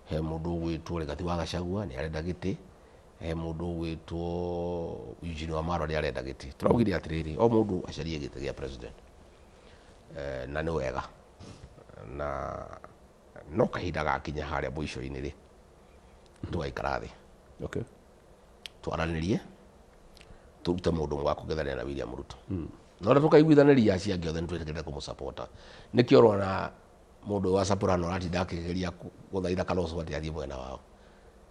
He mũndũ ũgwĩtwo Rigathi wa Gachagua, nĩ arenda gĩtĩ. He mũndũ ũgwĩtwo Eugene Wamalwa, nĩ arenda gĩtĩ. Tũraugire atĩrĩrĩ, o mũndũ acarie gĩtĩ gĩa president, na nĩ wega, na no kahinda gakinya harĩa mũico-inĩ rĩ, tũgaikara thĩ, twaranĩrie. Turute mundu wa kũng'ethanĩra na William Ruto. No ũrĩa tũkaiguithanĩria acio angĩ othe nĩtwĩtĩkĩrĩte kũmũsapota. Nĩkĩo ũrona mũndũ wa Soprano aratinda akĩgeria gũthaitha Kalonzo atĩ athiĩ mwena wao.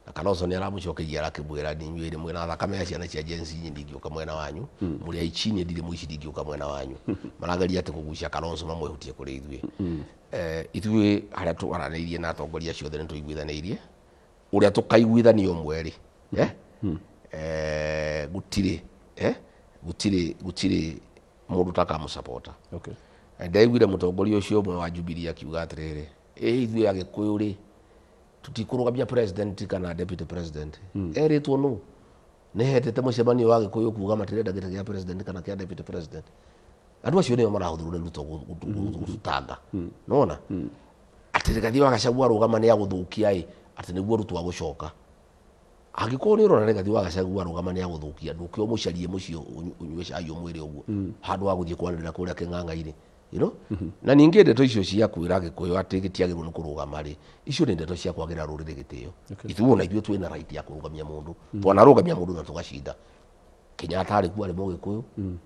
Na Kalonzo nĩ aramũcokeria arakĩmwĩra nĩ inyuĩ rĩ mwĩna thakame ya ciana cia Gen Z, niĩ ndingĩũka mwena wanyu, mũrĩ aici, niĩ ndirĩ mũici, ndingĩũka mwena wanyu. Marageria atĩ kũgucia Kalonzo mamwehutie kũrĩ ithuĩ. Ithuĩ harĩa twaranĩirie na atongoria acio othe nĩ tũiguithanĩirie ũrĩa tũkaiguithania ũmwe rĩ, gũtirĩ gũtirĩ mũndũ ũtakamũsapota. Ndaiguire mũtongoria ũcio ũmwe wa Jubilee akiuga atĩrĩrĩ, ithuĩ Agĩkũyũ rĩ tutikũrũgamia president kana deputy president. Erĩtwo nũ? Nĩ hetete mũcemanio wa Gĩkũyũ kuga matirenda gĩtĩ gĩa president kana kĩa deputy president. Andũ acio nĩo marahũthĩrwo nĩ Ruto gũtutanga. Nĩwona? Atĩ Rigathi wa Gachagua arũgama nĩ agũthũkia ĩ, atĩ nĩguo Ruto agũcoka. Angĩkorwo nĩ ũrona Rigathi wa Gachagua arũgama nĩ agũthũkia, ndũke ũmũcarie mũciĩ ũnyue cai ũmwĩre ũguo handũ ha gũthiĩ kwanĩrĩra kũrĩa kĩng'ang'a-inĩ. You know? Na ningĩ ndeto icio cia kwĩra Gĩkũyũ atĩ gĩtiagĩrĩirwo nĩ kũrũgama rĩ, icio nĩ ndeto cia kwagĩra rũrĩrĩ gĩtĩo. Ithuĩ ona ithuĩ twĩna right ya kũrũgamia mũndũ. Twanarũgamia mũndũ na tũgacinda. Kenyatta arĩ kuo arĩ Mũgĩkũyũ,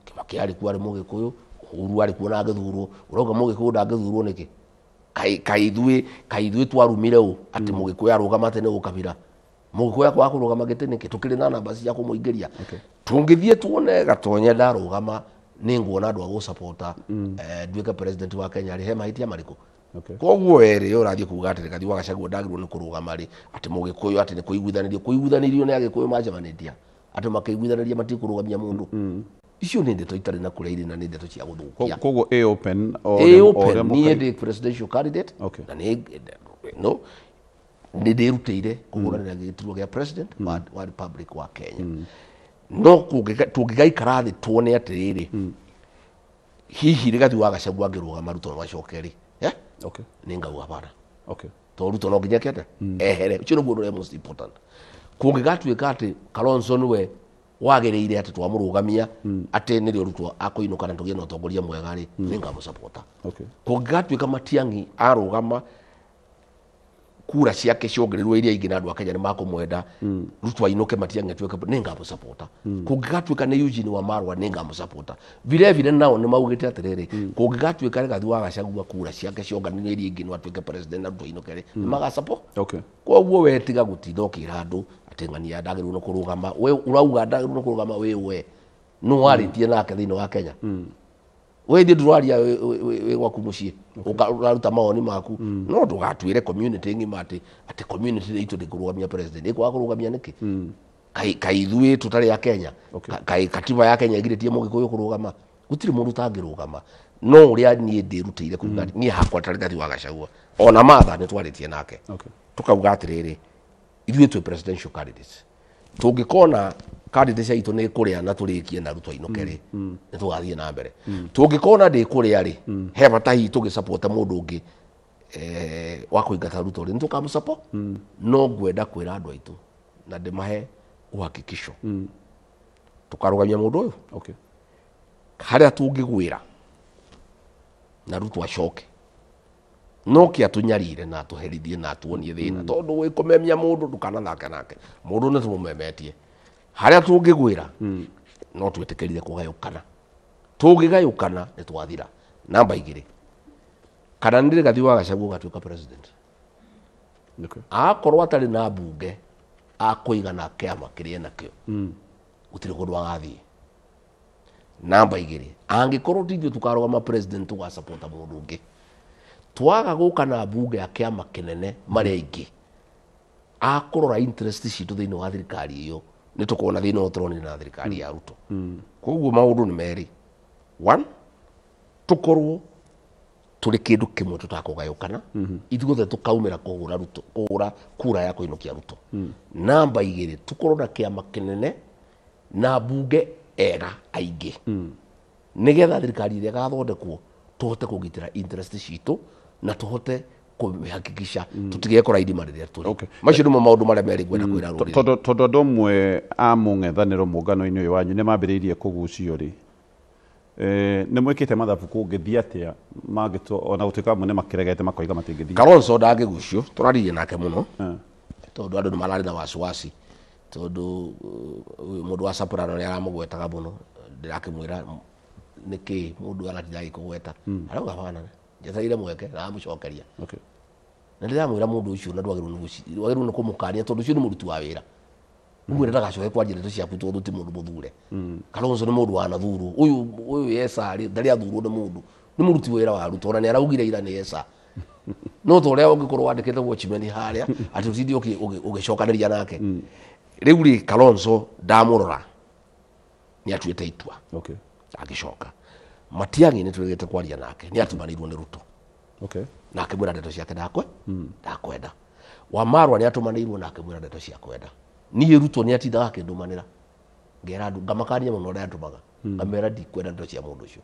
Kibaki arĩ kuo arĩ Mũgĩkũyũ, Uhuru arĩ kuo na agĩthurwo. Ũrauga Mũgĩkũyũ ndangĩthurwo nĩkĩ? Kaĩ ithuĩ twarumire ũ atĩ Mũgĩkũyũ arũgama atĩ nĩ gũkabira? Mũgĩkũyũ akwaga kũrũgama gĩtĩ nĩkĩ? Tũkĩrĩ na namba cia kũmũingĩria. Tũngĩthiĩ tuone Gatonye ndarũgama nĩ nguona andũ a gũsapota nduĩke president wa Kenya rĩ, he mahĩtia marĩkũ? Koguo werĩ ũrathiĩ kuga atĩ Rigathi wa Gachagua ndagĩrĩirwo nĩ kũrũgama rĩ, atĩ Mũgĩkũyũ atĩ nĩ kũiguithanĩrio kũiguithanĩrio nĩ Agĩkũyũ macemanĩtie atĩ makĩiguithanĩria matikũrũgamia mũndũ. Icio nĩ ndeto itarĩ na kũrĩa irĩ na nĩ ndeto cia gũthũkia. Koguo ĩ open o Ĩ ũrĩa open, niĩ ndĩ presidential candidate na nĩ no nĩ ndĩrutĩire kũhũranĩra gĩturwa gĩa president wa Republic wa Kenya. No tũngĩgaikara thĩ tuone atĩrĩrĩ, hihi Rigathi wa Gachagua angĩrũgama Ruto no acoke rĩ, nĩ ngauga hapana. Tondũ Ruto no nginya kĩate ehere. Ũcio nĩguo ũndũ ũrĩa most important. Kũngĩgatuĩka atĩ Kalonzo nĩwe wagĩrĩire atĩ twamũrũgamia atĩ nĩrĩo Ruto akũinũka na tũgĩe na ũtongoria mwega rĩ, nĩ ngamũsapota. Kũngĩgatuĩka Matiang'i arũgama kura ciake ciongererwo iria ingĩ na andũ a Kenya nĩ makũmwenda, Ruto ainũke Matiang'i atuĩke, nĩ ngamũsapota. Kũngĩgatuĩka nĩ Eugene Wamalwa nĩ ngamũsapota. Vile vile nao nĩ maugĩte atĩrĩrĩ, kũngĩgatuĩka Rigathi wa Gachagua kura ciake cionganĩrio iria ingĩ no atuĩke president na Ruto ainũke rĩ, nĩ magasupport. Koguo we tiga gũtinda ũkĩra andũ atĩ ng'ania ndagĩrĩirwo nĩ kũrũgama. We ũrauga ndagĩrĩirwo nĩ kũrũgama wĩ we nũ warĩtie nake thĩinĩ wa Kenya? We ithuĩ ndũraria wĩ gwaku mũciĩ, ũraruta mawoni maku, no ndũgatuĩre community ng'ima atĩ community itũ ndĩkũrũgamia president. Ĩkwaga kũrũgamia nĩkĩ? Kaĩ ithuĩ tũtarĩ a Kenya? Kaĩ katiba ya Kenya ĩgirĩtie Mũgĩkũyũ kũrũgama? Gũtirĩ mũndũ ũtangĩrũgama. No ũrĩa niĩ ndĩrutĩire kuga niĩ hakwa ta Rigathi wa Gachagua, ona Martha nĩ twarĩtie nake, tũkauga atĩrĩrĩ, ithuĩ twĩ presidential candidates, tũngĩkona candidates aitũ nĩ kũrĩa na tũrĩkie na Ruto ainũke rĩ, nĩ tũgathiĩ na mbere. Tũngĩkona ndĩkũrĩa rĩ, he bata hihi tũgĩsapota mũndũ ũngĩ wa kũingata Ruto rĩ, nĩ tũkamũsupport. No ngwenda kwĩra andũ aitũ na ndĩmahe uhakikisho tũkarũgamia mũndũ ũyũ harĩa tũngĩgwĩra na Ruto acoke, no kĩ atũnyarire na atũherithie na atuonie thĩna, tondũ wĩkũmemia mũndũ ndũkanathake nake. Mũndũ nĩ tũmũmemetie harĩa tũngĩgwĩra, no twĩtĩkĩrire kũgayũkana. Tũngĩgayũkana nĩ twathira. Namba igĩrĩ, kana nĩ Rigathi wa Gachagua ũgatuĩka president, akorwo atarĩ na mbunge akũigana kĩama kĩrĩa enakĩo, gũtirĩ kũndũ agathiĩ. Namba igĩrĩ, angĩkorwo ti ithuĩ tũkarũgama president, tũgasapota mũndũ ũngĩ, twaga gũka na mbunge ya kĩama kĩnene marĩa aingĩ akũrora interest citũ thĩinĩ wa thirikari ĩyo, nĩ tũkuona thĩna ũyũ tũronire na thirikari ya Ruto. Koguo maũndũ nĩ merĩ. One, tũkorwo tũrĩ kĩndũ kĩmwe tũtakũgayũkana, ithuothe tũkaumĩra kũhũra Ruto, kũhũra kura ya kũinũkia Ruto. Namba igĩrĩ, tũkorwo na kĩama kĩnene na mbunge ega aingĩ, nĩgetha thirikari ĩrĩa ĩgathondekwo tũhote kũgitĩra interest citũ na tũhote kũhakikisha tũtigekora irima rĩrĩa tũrĩ. Macio nĩmo maũndũ marĩa merĩ ngwenda kwĩra rũrĩrĩ. Tondũ andũ amwe a mũng'ethanĩro mũngano-inĩ ũyũ wanyu nĩ mambĩrĩirie kũgucio rĩ, nĩ mwĩkĩte mathabu kũngĩthiĩ atĩa mangĩtua, ona gũtuĩka amwe nĩ makĩregete makoiga matingĩthiĩ? Kalonzo ndangĩgucio, tũraririe nake mũno, tondũ andũ nĩ mararĩ na wasiwasi Tondu mundu wa Soprano ni aramugwetaga muno ndirakimwira niki mundu aratinda agikugweta arauga bana njetereire mweke na amucokeria. Okay. Na ndiramwira mundu ucio na ndwagĩrĩirwo nĩ kũmũkania tondu ucio nĩ mũruti wa wĩra. Mwira ndagacoke kwaria ndeto ciaku tondu ti mundu muthure. Kalonzo nĩ mundu wanathurwo uyu yesa rĩ ndarĩ athurwo nĩ mundu nĩ mũruti wĩra wa Ruto ona nĩ araugire ira nĩ yesa. No ta ũrĩa ũngĩkorwo wandĩkĩte Watchman harĩa atĩ ũtinde ũgĩcokanĩria nake. Rĩu rĩ Kalonzo ndamũrora nĩ atuĩte itua. Okay. Agĩcoka Matiang'i nĩ twĩrĩgĩte kwaria nake nĩ atumanĩirwo nĩ Ruto. Okay. Na akĩmwĩra ndeto ciake ndakwenda. Wamarwa nĩ atumanĩirwo na akĩmwĩra ndeto cia kwenda. Niĩ Ruto nĩ atindaga akĩndũmanĩra ngera andũ ngamakania mũno ũrĩa atũmaga ngamera ndikwenda ndeto cia mũndũ ũcio.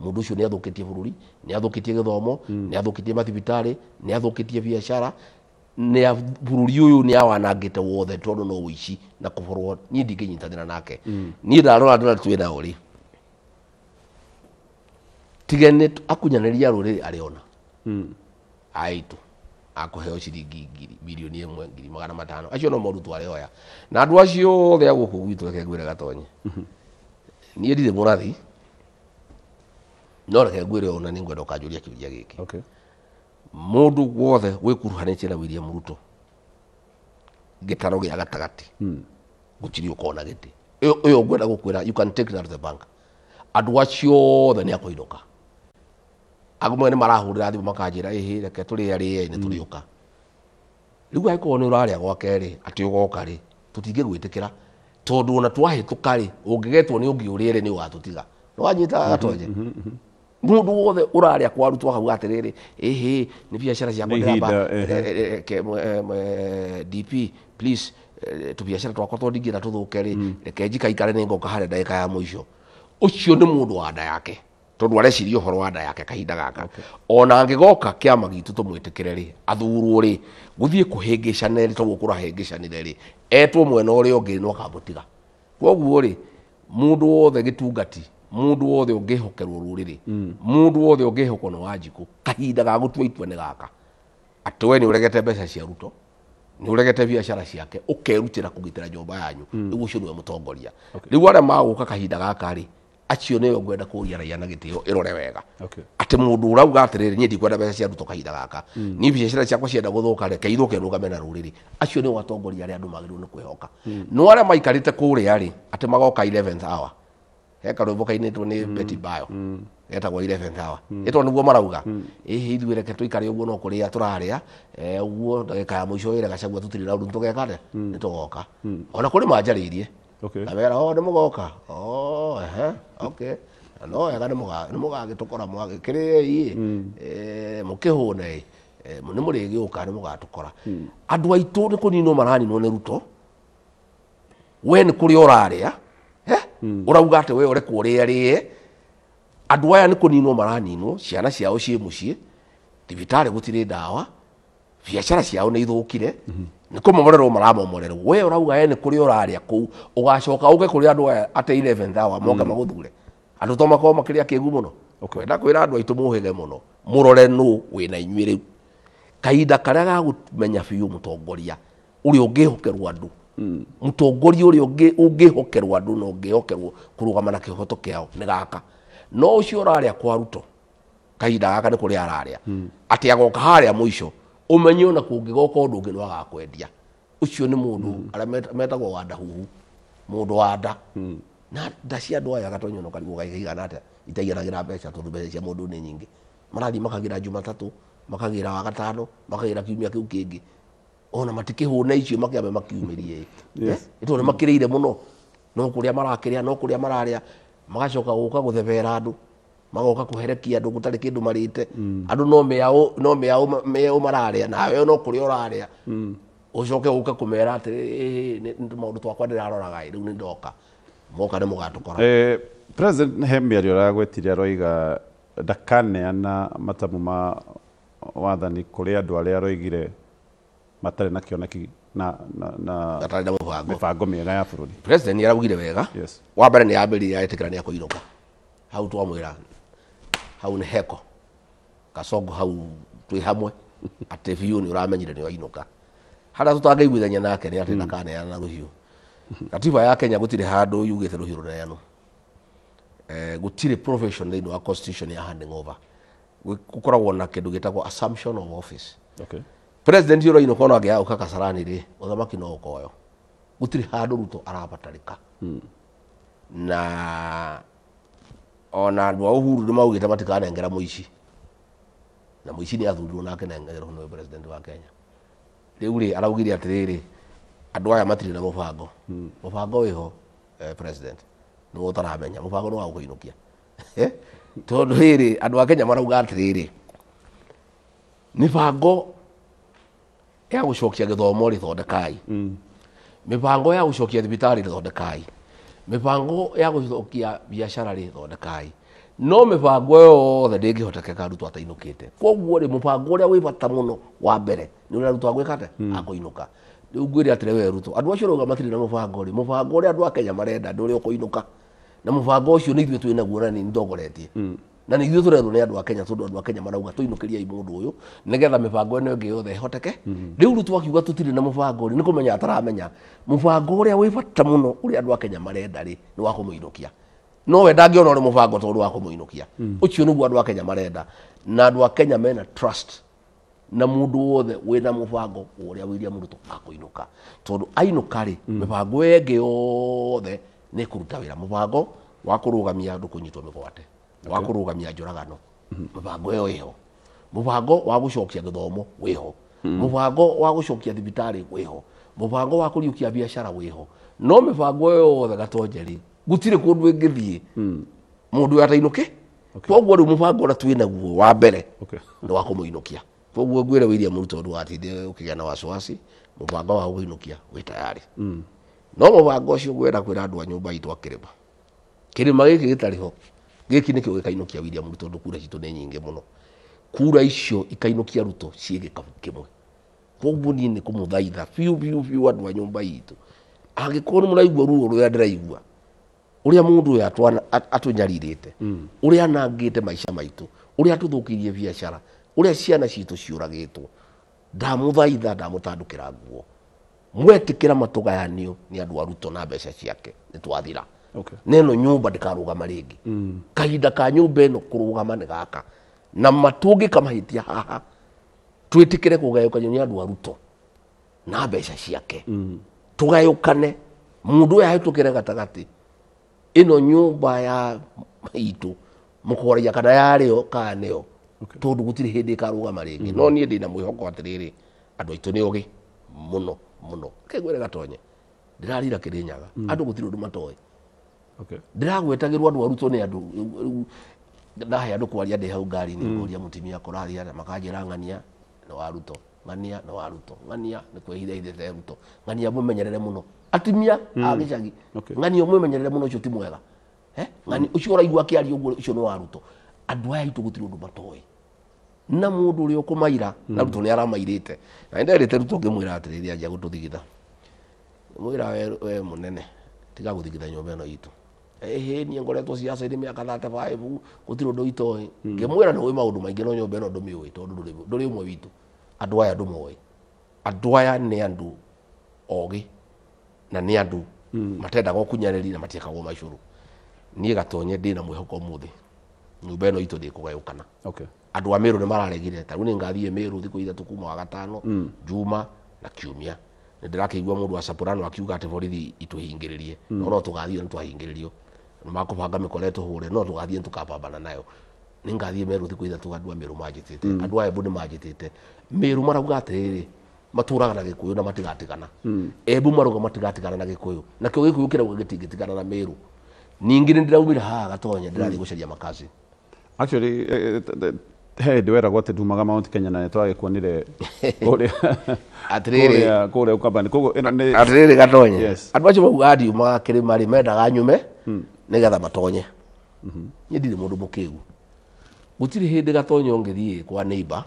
Mũndũ ũcio nĩ athũkĩtie bũrũri, nĩ athũkĩtie gĩthomo, nĩ athũkĩtie mathibitarĩ, nĩ athũkĩtie biacara, nĩ bũrũri ũyũ nĩ awanangĩte wothe tondũ no ũici na kũborwo. Niĩ ndingĩnyitanĩra nake. Niĩ ndarora andũ arĩa twĩ nao rĩ, tige nĩ akunyanĩria rũrĩrĩ arĩona aitũ akũheo ciringi ngiri milioni 1 500,000 acio no morutwo arĩoya na andũ acio othe a gũkũ gwitũ. Reke ngwĩre Gatonye, niĩ ndirĩ mũrathi no reke ngwĩre ona nĩ ngwenda ũkanjũria kĩũria gĩkĩ. Okay. Mũndũ wothe wĩkuruhanĩtie na William Ruto gĩtaro gĩa gatagatĩ gũtirĩ ũkona gĩtĩ. Ũyũ ngwenda gũkwĩra you can take that to the bank. Andũ acio othe nĩ akũinũka. Amwe nĩ marahũrĩra thimũ makanjĩra ĩhĩ reke tũrĩe rĩe nĩ tũrĩũka. Rĩu angĩkorwo nĩ ũrarĩa gwake rĩ atĩ ũgoka rĩ tũtingĩgwĩtĩkĩra tondũ ona twahĩtũka rĩ ũngĩgetwo nĩ ũngĩ ũrĩe rĩ nĩ ũgatũtiga. Nĩ wanyita Gatonye? Mũndũ wothe ũrarĩa kwa Ruto akauga atĩrĩrĩ ĩhĩ nĩ biacara ciakwa ndĩramba DP please tũbiacara twakwa tondũ ndingĩenda tũthũke rĩ reke njikaikare nĩ ngoka harĩa ndagĩka ya mũico. Ũcio nĩ mũndũ wa nda yake tondu areciria ũhoro wa nda yake kahinda gaka. Ona angĩgoka kĩama gitũ tũmwĩtĩkĩre rĩ athurwo rĩ gũthiĩ kũhĩngĩcane rĩ toguo kũrahĩngĩcanire rĩ etwo mwena ũrĩa ũngĩ no akamũtiga. Kwoguo rĩ mũndũ wothe gĩtungati, mũndũ wothe ũngĩhokerwo rũrĩrĩ, mũndũ wothe ũngĩhokwo nĩ Wanjikũ kahinda ga gũtua itua nĩ gaka atĩ we nĩ ũregete mbeca cia Ruto, nĩ ũregete biacara ciake, ũkerutĩra kũgitĩra nyũmba yanyu, rĩu ũcio nĩwe mũtongoria. Rĩu arĩa magũka kahinda gaka rĩ acio nĩo ngwenda kũria raia na gĩtĩo ĩrore wega. Okay. Atĩ mũndũ ũrauga atĩrĩrĩ niĩ ndikwenda mbeca cia Ruto kahinda gaka, niĩ biacara ciakwa cienda gũthũka reke ithũke nũgame na rũrĩrĩ, acio nĩo atongoria arĩa andũ magĩrĩirwo nĩ kwĩhoka. No arĩa maikarĩte kũrĩa rĩ atĩ magoka 11th hour, he karwĩmbo kainĩtwo nĩ Betty Bayo getagwo 11th hour, ĩtondũ nĩguo marauga ĩhĩ ithuĩ reke tũikare ũguo no kũrĩa tũrarĩa ũguo ndagĩka ya mũico ĩrĩa Gachagua tũtirĩ na ũndũ tũgeka atĩa nĩ tũgoka. Ona kũrĩ manjarĩirie Okay. Kamera o nĩ mũgoka oh ehe okay no wega nĩ mũgagĩtũkora mwagĩkĩrĩei mũkĩhũne nĩ mũrĩgĩũka nĩ mũgatũkora. Andũ aitũ nĩ kũninwo maraninwo nĩ Ruto. We nĩ kũrĩa ũrarĩa ũrauga atĩ we ũrekwo ũrĩe rĩe. Andũ aya nĩ kũninwo maraninwo, ciana ciao ciĩ mũciĩ, thibitarĩ gũtirĩ ndawa, biacara ciao nĩ ithũkire, nĩ kũmomorerwo maramomorerwo. We ũrauga we nĩ kũrĩa ũrarĩa kũu ũgacoka ũke kũrĩ andũ aya atĩ 11th hour moke magũthure. Andũ to makorwo makĩrĩa kĩgu mũno. Kwenda kwĩra andũ aitũ mũhĩge mũno mũrore nũ wĩna inyuĩ rĩu. Kahinda karĩa ga gũmenya biũ mũtongoria ũrĩa ũngĩhokerwo andũ, mũtongoria ũrĩa ũngĩhokerwo andũ na ũngĩhokerwo kũrũgama na kĩhoto kĩao nĩ gaka. No ũcio ũrarĩa kwa Ruto kahinda gaka nĩ kũrĩa ararĩa atĩ agoka harĩa mũico ũmenye ona kũngĩgoka ũndũ ũngĩ no agakwendia. Ũcio nĩ mũndũ arĩa metagwo wanda huhu, mũndũ wa nda. Na nda cia andũ aya Gatonyo no karigwo kaigana atĩa itaiganagĩra mbeca tondũ mbeca cia mũndũ nĩ nyingĩ. Marathiĩ makagĩra Jumatatũ, makagĩra Wagatano, makagĩra kiumia kĩu kĩngĩ. Ona matikĩhũna icio makĩambe makiumĩrie. Ĩtondũ nĩ makĩrĩire mũno no kũrĩa marakĩrĩa no kũrĩa mararĩa magacoka gũka gũthebera andũ magoka kũherekia andũ gũtarĩ kĩndũ marĩte. Andũ no mĩaũ mararĩa nawe no kũrĩa ũrarĩa ũcoke ũke kũmera atĩ nĩ maũndũ twakwa ndĩraroraga rĩu nĩ ndoka moka nĩ mũgatũkora. President he mĩario aragwetire aroiga ndakaneana matamu ma wathani kũrĩ andũ arĩa aroigire matarĩ na kĩoneki na gatarĩ na mĩbango mĩega ya bũrũri. President nĩ araugire wega. Yes. Wa mbere nĩ ambĩrĩria etĩkĩra nĩ akũinũka. Hau twamwĩra hau nĩ heko Kasongo hau twĩ hamwe atĩ biũ nĩ ũramenyire nĩ wainũka. Harĩa tũtangĩiguithania nake nĩ atĩ ndakaneana na rũhiũ. Katiba ya Kenya gũtirĩ handũ yugĩte rũhiũ rũneanwo. Gũtirĩ provision thĩinĩ wa constitution ya handing over. Gũkoragwo na kĩndũ gĩtagwo assumption of office. Okay. President ũrainũka ona angĩaga gũka Kasarani rĩ, ũthamaki no ũkoywo. Gũtirĩ handũ Ruto arabatarĩka. Na ona andũ a Uhuru nĩ maugĩte matikanengera mũici. Na mũici nĩ athurirwo na akĩnengerwo nĩwe president wa Kenya. Rĩu rĩ araugire atĩrĩrĩ, andũ aya matirĩ na mũbango. Mũbango wĩho, president nĩwe ũtaramenya, mũbango nĩ wa gũkũinũkia. Tondũ rĩrĩ andũ a Kenya marauga atĩrĩrĩ, mĩbango ya gũcokia gĩthomo rĩ thondekai, mĩbango ya gũcokia thibitarĩ rĩ thondekai, mĩbango ya gũcokia biacara rĩ thondekai, no mĩbango yothe ndĩngĩhotekeka Ruto atainũkĩte. Koguo rĩ mũbango ũrĩa wĩ bata mũno wa mbere nĩ ũrĩa Ruto agwĩka atĩa? Akũinũka. Rĩu ngwĩre atĩrĩ we Ruto, andũ acio ũrauga matirĩ na mũbango rĩ, mũbango ũrĩa andũ a Kenya marenda nĩ ũrĩa ũkũinũka. Na mũbango ũcio nĩ ithuĩ twĩ naguo na nĩ ndongoretie. Na nĩ ithuĩ tũrerwo nĩ andũ a Kenya, tondũ andũ a Kenya marauga tũinũkĩriei mũndũ ũyũ nĩgetha mĩbango ĩno ĩngĩ yothe ĩhoteke. Rĩu Ruto akiuga tũtirĩ na mũbango rĩ, nĩ kũmenya ataramenya mũbango ũrĩa wĩ bata mũno ũrĩa andũ a Kenya marenda rĩ, nĩ wa kũmũinũkia. No we ndangĩona ũrĩ mũbango tondũ wa kũmũinũkia. Ũcio nĩguo andũ a Kenya marenda. Na andũ a Kenya mena trust na mũndũ wothe wĩna mũbango ũrĩa William Ruto akũinũka. Tondũ ainũka rĩ, mĩbango ĩngĩ yothe nĩ kũruta wĩra. Mũbango wa kũrũgamia andũ kũnyitwo mĩgwate, wa kũrũgamia njũragano, mĩbango ĩyo ĩho. Mũbango wa gũcokia gĩthomo wĩho. Mũbango wa gũcokia thibitarĩ wĩho. Mũbango wa kũriũkia biacara wĩho. No mĩbango ĩyo yothe Gatonje rĩ, gũtirĩ kũndũ ĩngĩthiĩ mũndũ ũyũ atainũke. Koguo rĩu mũbango ũrĩa twĩ naguo wa mbere nĩ wa kũmũinũkia. Koguo ngwĩre William Ruto ndũgatinde ũkĩgĩa na wasiwasi, mũbango wa gũkũinũkia wĩ tayari. No mũbango ũcio ngwenda kwĩra andũ a nyũmba itũ a kĩrĩma, kĩrĩma gĩkĩ gĩtarĩ ho, gĩkĩ nĩkĩo gĩkainũkia William Ruto tondũ kura citũ nĩ nyingĩ mũno. Kura icio ikainũkia Ruto ciĩ gĩkabu kĩmwe. Koguo niĩ nĩ kũmũthaitha biũ biũ biũ andũ a nyũmba itũ, angĩkorwo nĩ mũraigua ruo rũrĩa ndĩraigua, ũrĩa mũndũ ũyũ atũnyarirĩte, ũrĩa anangĩte maica maitũ, ũrĩa atũthũkĩirie biacara, ũrĩa ciana citũ ciũragĩtwo, ndamũthaitha, ndamũtandũkĩra nguo. Mwetĩkĩra matũgayanio nĩ andũ a Ruto na mbeca ciake, nĩ twathira. Na ĩno nyũmba ndĩkarũgama rĩngĩ. Kahinda ka nyũmba ĩno kũrũgama nĩ gaka. Na matũngĩka mahĩtia haha, twĩtĩkĩre kũgayũkanio nĩ andũ a Ruto na mbeca ciake. Tũgayũkane, mũndũ ũyũ ahĩtũkĩre gatagatĩ. Ĩno nyũmba ya itũ mũkoragia kana yarĩo kana nĩyo, tondũ gũtirĩ hĩndĩ ĩkarũgama rĩngĩ. No niĩ ndĩna mwĩhoko atĩrĩrĩ, andũ aitũ nĩ ogĩ mũno mũno. Reke ngwĩre Gatonye, ndĩrarira Kĩrĩnyaga, andũ gũtirĩ ũndũ matoĩ. Ndĩragwetagĩrwo andũ a Ruto nĩ andũ, rĩu ndahe andũ kwaria ndĩ hau ngari-inĩ, ngoria mũtumia kũraria na makanjĩra ng'ania nĩ wa Ruto, ng'ania nĩ wa Ruto, ng'ania nĩ kwĩhitha hithĩte Ruto, ng'ania mũmenyerere mũno. Atumia a gĩcagi, ng'ania mwĩmenyerere mũno, ũcio ti mwega. Ng'ania ũcio ũraigua akĩaria ũguo, ũcio nĩ wa Ruto. Andũ aya aitũ gũtirĩ ũndũ matoĩ. Na mũndũ ũrĩa ũkũmaira, na Ruto nĩ aramairĩte. Na nĩ nderĩte Ruto ngĩmwĩra atĩrĩrĩ, anjia gũtũthigitha. Mwĩra we mũnene, tiga gũthigitha nyũmba ĩno itũ. Ĩhĩ, niĩ ngoretwo ciaca-inĩ mĩaka 35, gũtirĩ ũndũ itoĩ. Ngĩmwĩra nĩ ũĩ maũndũ maingĩ no nyũmba ĩno ndũmĩũĩ tondũ ndũrĩ ũmwe witũ. Andũ aya ndũmoĩ. Andũ aya nĩ andũ ogĩ na nĩ andũ matendaga ũkunyanĩri na matiĩkagwo macũrũ. Niĩ Gatonye ndĩna mwĩhoko ũmũthĩ, nyũmba ĩno itũ ndĩkũgayũkana. Andũ a Meru nĩ mararegire, ta rĩu nĩ ngathiĩ Meru thikũ ithatũ kuma wa gatano, Juma na Kiumia. Nĩ ndĩrakĩigua mũndũ wa Soprano akiuga atĩ borithi itũhingĩrĩrie. No no tũgathiĩ nĩ twahingĩrĩrio. Nĩ makũbanga mĩkora ĩtũhũre, no tũgathiĩ nĩ tũkapambana nayo. Nĩ ngathiĩ Meru thikũ ithatũ, andũ a Meru manjĩtĩte. Andũ a Embu nĩ manjĩtĩte. Meru marauga atĩrĩrĩ, matũraga na Gĩkũyũ na matigatigana. Embu marauga matigatigana na Gĩkũyũ. Nakĩo Gĩkũyũ kĩrauga gĩtingĩtigana na Meru. Ningĩ nĩ ndĩraumire haha Gatonye, ndĩrathiĩ gũcaria makazi. Actually, he hĩndĩ weragwo atĩ ndumaga Mount Kenya na nĩ twagĩkuonire kũrĩa Atĩrĩrĩ, kũrĩa Ukambani. Koguo ĩno nĩ atĩrĩrĩ Gatonye, Yes. andũ acio maugaga ndiumaga kĩrĩma rĩ, mendaga nyume nĩgetha matonye. Niĩ ndirĩ mũndũ mũkĩgu. Gũtirĩ hĩndĩ Gatonye ũngĩthiĩ kwa neighbor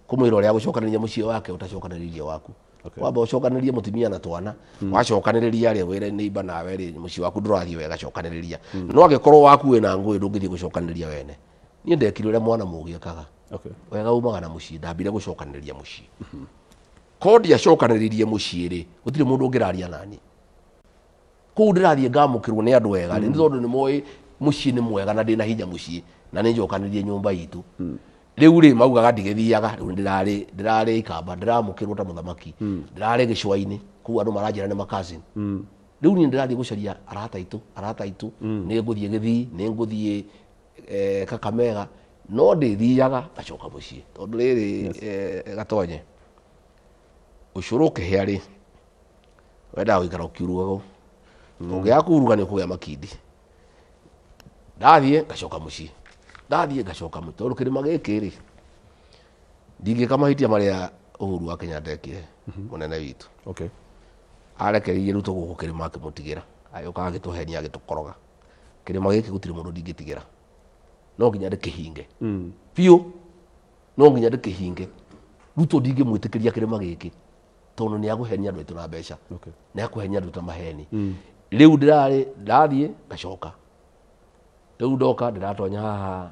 kũmwĩra ũrĩa agũcokanĩrĩria mũciĩ wake ũtacokanĩrĩirie waku. Wamba ũcokanĩrĩrie mũtumia na twana, wacokanĩrĩria rĩ, wĩre neighbor nawe rĩ, mũciĩ waku ndũrathiĩ wega, cokanĩrĩria. No angĩkorwo waku wĩna ngũĩ ndũngĩthiĩ gũcokanĩrĩria wene. Niĩ ndekire ũrĩa mwana mũũgĩ ekaga. Wega umaga na mũciĩ, ndambire gũcokanĩrĩria mũciĩ. Ko ndiacokanĩrĩirie mũciĩ rĩ, gũtirĩ mũndũ ũngĩraria nani. Kũu ndĩrathiĩ ngamũkĩrwo nĩ andũ ega nĩ tondũ nĩ moĩ mũciĩ nĩ mwega na ndĩna hinya mũciĩ na nĩ njokanĩrie nyũmba itũ. Rĩu rĩ maugaga ndigĩthiaga, rĩu ndĩrarĩ Ikamba, ndĩramũkĩrwo ta mũthamaki, ndĩrarĩ gĩcũa-inĩ kũu andũ maranjĩra nĩ ma-cousin. Rĩu niĩ ndĩrathiĩ gũcaria arata aitũ, nĩ ngũthiĩ Gĩthii, nĩ ngũthiĩ Kakamega, no ndĩthiaga ngacoka mũciĩ tondũ rĩrĩ Gatonye ũcũrũ ũkĩhĩa rĩ wendaga gũikara ũkiurugagwo, ũngĩaga kuruga nĩ ũkũgĩa makindi. Ndathiĩ ngacoka mũciĩ, ndathiĩ ngacoka mũciĩ tondũ kĩrĩma gĩkĩ rĩ ndingĩka mahĩtia marĩa Uhuru wa Kenyatta ekire mũnene witũ. Okay. Arekereirie Ruto gũkũ kĩrĩma akĩmũtigĩra, agĩũka agĩtũhenia agĩtũkoroga. Kĩrĩma gĩkĩ gũtirĩ mũndũ ndingĩtigĩra, no nginya ndĩkĩhinge biũ, no nginya ndĩkĩhinge. Ruto ndingĩmwĩtĩkĩria kĩrĩma gĩkĩ tondũ nĩ agũhenia andũ aitũ na mbeca, nĩ akũhenia andũ ta maheni. Rĩu ndĩrarĩ ndathiĩ ngacoka, rĩu ndoka ndĩratonya haha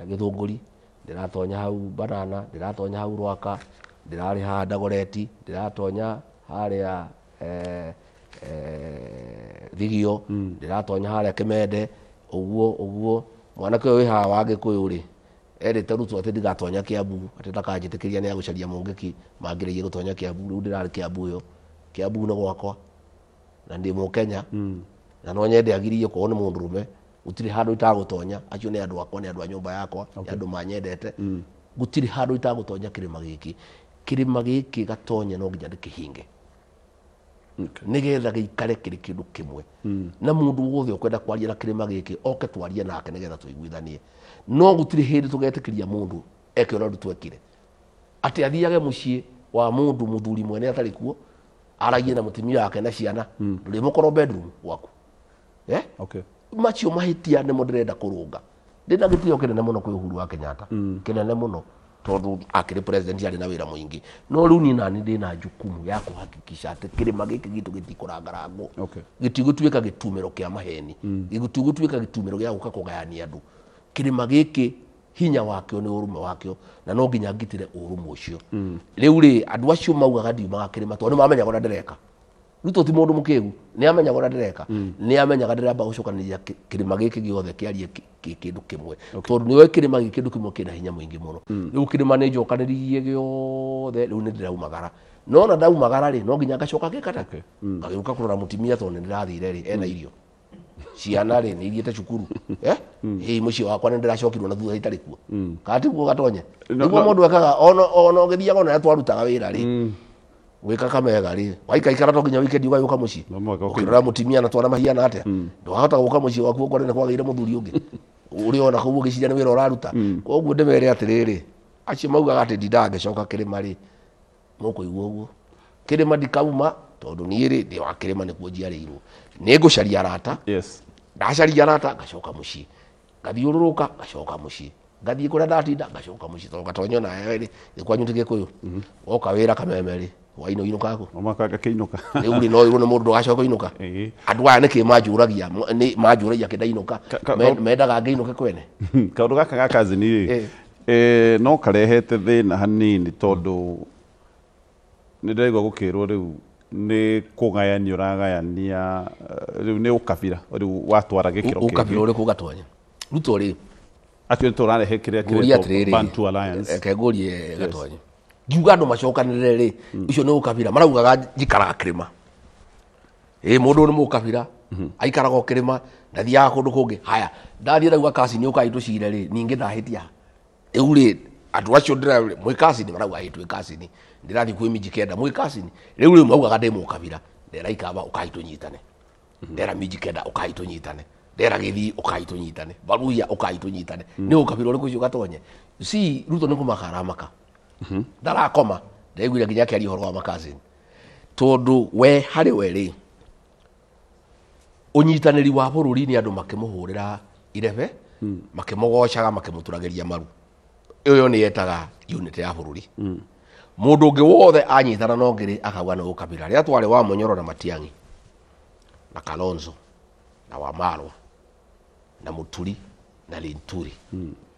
Gĩthũngũri, ndĩratonya hau Banana, ndĩratonya hau Rwaka, ndĩrarĩ haha Dagoretti, ndĩratonya harĩa Thigio, ndĩratonya harĩa Kĩmende, ũguo ũguo. Mwanake ũyũ wĩ haha wa Gĩkũyũ rĩ erĩte Ruto atĩ ndigatonya Kiambu, atĩ ndakanjĩtĩkĩria nĩ agũcaria mũngĩki mangĩrĩie gũtonya Kiambu. Rĩu ndĩrarĩ Kiambu ĩyo, Kiambu nĩ gwakwa na ndĩ Mũkenya na no nyende agirie korwo nĩ mũndũrũme, gũtirĩ handũ itagũtonya. Acio nĩ andũ akwa, nĩ andũ a nyũmba yakwa, nĩ andũ manyendete. Gũtirĩ handũ itagũtonya kĩrĩma gĩkĩ. Kĩrĩma gĩkĩ Gatonye no nginya ndĩkĩhinge nĩgetha gĩikare kĩrĩ kĩndũ kĩmwe, na mũndũ wothe ũkwenda kwaria na kĩrĩma gĩkĩ oke twarie nake nĩgetha tũiguithanie. No gũtirĩ hĩndĩ tũgetĩkĩria mũndũ eke ũrĩa Ruto ekire, atĩ athiage mũciĩ wa mũndũ mũthuri mwene atarĩ kuo, aragie na mũtumia wake na ciana, ndũrĩ mũkorwo bedroom gwaku. Okay. Macio mahĩtia nĩmo ndĩrenda kũrũnga. Ndĩna gĩtĩo kĩnene mũno kwĩ Uhuru wa Kenyatta, kĩnene mũno, tondũ akĩrĩ president arĩ na wĩra mũingĩ. No rĩu niĩ nani ndĩna jukumu ya kũhakikisha atĩ kĩrĩma gĩkĩ gitũ gĩtikũrangarangwo, gĩtigũtuĩka gĩtumĩro kĩa maheni, gĩtigũtuĩka gĩtumĩro gĩa gũka kũgayania andũ. Kĩrĩma gĩkĩ hinya wakĩo nĩ ũrũmwe wakĩo, na no nginya ngitĩre ũrũmwe ũcio. Rĩu rĩ andũ acio maugaga ndiumaga kĩrĩma tondũ nĩ mamenyaga ũrĩa ndĩreka. Ruto ti mũndũ mũkĩgu, nĩ amenyaga ũrĩa ndĩreka, nĩ amenyaga ndĩramba gũcokanĩrĩria kĩrĩma gĩkĩ gĩothe kĩarie kĩndũ kĩmwe, tondũ nĩoĩ kĩrĩma gĩkĩ kĩndũ kĩmwe kĩna hinya mũingĩ mũno. Rĩu kĩrĩma nĩ njokanĩrĩirie gĩothe, rĩu nĩ ndĩraumagara. No na ndaumagara rĩ no nginya ngacoka ngĩkata, ngagĩũka kũrora mũtumia tondũ nĩ ndĩrathire rĩ ena irio, ciana rĩ nĩ ithiĩte cukuru, ĩ mũciĩ wakwa nĩ ndĩracokirwo na thutha itarĩ kuo. Kana tiguo Gatonye? Nĩguo mũndũ ekaga ona ũgĩthiaga ona twarutaga wĩra rĩ gwĩ Kakamega rĩ waikaikara to nginya weekend ũgagĩũka mũciĩ ũkĩrora mũtumia na twana mahiana atĩa, ndwahota gũka mũciĩ waku ũkore nĩ kwagĩire mũthuri ũngĩ ũrĩ ona kũu ũgĩciria nĩ wĩra ũraruta. Koguo ndĩmere atĩrĩrĩ, acio maugaga atĩ ndindaga ngĩcoka kĩrĩma rĩ, mũkũigua ũguo kĩrĩma ndikauma tondũ niĩ rĩ ndĩ wa kĩrĩma nĩkuo njiarĩirwo. Nĩ ngũcaria arata, ndacaria arata ngacoka mũciĩ, ngathiũrũrũka ngacoka mũciĩ, ngathiĩ kũrĩa ndatinda ngacoka mũciĩ, tondũ Gatonye onawe rĩ nĩ kwanyu ti Gĩkũyũ, woka wĩra Kameme rĩ hwainĩ ũinũka kũ? Omaka ngakĩinũka. Rĩu rĩ no ĩrwo nĩ mũndũ ndũgacoka kũinũka. Andũ aya nĩkĩ manjũragia, manjũragia kĩndainũka, mendaga ngĩinũke kwene. Kaũndũ gaka ga cousin rĩ, no karehete thĩna hanini tondũ nĩ ndĩraigua gũkĩrwo rĩu nĩ kũgayania ũragayania, rĩu nĩ ũkabira rĩu watwara gĩkĩro kĩngĩ. Ũkabira ũrĩkũ Gatonye? Ruto rĩ acio nĩ tũrarehe kĩrĩa kĩretwo Bantu Alliance. Reke ngũrie Gatonye, ngiuga andũ macokanĩrĩre rĩ, icio nĩ ũkabira maraugaga njikaraga kĩrĩma. Ĩ mũndũ nĩ mũkabira aikaraga o kĩrĩma ndathiaga kũndũ kũngĩ. Haya ndathiĩ ndauga cousin ũkai tũcire rĩ, ningĩ ndahĩtia. Rĩu rĩ andũ acio ndĩra mwĩ cousin marauga ĩ twĩ cousin, ndĩrathiĩ kwĩ minji kenda mwĩ cousin. Rĩu rĩ maugaga ndĩ mũkabira, ndera Ikamba ũkai tũnyitane, ndera minji kenda ũkai tũnyitane, ndera Gĩthii ũkai tũnyitane, Baruya ũkai tũnyitane. Nĩ ũkabira ũrĩkũ ũcio Gatonye? Si Ruto nĩ kũmaka aramaka, ndarakoma. Ndaiguire nginya akĩaria ũhoro wa ma-cousin, tondũ we harĩ we rĩ ũnyitanĩri wa bũrũri nĩ andũ makĩmũhũrĩra irebe, makĩmũgocaga, makĩmũturagĩria maru. Ĩyo nĩ yetaga unity ya bũrũri. Mũndũ ũngĩ wothe anyitana na ũngĩ rĩ akauga nĩ ũkabira. Rĩrĩa twarĩ wa Mũnyoro na Matiang'i na Kalonzo na Wamarwa na Mũturi na Linturi,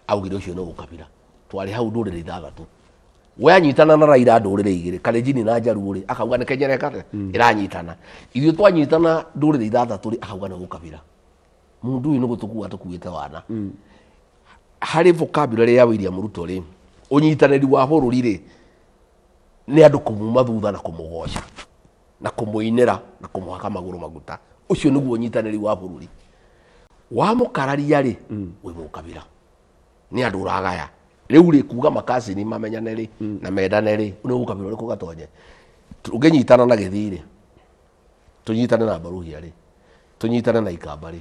augire ũcio nĩ ũkabira. Twarĩ hau ndũrĩrĩ ithathatũ. We anyitana na Raila ndũrĩrĩ igĩrĩ Kalenjin na Jaluo rĩ akauga nĩ Kenya ĩreka atĩa? Ĩranyitana. Ithuĩ twanyitana ndũrĩrĩ ithathatũ rĩ akauga nĩ gũkabira. Mũndũ ũyũ nĩ gũtũkua tũkuĩte wana. Harĩ vocabulary ya William Ruto rĩ ũnyitanĩri wa bũrũri rĩ nĩ andũ kũmuma thutha na kũmũgoca na kũmũinĩra na kũmũhaka magũrũ maguta. Ũcio nĩguo ũnyitanĩri wa bũrũri. Wamũkararia rĩ wĩ mũkabira nĩ andũ ũragaya. Rĩu rĩ kuga makacini mamenyane rĩ na mendane rĩ nĩ ũgũkabira ũrĩkũ gatonye. Tũngĩnyitana na Gĩthii rĩ tũnyitane na Mbaruhia rĩ tũnyitane na Ikamba rĩ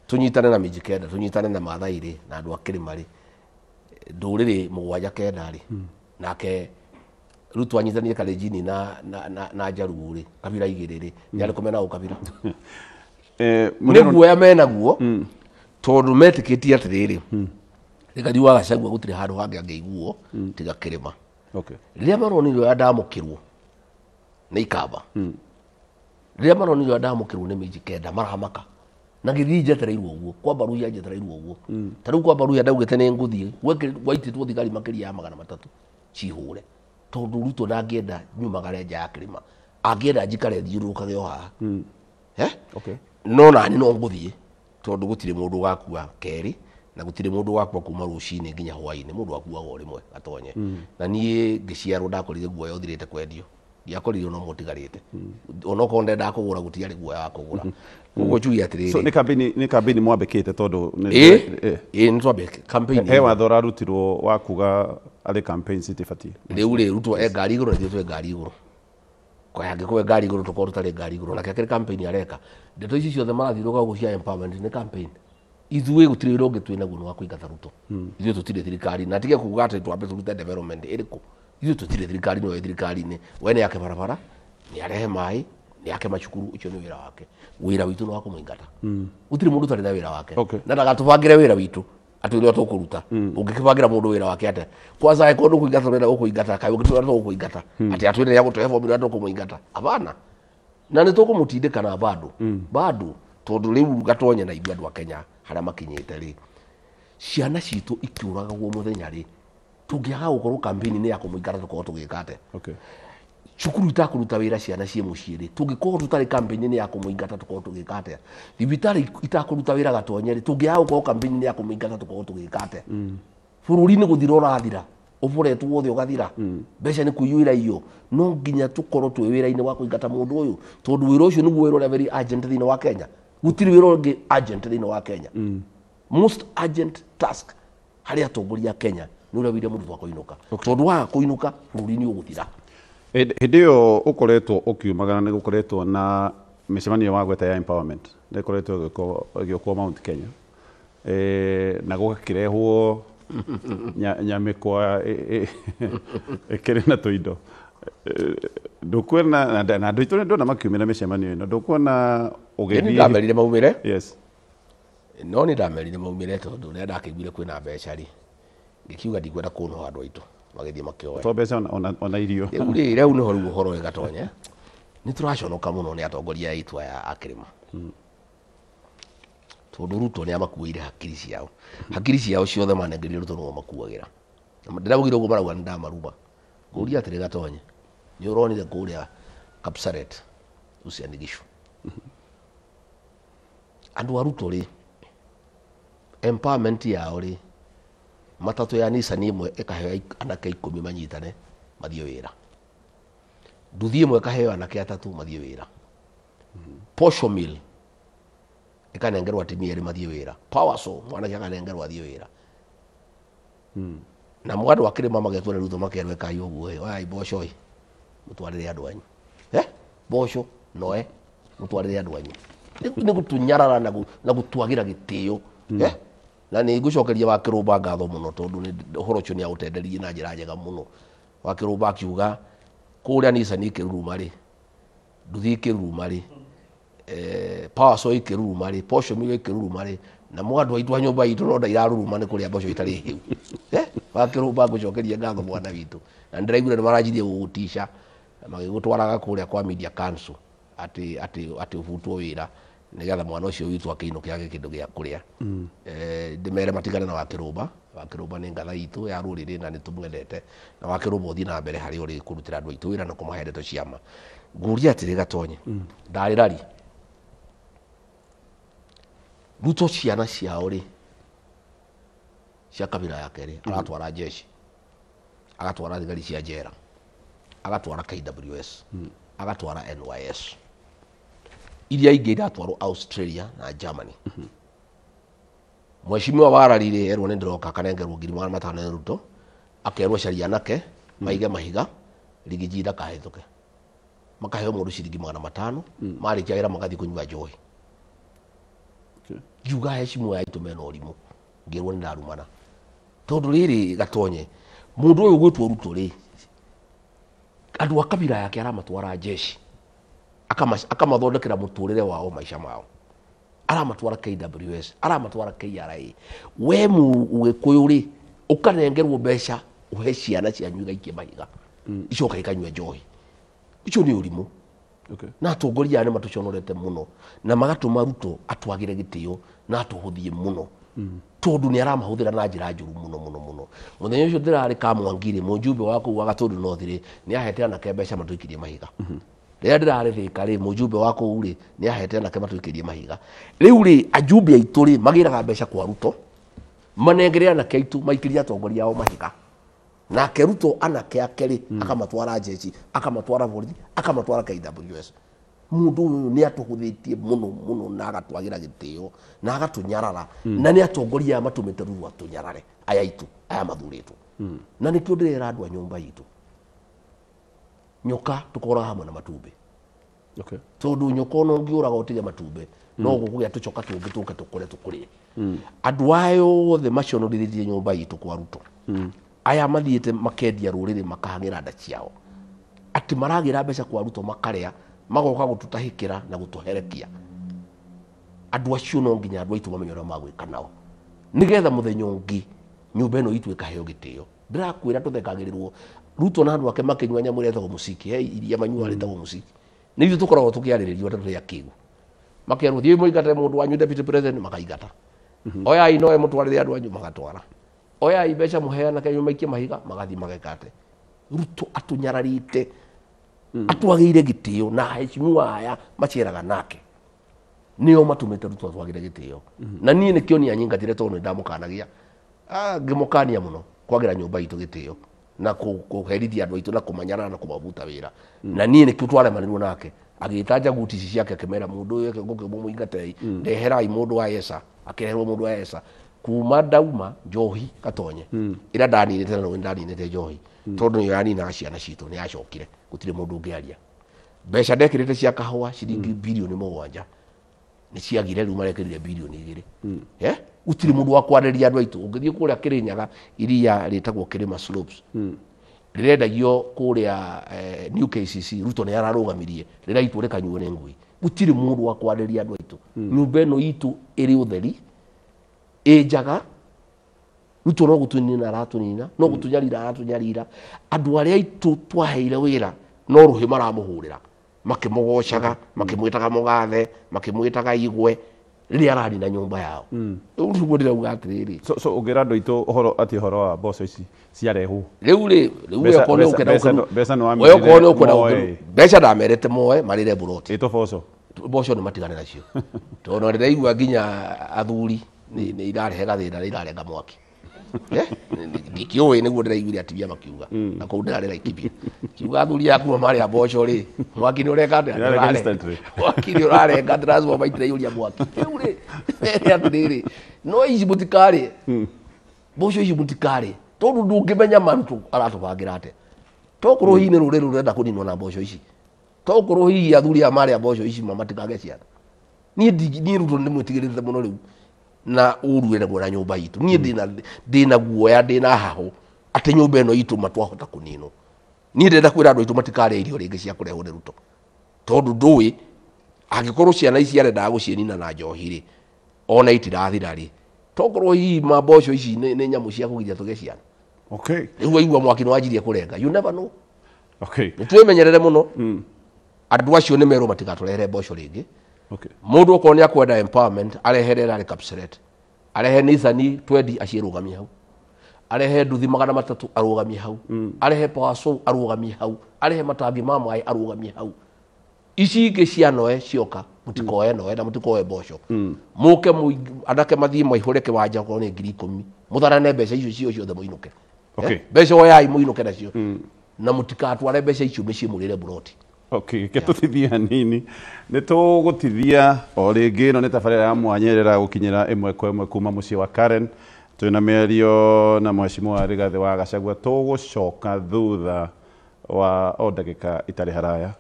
tũnyitane na Mijikenda tũnyitane na Maathai rĩ na andũ a kĩrĩma rĩ ndũrĩrĩ mũgwanja kenda rĩ nake Ruto anyitanie Kalenjin na Jaluo rĩ kabira igĩrĩ rĩ nĩ arĩkũ mena ũkabira? Nĩ guoya menaguo tondũ metĩkĩtie atĩrĩrĩ Rigathi wa Gachagua gũtirĩ handũ hangĩ angĩiguo tiga kĩrĩma. Rĩrĩa maronire ũrĩa ndamũkĩrwo nĩ Ikamba, rĩrĩa maronire ũrĩa ndamũkĩrwo nĩ Mijikenda maramaka na Gĩthii njetereirwo ũguo kwa Mbaruhia njetereirwo ũguo. Ta rĩu kwa Mbaruhia ndaugĩte nĩ ngũthiĩ gwaitĩtwo thigari makĩria ya 300 cihũre tondũ Ruto ndangĩenda nyumagare nja ya kĩrĩma, angĩenda njikare thiũrũrũkage o haha. No nani no ngũthiĩ tondũ gũtirĩ mũndũ ũgakua kerĩ na gũtirĩ mũndũ ũgakua kuma rũcinĩ nginya hwaĩ-inĩ, mũndũ akuaga o rĩmwe gatonye. Na niĩ ngĩciarwo ndakorire guoya ũthirĩte kwendio, ndiakorire ona ũmwe ũtigarĩte. Onokorwo ndendaga kũgũra gũtiarĩ guoya wa kũgũra. Koguo njuge atĩrĩrĩ, So nĩ campaign mwambĩkĩte tondũ ĩ nĩ twambĩkĩte campaign. He watho ũrarutirwo wa kuga arĩ campaign citibatiĩ. Rĩu rĩ Ruto e ngari igũrũ na ithuĩ twĩ ngari igũrũ. Kwa angĩkorwo e ngari igũrũ tũkorwo tũtarĩ ngari igũrũ nake akĩrĩ campaign areka. Ndeto ici ciothe marathiũrũrũka gũkũ cia empowerment nĩ campaign. Ithuĩ gũtirĩ wĩra ũngĩ twĩ naguo nĩ wa kũingata Ruto. Ithuĩ tũtirĩ thirikari na tige kuga atĩ twambe tũrute development ĩrĩkũ. Ithuĩ tũtirĩ thirikari no thirikari-inĩ. We nĩ ake barabara, nĩ arehe maĩ, nĩ ake macukuru, ũcio nĩ wĩra wake. Wĩra witũ nĩ wa kũmũingata. Gũtirĩ mũndũ ũtarĩ na wĩra wake. Na ndagatũbangĩre wĩra witũ atĩ ũrĩa tũkũruta. Ũngĩkĩbangĩra mũndũ wĩra wake atĩa? Kwanza angĩkorwo ndũkũingata ũrenda gũkũingata, kaĩ ũngĩtwĩra tũgũkũingata? Atĩ atwĩre nĩ agũtũhe bomu ũrĩa tũkũmũingata? Hapana. Na nĩ tũkũmũtindĩka na bado. Bado tondũ rĩu gatonye na ithuĩ andũ a Kenya harĩa makinyĩte rĩ ciana citũ ikĩũragagwo mũthenya rĩ tũngĩaga gũkorwo campaign-inĩ ya kũmũingata tũkorwo tũgĩka atĩa? Cukuru itakũruta wĩra ciana ciĩ mũciĩ rĩ tũngĩkorwo tũtarĩ campaign-inĩ ya kũmũingata tũkorwo tũgĩka atĩa? Thibitarĩ itakũruta wĩra gatonye rĩ tũngĩaga gũkorwo campaign-inĩ ya kũmũingata tũkorwo tũgĩka atĩa? Bũrũri nĩ gũthira ũrathira, ũboretwo wothe ũgathira, mbeca nĩ kũiywo iraiywo. No nginya tũkorwo twĩ wĩra-inĩ wa kũingata mũndũ ũyũ tondũ wĩra ũcio nĩguo wĩra ũrĩa very urgent thĩinĩ wa Kenya. Gũtirĩ wĩra ũngĩ urgent thĩinĩ wa Kenya. Most urgent task harĩ atongoria a Kenya nĩ ũrĩa William Ruto akũinũka. Tondũ waga kũinũka bũrũri nĩ ũgũthira. Hĩndĩ ĩyo ũkoretwo ũkiumagara nĩ gũkoretwo na mĩcemanio wa gweta ya empowerment nĩ ĩkoretwo ĩgĩũkwo Mount Kenya. Na gũgakĩrehwo nyamĩkwa ĩkĩrĩ na tũindo. Ndũkuona na andũ aitũ ndona makiumĩra mĩcemanio ĩno, ndũkuona ũgĩthiĩ. Nĩ ndamerire maumĩre. Yes. No nĩ ndamerire maumĩre tondũ rĩrĩa ndakĩiguire kwĩna mbeca rĩ ngĩkiuga ndikwenda kũnoa andũ aitũ magĩthiĩ makĩoya. To mbeca ona irio. Rĩu rĩ, rĩu nĩho rĩu ũhoro wĩ gatonye. Nĩ tũraconoka mũno nĩ atongoria aitũ aya a kĩrĩma. Tondũ Ruto nĩ amakuĩire hakiri ciao. Hakiri ciao ciothe manengerire Ruto nĩo makuagĩra. Ndĩraugire ũguo marauga nĩ ndamaruma. Ngũria atĩrĩ gatonye, nĩ ũronire kũrĩa Kapsaret Uasin Gishu. Andũ a Ruto rĩ empowerment yao rĩ matatũ ya Nissan ĩmwe ĩkaheo anake 10 manyitane mathiĩ wĩra. Nduthi ĩmwe ĩkaheo anake 3 mathiĩ wĩra. Posho mill ĩkanengerwo atumia erĩ mathiĩ wĩra. Power saw mwanake akanengerwo athiĩ wĩra. Na andũ a kĩrĩma magetwo nĩ Ruto makerwo ĩkai ũguo ĩ, oyai mboco ĩ, mũtwarĩre andũ anyu. Mboco noe mũtwarĩre andũ anyu. Nĩ gũtũnyarara na gũtwagĩra gĩtĩo. Na nĩ ngũcokeria wa Kĩrũmba ngatho mũno tondũ ũhoro ũcio nĩ aũtenderirie na njĩra njega mũno. Wa Kĩrũmba akiuga kũrĩa Nissan ĩkĩruruma rĩ, nduthi ĩkĩruruma rĩ, power saw ĩkĩruruma rĩ, posho mill ĩkĩruruma rĩ, na andũ aitũ a nyũmba itũ no ndairaruruma nĩ kũrĩa mboco itarĩ hĩu. Wa Kĩrũmba ngũcokeria ngatho mwana witũ. Na nĩndĩraiguire nĩ maranjirie gũgũtica magĩgũtwaraga kũrĩa kwa Media Council atĩ ũbutwo wĩra nĩgetha mwana ũcio witũ akĩinũke age kĩndũ gĩa kũrĩa. Ndĩmere matigane na Wakĩrũmba. Wakĩrũmba nĩ ngatha itũ ya rũrĩrĩ na nĩ tũmwendete, na Wakĩrũmba ũthiĩ na mbere harĩa ũrĩ kũrutĩra andũ aitũ wĩra na kũmahe ndeto cia ma. Ngũria atĩrĩ Gatonye, ndarĩ rari Ruto ciana ciao rĩ cia kabira yake rĩ aratwara jeshi, agatwara thigari cia njera, agatwara KWS, agatwara NYS, iria ingĩ iratwarwo Australia na Germany. Mheshimiwa Warari rĩ erwo nĩ ndĩroka akanengerwo 500,000 nĩ Ruto, akerwo caria anake maige mahiga Rigiji ndakahĩtũke, makaheo mũndũ ciringi 500, marĩkia wĩra magathiĩ kũnyua njohi. Ngiuga heshima ya aitũ mena ũrimũ, ngĩrwo nĩ ndarumana tondũ rĩrĩ Gatonye, mũndũ ũyũ ũgwĩtwo Ruto rĩ, andũ a kabira yake aramatwara jeshi, akamathondekera mũtũrĩre wao maica mao, aramatwara KWS, aramatwara KRA. We Mũgĩkũyũ rĩ ũkanengerwo mbeca ũhe ciana cianyu igaikie mahiga icoka ikanyua njohi, icio nĩ ũrimũ. Na atongoria aya nĩ matũconorete mũno na magatũma Ruto atwagĩre gĩtĩo na atũhũthie mũno, tondũ nĩ aramahũthĩra na njĩra njũru mũno mũno mũno. Mũthenya ũcio ndĩrarĩ Kamwangi rĩ, mũjumbe wa kũu wa Gatũndũ North rĩ, nĩ ahete anake mbeca matũikirie mahiga. Rĩrĩa ndĩrarĩ Thĩka rĩ, mũjumbe wa kũu rĩ, nĩ ahete anake matũikirie mahiga. Rĩu rĩ, ajumbe aitũ rĩ, magĩraga mbeca kwa Ruto, manengere anake aitũ maikĩrie atongoria ao mahiga. Nake Ruto anake ake rĩ, akamatwara jeshi, akamatwara borithi, akamatwara KWS. Mũndũ ũyũ nĩ atũhũthĩtie mũno mũno na agatwagĩra gĩtĩo na agatũnyarara, na nĩ atongoria aya matũmĩte Ruto atũnyarare, aya aitũ aya mathurĩtwo. Na nĩkĩo ndĩrera andũ a nyũmba itũ, nyoka tũkoraga hamwe na matumbĩ. Tondũ nyoka ona ũngĩũraga ũtige matumbĩ, no gũkũgĩa tũcoka tũngĩ tũke tũkũre tũkũrĩe. Andũ aya othe maconorithĩtie nyũmba itũ kwa Ruto, aya mathiĩte makendia rũrĩrĩ makahang'ĩra nda ciao, atĩ maragĩra mbeca kwa Ruto makarĩa, magoka gũtũtahĩkĩra na gũtũherekia. Andũ acio no nginya andũ aitũ mamenye ũrĩa magwĩka nao, nĩgetha mũthenya ũngĩ nyũmba ĩno itũ ĩkaheo gĩtĩo. Ndĩrakwĩra tũthekagĩrĩrwo Ruto na andũ ake makĩnyua nyamũ ĩrĩa ĩtagwo mũciki, he iria manyuaga rĩtagwo mũciki, nĩ ithuĩ tũkoragwo tũkĩarĩrĩrio atĩ tũrĩ akĩgu, makerwo thiĩ mũingate mũndũ wanyu deputy president, makaingata. Oyai noe mũtwarĩre andũ anyu, magatwara. Oyai mbeca mũheana kenyu maikie mahiga, magathiĩ mageka atĩ. Ruto atũnyararĩte, atwagĩire gĩtĩo, na heshimiwa aya maceraga nake nĩo matũmĩte Ruto atwagĩre gĩtĩo. Na niĩ nĩkĩo niĩ anyingatire tondũ nĩ ndamũkanagia, ngĩmũkania mũno kwagĩra nyũmba itũ gĩtĩo na kũherithia andũ aitũ na kũmanyarara na kũmabuta wĩra. Na niĩ nĩkĩo twaremanĩrwo nake, agĩta njaguti ici ciake akĩmera mũndũ ũyũ eke ngũkĩ mũmũingatei, ndeherai mũndũ wa Esa, akĩreherwo mũndũ wa Esa. Kuma ndauma njohi Gatonye, ĩrĩa ndaninĩte na ndaninĩte njohi, tondũ nĩyo yaninaga ciana citũ, nĩ yacokire, gũtirĩ mũndũ ũngĩaria. Mbeca ndekĩrĩte cia kahũa ciringi 7 bilioni nĩ ciagire, rĩu marekĩrire 2 bilioni. Gũtirĩ mũndũ wa kwarĩria andũ aitũ. Ũngĩthiĩ kũrĩa Kĩrĩnyaga, iria rĩtagwo Kĩrĩma Slopes, rĩrendagio kũrĩa New KCC, Ruto nĩ ararũgamirie rĩraitwo rĩkanyuo nĩ ngui. Gũtirĩ mũndũ wa kwarĩria andũ aitũ. Nyũmba ĩno itũ ĩrĩ ũtheri, ĩ njaga, Ruto no gũtũnina aratũnina, no gũtũnyarira aratũnyarira. Andũ arĩa aitũ twaheire wĩra no rũhĩ maramũhũrĩra, makĩmũgocaga, makĩmwĩtaga mũgathe, makĩmwĩtaga igwe, rĩrĩa ararina nyũmba yao. Rĩu nĩguo ndĩrauga atĩrĩrĩ, So ũngĩra andũ aitũ ũhoro atĩ ũhoro wa mboco ici ciarehwo, rĩu rĩ, rĩu we okorwo nĩ ũkwenda mbeca nĩ we okorwo nĩ ũkwenda moe. Mbeca ndamerete moe marĩre mburoti. Ĩtwo boco. Mboco nĩ matigane nacio, tondũ ndĩraigua nginya athuri nĩ irarehe gathĩna, nĩ irarenga mwaki. Ndikĩũĩ, nĩguo ndĩraiguire atumia makiuga na kũu ndĩrarĩ Laikipia, kiuga athuri a kuma marĩa mboco rĩ, mwaki nĩ ũreka atĩa? Irarenga Nĩ ũrarenga. Instantly. Mwaki nĩ ũrarenga, transformer itiraiyũria mwaki. Rĩu rĩ, mere atĩrĩrĩ, no ici mũtikarĩe mboco ici, mũtikarĩe, tondũ ndũngĩmenya maruto aratũbangĩra atĩa. Tokorwo hihi nĩ rũrĩrĩ rũrenda kũninwo na mboco ici, tokorwo hihi athuri aya marĩa mboco ici ma matikage ciana. Niĩ niĩ Ruto nĩ mwĩtigĩrĩte mũno rĩu na ũru wĩnaguo na nyũmba itũ. Niĩ ndĩna guoya, ndĩna hahũ atĩ nyũmba ĩno itũ matwahota kũninwo. Niĩ ndĩrenda kwĩra andũ aitũ matikarĩe irio rĩngĩ cia kũrehwo nĩ Ruto, tondũ ndũĩ angĩkorwo ciana ici arendaga gũciĩnina na njohi rĩ, ona itirathira rĩ, tokorwo hihi ma mboco ici nĩ nyamũ cia kũgiria tũgĩe ciana. Rĩu waigua mwaki nĩ wanjirie kũrenga, you never know. Nĩ twĩmenyerere mũno, andũ acio nĩ merwo matigatũrehere mboco rĩngĩ. Mũndũ okorwo nĩ akwenda empowerment, arehere Rally Kapseret, arehe Nissan twendi aciĩrũgamie hau. Arehe nduthi 300 arugamie hau. Arehe power saw arugamie hau. Arehe matangi ma maĩ arugamie hau. Ici ingĩ cia noe cioka mutikoe noe na mutikoe mboco. Muke anake mathie maihũre kĩwanja okorwo nĩ 10,000. Mutharane mbeca icio cio ciothe mũinũke. Okay. Mbeca oyai mũinũke nacio. Na mutikatware mbeca icio mĩciĩ mũrĩre buroti. Okay, ke tutithie hanini. Nĩ tũgũtithia o rĩngĩ ĩno nĩ tabarĩra ya mwanya ĩrĩa ĩragũkinyĩra ĩmwe kwa ĩmwe kuma mũciĩ wa Karen. Twĩna mĩario na Mheshimiwa Rigathĩ wa Gachagua. Tũgũcoka thutha wa o ndagĩka itarĩ haraya.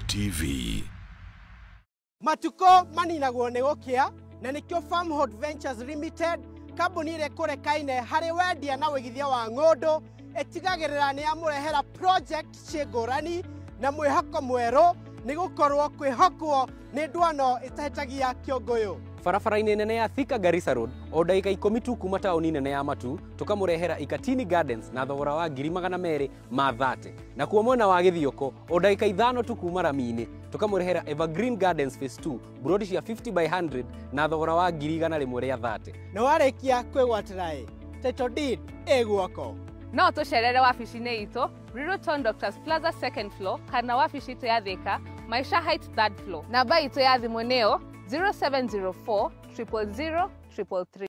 TV. Matuko maninagwo nĩ gũkĩa na nĩkĩo Farmhold Ventures Limited kambuni ĩrĩa ĩkũrekaine harĩ wendia na wĩigithia wa ng'ũndũ ĩtigagĩrĩra nĩ yamũrehera project ciĩ ngũrani na mwĩhoko mwerũ nĩ gũkorwo kwĩhokwo nĩ ndwano ĩtahĩtagia kĩũngũyũ. Barabara-inĩ nene ya Thika Garissa Road o ndagĩka 10 tu kuma taũni nene ya Matu tukamũrehera Ikatini Gardens na thogora wa 230,000. Nakuo mwena wa Gĩthioko o ndagĩka 5 tu kuma rami-inĩ tukamũrehera Evergreen Gardens Phase 2 buroti cia 50 by 100 na thogora wa 130,000. Na warĩkia kwĩgwatĩra ĩ title deed ĩ guoko. No tũcerere wabici-inĩ itũ Riruton Doctors Plaza 2nd floor kana wabici itũ ya Thika Maisha Heights 3rd floor. Namba itũ ya thimũ nĩyo 0704 000 333.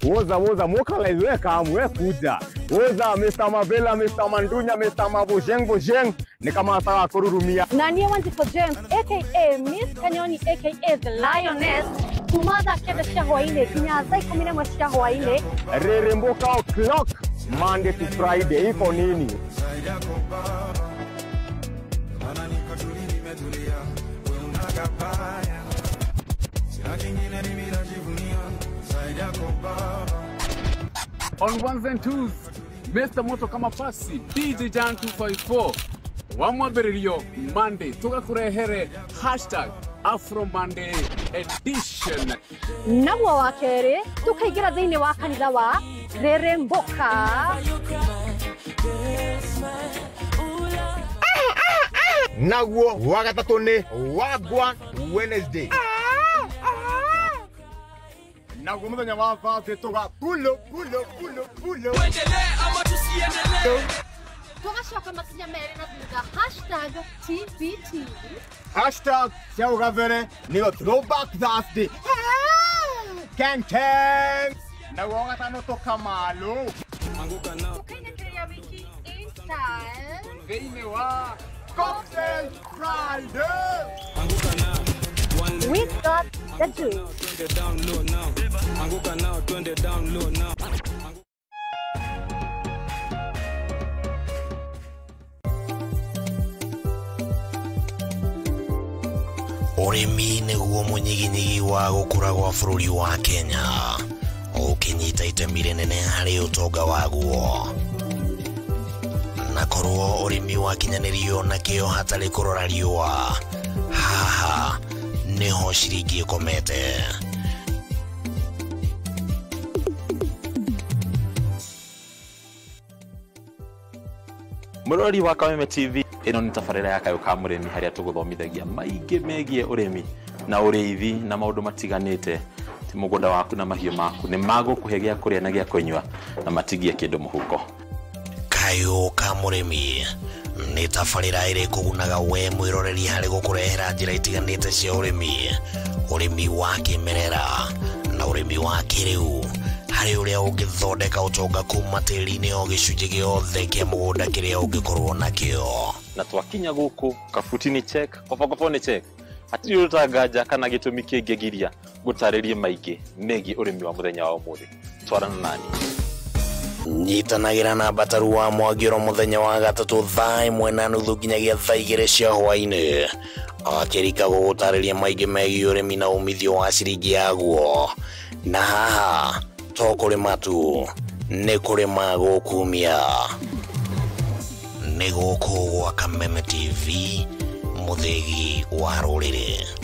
Woza woza mokala weka amwe kuja. Woza Mr. Mabela, Mr. Mandunya, Mr. Mabojeng Bojeng ni kama sawa kururumia. Nani Wanjiko James aka Miss Kanyoni aka The Lioness kumaza kenda cia hwaini kinya thaa 11 cia hwaini. Reremboka o'clock Monday to Friday iko nini? On ones and twos, Mr. Moto kama pasi, DJ Jan 254, wamwambĩrĩrio Monday, tũgakũrehere hashtag Afro Monday edition. Naguo wa kerĩ, tũkaingĩra thĩinĩ wa kanitha wa Reremboka. Naguo wa gatatũ nĩ Wagwan Wednesday. Naguo mũthenya wa Thursday tũga pulo pulo pulo pulo. Tuendelee ama tusiendelee? Tũgacoka makinya merĩ na thutha hashtag TBT. Hashtag cia ũgabere nĩyo Throwback Thursday. Ken ken. Naguo wa gatano tũkamalo. Tũkainĩkĩria wiki in style. Thĩinĩ wa Cocktail Friday. We got the juice. Ũrĩmi nĩguo mũnyiginyigi wa gũkũra gwa bũrũri wa Kenya ũkĩnyita itemi rĩnene harĩ ũtonga waguo. Na korwo ũrĩmi wakinyanĩrio na kĩo hatarĩ kũrora riũa, haha nĩho ciringi ĩkomete. Mũrori wa Kameme TV ĩno nĩ tabarĩra ya Kayũ ka Mũrĩmi harĩa tũgũthomithagia maingĩ megiĩ ũrĩmi na ũrĩithi na maũndũ matiganĩte. Ti mũgũnda waku na mahiũ maku nĩ magũkũhe gĩa kũrĩa na gĩa kũnyua na matigie kĩndũ mũhuko. Kayũ ka Mũrĩmi nĩ tabarĩra ĩrĩa ĩkũgunaga we mwĩroreri harĩ gũkũrehera njĩra itiganĩte cia ũrĩmi, ũrĩmi wa kĩmerera na ũrĩmi wa kĩrĩu harĩ ũrĩa ũngĩthondeka ũtonga kuma tĩri-inĩ o gĩcunjĩ gĩothe kĩa mũgũnda kĩrĩa ũngĩkorwo nakĩo. Na twakinya gũkũ kabuti nĩ check, kobokobo nĩ check, hatirĩ ũtanganja kana gĩtũmi kĩngĩgiria gũtarĩrie maingĩ megiĩ ũrĩmi wa mũthenya wa ũmũthĩ. Twarana nani. Nyitanagĩra na Mbataru wa Mwangĩro mũthenya wa gatatũ thaa 1:30 nginyagia thaa 2 cia hwaĩ-inĩ akĩrika gũgũtarĩria maingĩ megiĩ ũrĩmi na umithio wa ciringi yaguo. Na haha to kũrĩma tu, nĩ kũrĩma gũkumia. Nĩ gũkũ gwa Kameme TV, mũthĩgi wa rũrĩrĩ.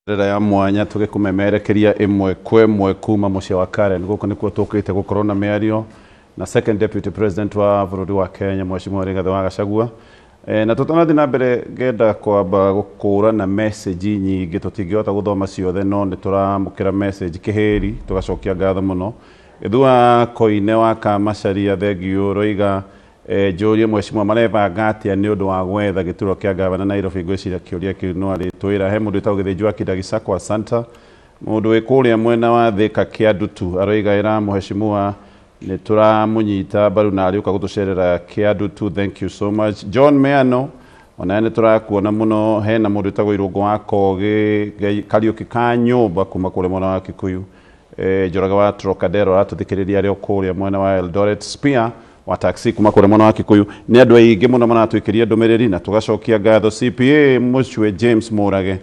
Rĩrĩa ya mwanya tũgĩkũmemerekeria ĩmwe kwa ĩmwe kuma mũciĩ wa Karen. Gũkũ nĩkuo tũkĩte gũkorwo na mĩario na second deputy president wa bũrũri wa Kenya, Mheshimiwa Rigathĩ wa Gachagua. Na tũtanathiĩ na mbere, ngenda kwamba gũkũra na message nyingĩ, tũtingĩhota gũthoma ciothe, no nĩ tũramũkĩra message kĩhĩri, tũgacokia ngatho mũno. Gĩthua Koine wa Kamacharia, thengiũ, roiga njũrie mheshimiwa marebanga atĩa nĩ ũndũ wa gwetha gĩturwa kĩa gavana Nairobi. Ngwĩciria kĩũria kĩu no arĩtwĩra. He mũndũ wĩtagwo Gĩthĩnji wa Kindagicakwa Santa, mũndũ wĩ kũrĩa mwena wa Thĩka Kĩandutu, aroiga ĩra mheshimiwa nĩ tũramũnyita mbaru na arĩũka gũtũcerera Kĩandutu, thank you so much. John Meano, onawe nĩ tũrakuona mũno. Hena mũndũ wĩtagwo Irũngũ wa Kogĩ Kariũki ka nyũmba kuma kũrĩa mwena wa Kikuyu. Njoroge wa Trocadero aratũthikĩrĩria arĩ o kũrĩa mwena wa Eldoret. Spear wa taxi kuma kũrĩa mwena wa Kikuyu. Nĩ andũ aingĩ mũno maratwĩkĩria ndũmĩrĩri na tũgacokia ngatho. CPA Mũcue James Mũrage,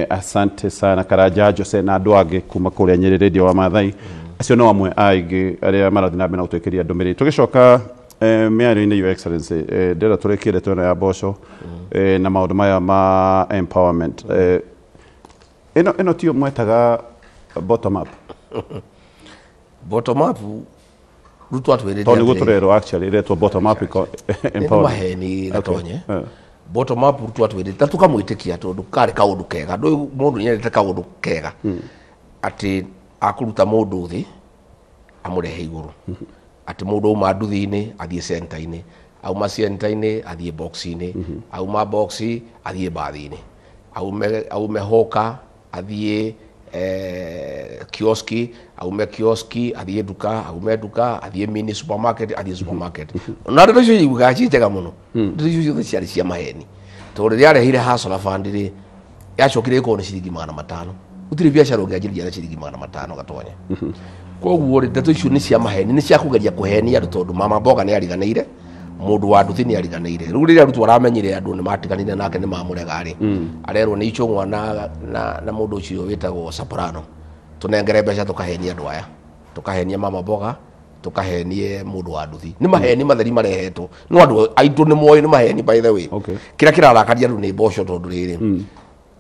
asante sana. Karanja Jose na andũ angĩ kuma kũrĩa Nyĩrĩ Radio wa Maathai, acio no amwe a aingĩ arĩa marathiĩ na mbere na gũtwĩkĩria ndũmĩrĩri. Tũgĩcoka mĩario-inĩ, Your Excellency, ndĩrenda tũrĩkie ndeto ĩno ya mboco na maũndũ maya ma empowerment. Ĩno tiyo mwetaga bottom up? Bottom up Ruto atwĩrĩte tondũ nĩguo tũrerwo actually ĩretwo bottom up empowerment. Maheni Gatonye. Bottom up Ruto atwĩrĩte na tũkamwĩtĩkia tondũ karĩ kaũndũ kega. Ndũĩ mũndũ nĩendete kaũndũ kega, atĩ akũruta mũndũ thĩ amũrehe igũrũ, atĩ mũndũ auma nduthi-inĩ athiĩ center-inĩ, auma center-inĩ athiĩ box-inĩ, auma box athiĩ bathi-inĩ, aume hoka athiĩ kioski, aume kioski athiĩ nduka, aume nduka athiĩ mini supermarket, athiĩ supermarket. Na ndeto icio iguaga ci njega mũno. Ndeto icio ciothe ciarĩ cia maheni, tondũ rĩrĩa arehire Hustler Fund rĩ, yacokire ĩkorwo nĩ ciringi 500. Gũtirĩ biacara ũngĩanjĩrĩria na ciringi 500 Gatonye. Koguo rĩ, ndeto icio nĩ cia maheni, nĩ cia kũgeria kũhenia andũ, tondũ mama mboga nĩ ariganĩire, mũndũ wa nduthi nĩ ariganĩire. Rĩu rĩrĩa Ruto aramenyire andũ nĩ matiganire nake, nĩ mamũrega rĩ, arerwo nĩ Ichung'wa na mũndũ ũcio wĩtagwo Soprano, tũnengere mbeca tũkahenie andũ aya, tũkahenie mama mboga, tũkahenie mũndũ wa nduthi. Nĩ maheni matheri marehetwo no andũ aitũ nĩ moĩ nĩ maheni, by the way. Kĩrĩa kĩrarakaria andũ nĩ mboco, tondũ rĩrĩ,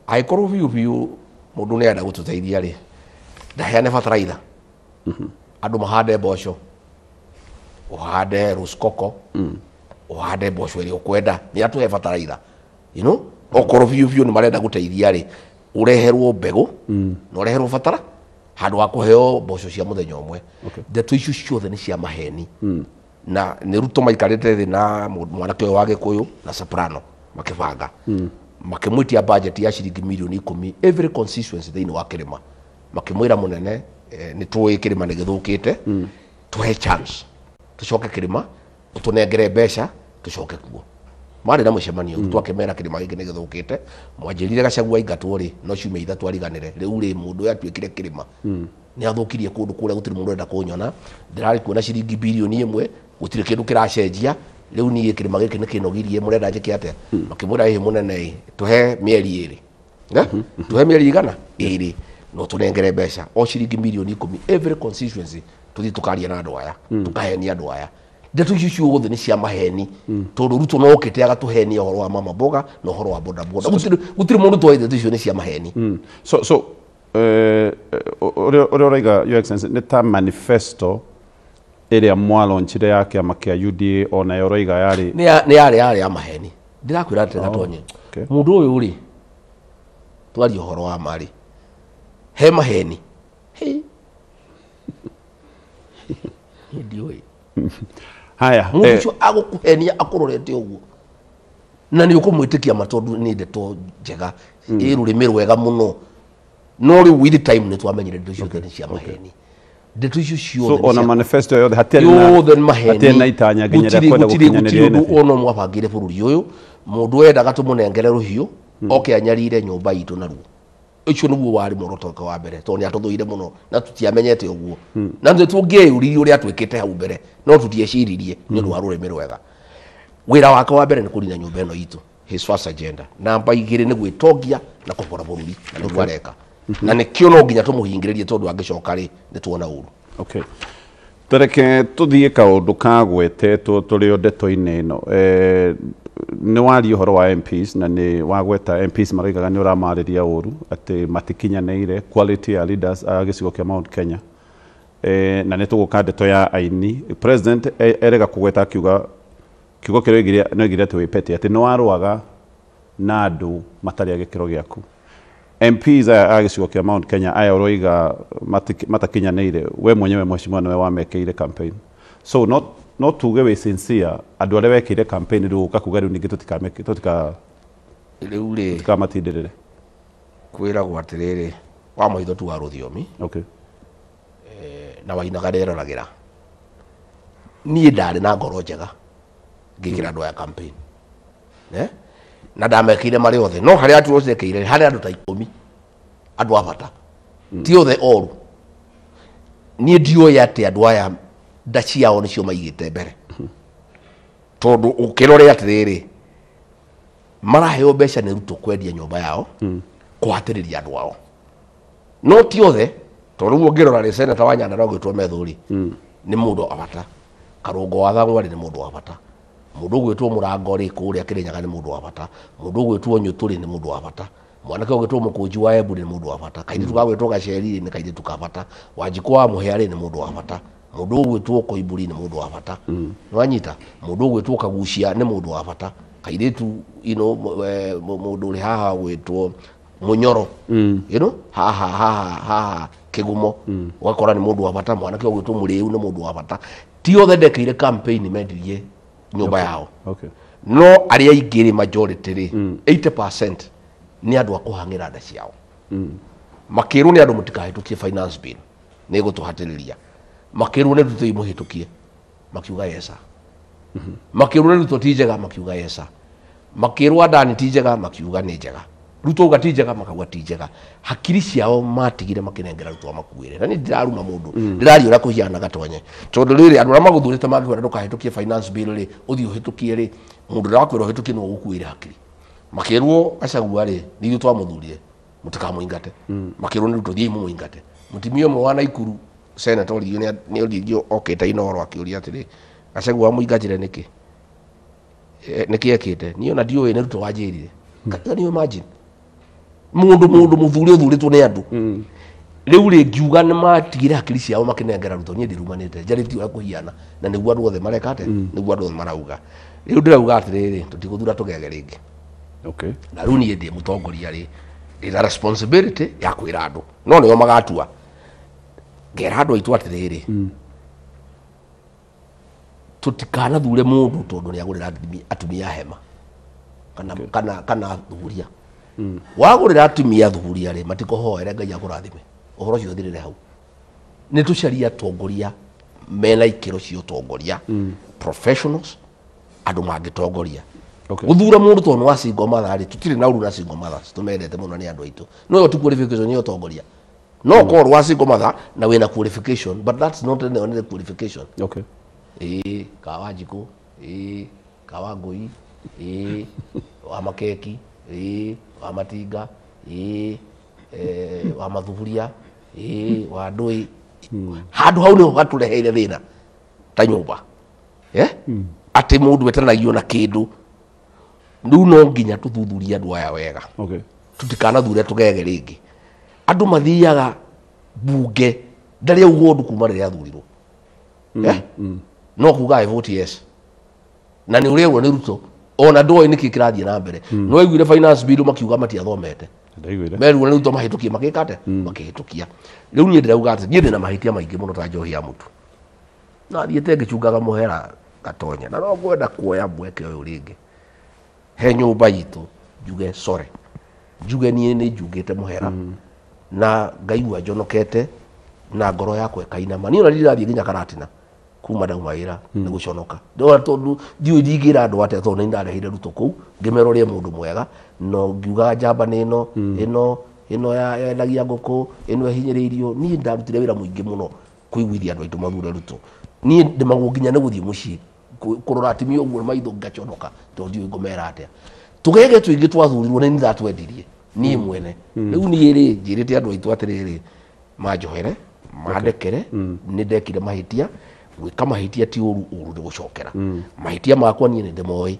angĩkorwo biũ biũ mũndũ nĩ arenda gũtũteithia rĩ, ndaheane bataraitha andũ mahande mboco, ũhande rosecoco, ũhande mboco ĩrĩa ũkwenda, nĩ atũhe bataraitha, you know. Okorwo biũ biũ nĩ marenda gũteithia rĩ, ũreherwo mbegũ na ũreherwo batara handũ ha kũheo mboco cia mũthenya ũmwe. Ndeto icio ciothe nĩ cia maheni, na nĩ Ruto maikarĩte thĩ na mwanake ũyũ wa Gĩkũyũ na Soprano makĩbanga, makĩmwĩtia budget ya ciringi mirioni 10 every constituency thĩinĩ wa kĩrĩma. Makĩmwĩra mũnene, nĩ tũĩ kĩrĩma nĩ gĩthũkĩte, tũhe chance tũcoke kĩrĩma, ũtũnengere mbeca tũcoke kuo. Marĩ na mũcemanio, Ruto akĩmera kĩrĩma gĩkĩ nĩ gĩthũkĩte, mwanjĩrire Gachagua aingatwo rĩ, no ciumia ithatũ ariganĩre. Rĩu rĩ, mũndũ ũyũ atuĩkire kĩrĩma nĩ athũkirie kũndũ kũrĩa gũtirĩ mũndũ ũrenda kũnyona, ndĩrarĩ kuona ciringi birioni 1, gũtirĩ kĩndũ kĩracenjia. Rĩu niĩ kĩrĩma gĩkĩ nĩ kĩnogirie, mũrenda njĩke atĩa? Makĩmwĩra ĩhĩ mũnene ĩ, tũhe mĩeri 2, tũhe mĩeri 102 no tũnengere mbeca o ciringi mirioni 10 every constituency, tũthiĩ tũkaria na andũ aya, tũkahenia andũ aya. Ndeto icio ciothe nĩ cia maheni, tondũ Ruto no okĩte agatũhenia ũhoro wa mama mboga na ũhoro wa boda boda. Gũtirĩ mũndũ twaĩ ndeto icio nĩ cia maheni. So ũrĩa ũraiga, Your Excellency, nĩ ta manifesto ĩrĩa mwalonchire ya kĩama kĩa UDA, onayo ũraiga yarĩ nĩ yarĩ ya maheni. Ndĩrakwĩra atĩ Gatonye, mũndũ ũyũ rĩ, twarie ũhoro wa ma rĩ, he maheni. Ndiũĩ. Haya, mũndũ ũcio agũkũhenia akũrorete ũguo, na nĩ ũkũmwĩtĩkia ma, tondũ nĩ ndeto njega, ĩ rũrĩmĩ rwega mũno. No rĩu with time nĩ twamenyire ndeto icio nĩ cia maheni. Ndeto icio ciothe, so ona manifesto yothe hatirĩ na yothe nĩ maheni, hatirĩ na itanya nginya rĩa kwenda gũtirĩ gũkinyanĩria ũndũ ona ũmwe abangĩire bũrũri ũyũ. Mundu wendaga tũmũnengere rũhiũ oke anyarire nyũmba itũ naruo. Ũcio nĩguo warĩ muoroto wake wa mbere tondũ nĩatũthũire mũno na tũtiamenyete ũguo. Na nĩ tũngĩeyũririe ũrĩa twĩkĩte hau mbere no tũtieciririe nĩ ũndũ wa rũrĩmĩ rwega. Wĩra wake wa mbere nĩ kũrina nyũmba ĩno itũ, his first agenda. Namba 2 nĩ gwĩtongia na kũbora bũrũri na nĩguo areka. Na nĩkĩo no nginya tũmũhingĩrĩrie tondũ angĩcoka rĩ nĩ tuona ũru. Okay. Tareke tũthiĩ kaũndũ kagwetetwo tũrĩ o ndeto-inĩ ĩno. Nĩ waria ũhoro wa MPs na nĩ wagweta MPs maraugaga nĩ ũramarĩria ũru atĩ matikinyanĩire quality ya leaders a gĩcigo kĩa Mount Kenya. Na nĩ tũgũka ndeto ya aini. President erega kũgweta akiuga kiugo kĩrĩa oigire no oigire atĩ wĩ petty atĩ nĩ warũaga na andũ matarĩ a gĩkĩro gĩaku. MPs aya a gĩcigo kĩa Mount Kenya aya ũroiga matakinyanĩire we mwenyewe mheshimiwa nĩwe wamekĩire campaign. So no tuge wĩ sincere andũ arĩa wekĩire campaign rĩu ũka kuga rĩu ningĩ rĩu rĩ tũtikamatindĩrĩre. Kwĩragwo atĩrĩrĩ wa maitho tu wa rũthiomi. Okay. Na wainaga nderoragĩra. Niĩ ndarĩ na ngoro njega ngĩkĩra andũ aya campaign. Na ndamekĩire marĩ othe no harĩa andũ othe harĩ andũ ta 10 andũ a bata ti othe oru. Niĩ ndioĩ atĩ andũ aya nda ciao nĩcio maigĩte mbere tondũ ũkĩrore atĩrĩrĩ maraheo mbeca nĩ Ruto kwendia nyũmba yao kũhatĩrĩria andũ ao no ti othe tondũ rĩu ũngĩrora rĩ seneta wa Nyandarua ũgwĩtwo Methũri nĩ mũndũ wa bata, Karũngo wa Thang'wa-rĩ nĩ mũndũ wa bata, mũndũ ũgwĩtwo Mũrango rĩ kũrĩa Kĩrĩnyaga nĩ mũndũ wa bata, mũndũ ũgwĩtwo Nyũtũ rĩ nĩ mũndũ wa bata, mwanake ũgwĩtwo Mũkũnji wa Embu nĩ mũndũ wa bata, kairĩtu gagwĩtwo Gaceri rĩ nĩ kairĩtu ka bata, Wanjikũ wa Mũhĩa rĩ nĩ mũndũ wa bata, mũndũ ũgwĩtwo Koimbũri nĩ mũndũ wa bata. Nĩwanyita? Mũndũ ũgwĩtwo Kagucia nĩ mũndũ wa bata, kairĩtu you know mũndũ ũrĩ haha ũgwĩtwo Mũnyoro you know haha haha haha Kĩgumo ũgakora nĩ mũndũ wa bata, mwanake ũgwĩtwo Mũrĩu nĩ mũndũ wa bata. Ti othe ndekĩire campaign mendirie nyũmba yao. Okay. No arĩa aingĩ rĩ majority rĩ 80% nĩ andũ a kũhang'ĩra nda ciao. Makĩrwo nĩ andũ mũtikahĩtũkie finance bill nĩ ĩgũtũhatĩrĩria. Makĩrwo nĩ Ruto imũhĩtũkie makiuga yes sir. Makĩrwo nĩ Ruto ti njega makiuga yes sir. Makĩrwo Adani ti njega makiuga nĩ njega. Ruto uga ti njega makauga ti njega. Hakiri ciao matigire makinengera Ruto amakuĩre. Na niĩ ndiraruma mũndũ ndĩraria ũrĩa kũhiana gatonye tondũ rĩrĩ andũ arĩa magũthurĩte mangĩkwĩra ndũkahĩtũkie finance bill rĩ ũthiĩ ũhĩtũkie rĩ mũndũ ndarakwĩra ũhĩtũkie nĩwe ũgũkuĩre hakiri. Makĩrwo Gachagua rĩ nĩ ithuĩ twamũthurire mũtikamũingate. Makĩrwo nĩ Ruto thiĩi mũmũingate. Mũtumia ũmwe wa Naikuru senator oririo nĩ oririo okĩte Inooro akĩũria atĩrĩ Gachagua amũingatire nĩkĩ? Nĩkĩ ekĩte? Niĩ ona ndiũĩ nĩ Ruto wanjĩrire. Can you imagine? Mũndũ mũthure ũthurĩtwo nĩ andũ. Rĩu rĩ ngiuga nĩ matigire hakiri ciao makĩnengera Ruto niĩ ndirumanĩte njarĩtie ũrĩa kũhiana na nĩguo andũ othe mareka atĩa nĩguo andũ othe marauga. Rĩu ndĩrauga atĩrĩrĩ tũtigũthura tũgege rĩngĩ. Okay. Na rĩu niĩ ndĩ mũtongoria rĩ ndĩna responsibility ya kwĩra andũ no nĩo magatua. Ngera andũ aitũ atĩrĩrĩ tũtikanathure mũndũ tondũ nĩagũrĩra atumia hema kana thuburia. Wagũrĩra atumia thuburia rĩ matikũhoere Ngai akũrathime. Ũhoro ũcio ũthirĩre hau. Nĩ tũcarie atongoria mena ikĩro cia ũtongoria professionals andũ mangĩtongoria. Gũthura mũndũ tondũ nĩ wa single mother rĩ tũtirĩ na ũru na single mothers tũmendete mũno nĩ andũ aitũ. No ĩyo ti qualification ya ũtongoria. No korwo wa single mother na wĩna qualification but that's not the only qualification. Okay. Ĩĩ ka Wanjikũ, ĩĩ ka Wangũi, ĩĩ wa Makeki, ĩĩ wa Matinga, ĩĩ wa Mathuburia, ĩĩ wa Ndũĩ. Handũ hau nĩho hatũreheire thĩna ta nyũmba. Atĩ mũndũ etanagio na kĩndũ. Rĩu no nginya tũthuthurie andũ aya wega. Okay. Tũtikanathure tũgege rĩngĩ. Andũ mathiaga bunge ndarĩ auga ũndũ kuma rĩrĩa athurirwo. No kuga I vote yes. Na nĩ ũrerwo nĩ Ruto ona ndoĩ nĩkĩ kĩrathiĩ na mbere. No aiguire finance bill makiuga matiathomete. Merirwo nĩ Ruto mahĩtũkie makĩka atĩa? Makĩhĩtũkia. Rĩu niĩ ndĩrauga atĩ niĩ ndĩna mahĩtia maingĩ mũno ta njohi ya mũtu. Na thiĩte ngĩcungaga mũhera gatonya na no ngwenda kuoya mweke ũyũ rĩngĩ. He nyũmba itũ njuge sorry. Njuge niĩ nĩ njungĩte mũhera na ngaigua njonokete na ngoro yakwa ĩkainama. Niĩ ona ndirathiĩ nginya Karatina. Kuma ndauma wĩra nĩ gũconoka. Ndona tondũ ndiũĩ ndingĩra andũ atĩa tondũ nĩ ndarehire Ruto kũu ngĩmera ũrĩa mũndũ mwega no ngiuga njamba nĩ ĩno ĩno ĩno yendagia ngũkũ ĩno ĩhinyĩrĩirio. Niĩ ndarutire wĩra mũingĩ mũno kũiguithia andũ aitũ mathure Ruto. Niĩ ndĩmagwo nginya nĩ gũthiĩ mũciĩ kũrora atumia ũguo maitho ngaconoka tondũ ndiũĩ ngũmera atĩa. Tũgege tũingĩ twathurirwo nĩ ndatwendirie niĩ mwene. Rĩu niĩ rĩ njĩrĩte andũ aitũ atĩrĩrĩ manjohere mandekere nĩ ndekire mahĩtia. Gwĩka mahĩtia ti ũru, ũru nĩ gũcokera. Mahĩtia makwa niĩ nĩ ndĩmoĩ.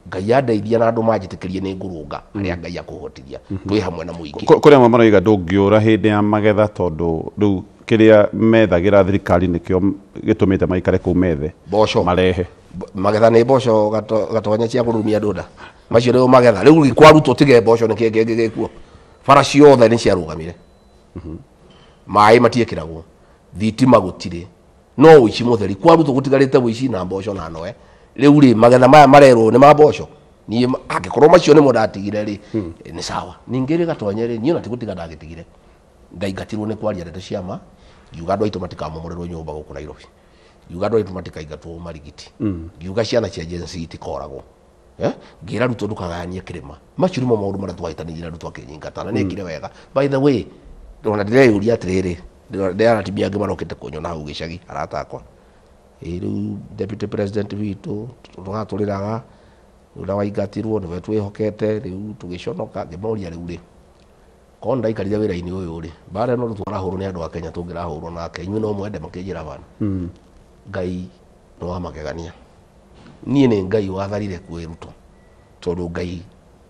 Ngai andeithia na andũ manjĩtĩkĩrie nĩ ngũrũnga harĩa Ngai akũhotithia. Twĩ hamwe na mũingĩ. Kũrĩ amwe maroiga ndũngĩũra hĩndĩ ya magetha tondũ rĩu kĩrĩa methagĩra thirikari nĩkĩo gĩtũmĩte maikare kũu methe mboco marehe magetha nĩ mboco gatonya cia kũrumia andũ nda macio rĩu magetha rĩu kwa Ruto tige mboco nĩ kĩngĩ gĩkuo. Bara ciothe nĩ ciarũgamire, maĩ matiĩkĩragwo, thitima gũtirĩ, no ũici mũtheri kwa Ruto gũtigarĩte ũici na mboco na noe. Rĩu rĩ magetha maya marerwo nĩ ma mboco niĩ angĩkorwo macio nĩmo ndatigire rĩ nĩ sawa. Ningĩ rĩ Gatonye rĩ niĩ ona ti gũtiga ndagĩtigire, ndaingatirwo nĩ kwaria ndeto cia ma ngiuga andũ aitũ matikamomorerwo nyũmba gũkũ Nairobi, ngiuga andũ aitũ matikaingatwo marigiti, ngiuga ciana cia Gen Z itikoragwo, ngĩra Ruto ndũkagayanie kĩrĩma. Macio nĩmo maũndũ marĩa twahĩtanirie na Ruto akĩnyingata na nĩekire wega. By the way ona ndĩreyũria atĩrĩrĩ, ndĩrona atumia angĩ marokĩte kũnyona hau gĩcagi arata akwa, ĩ rĩu deputy president witũ tũgatũrĩraga ũrĩa waingatirwo nĩwe twĩhokete rĩu tũgĩconoka. Ngĩmoria rĩu rĩ korwo ndaikarire wĩra-inĩ ũyũ rĩ mbara ĩno twarahũrwo nĩ andũ a Kenya tũngĩrahũrwo nake inyuĩ no mwende makĩnjĩra bana. Ngai nĩ wa magegania. Niĩ nĩ Ngai watharire kwĩ Ruto tondũ Ngai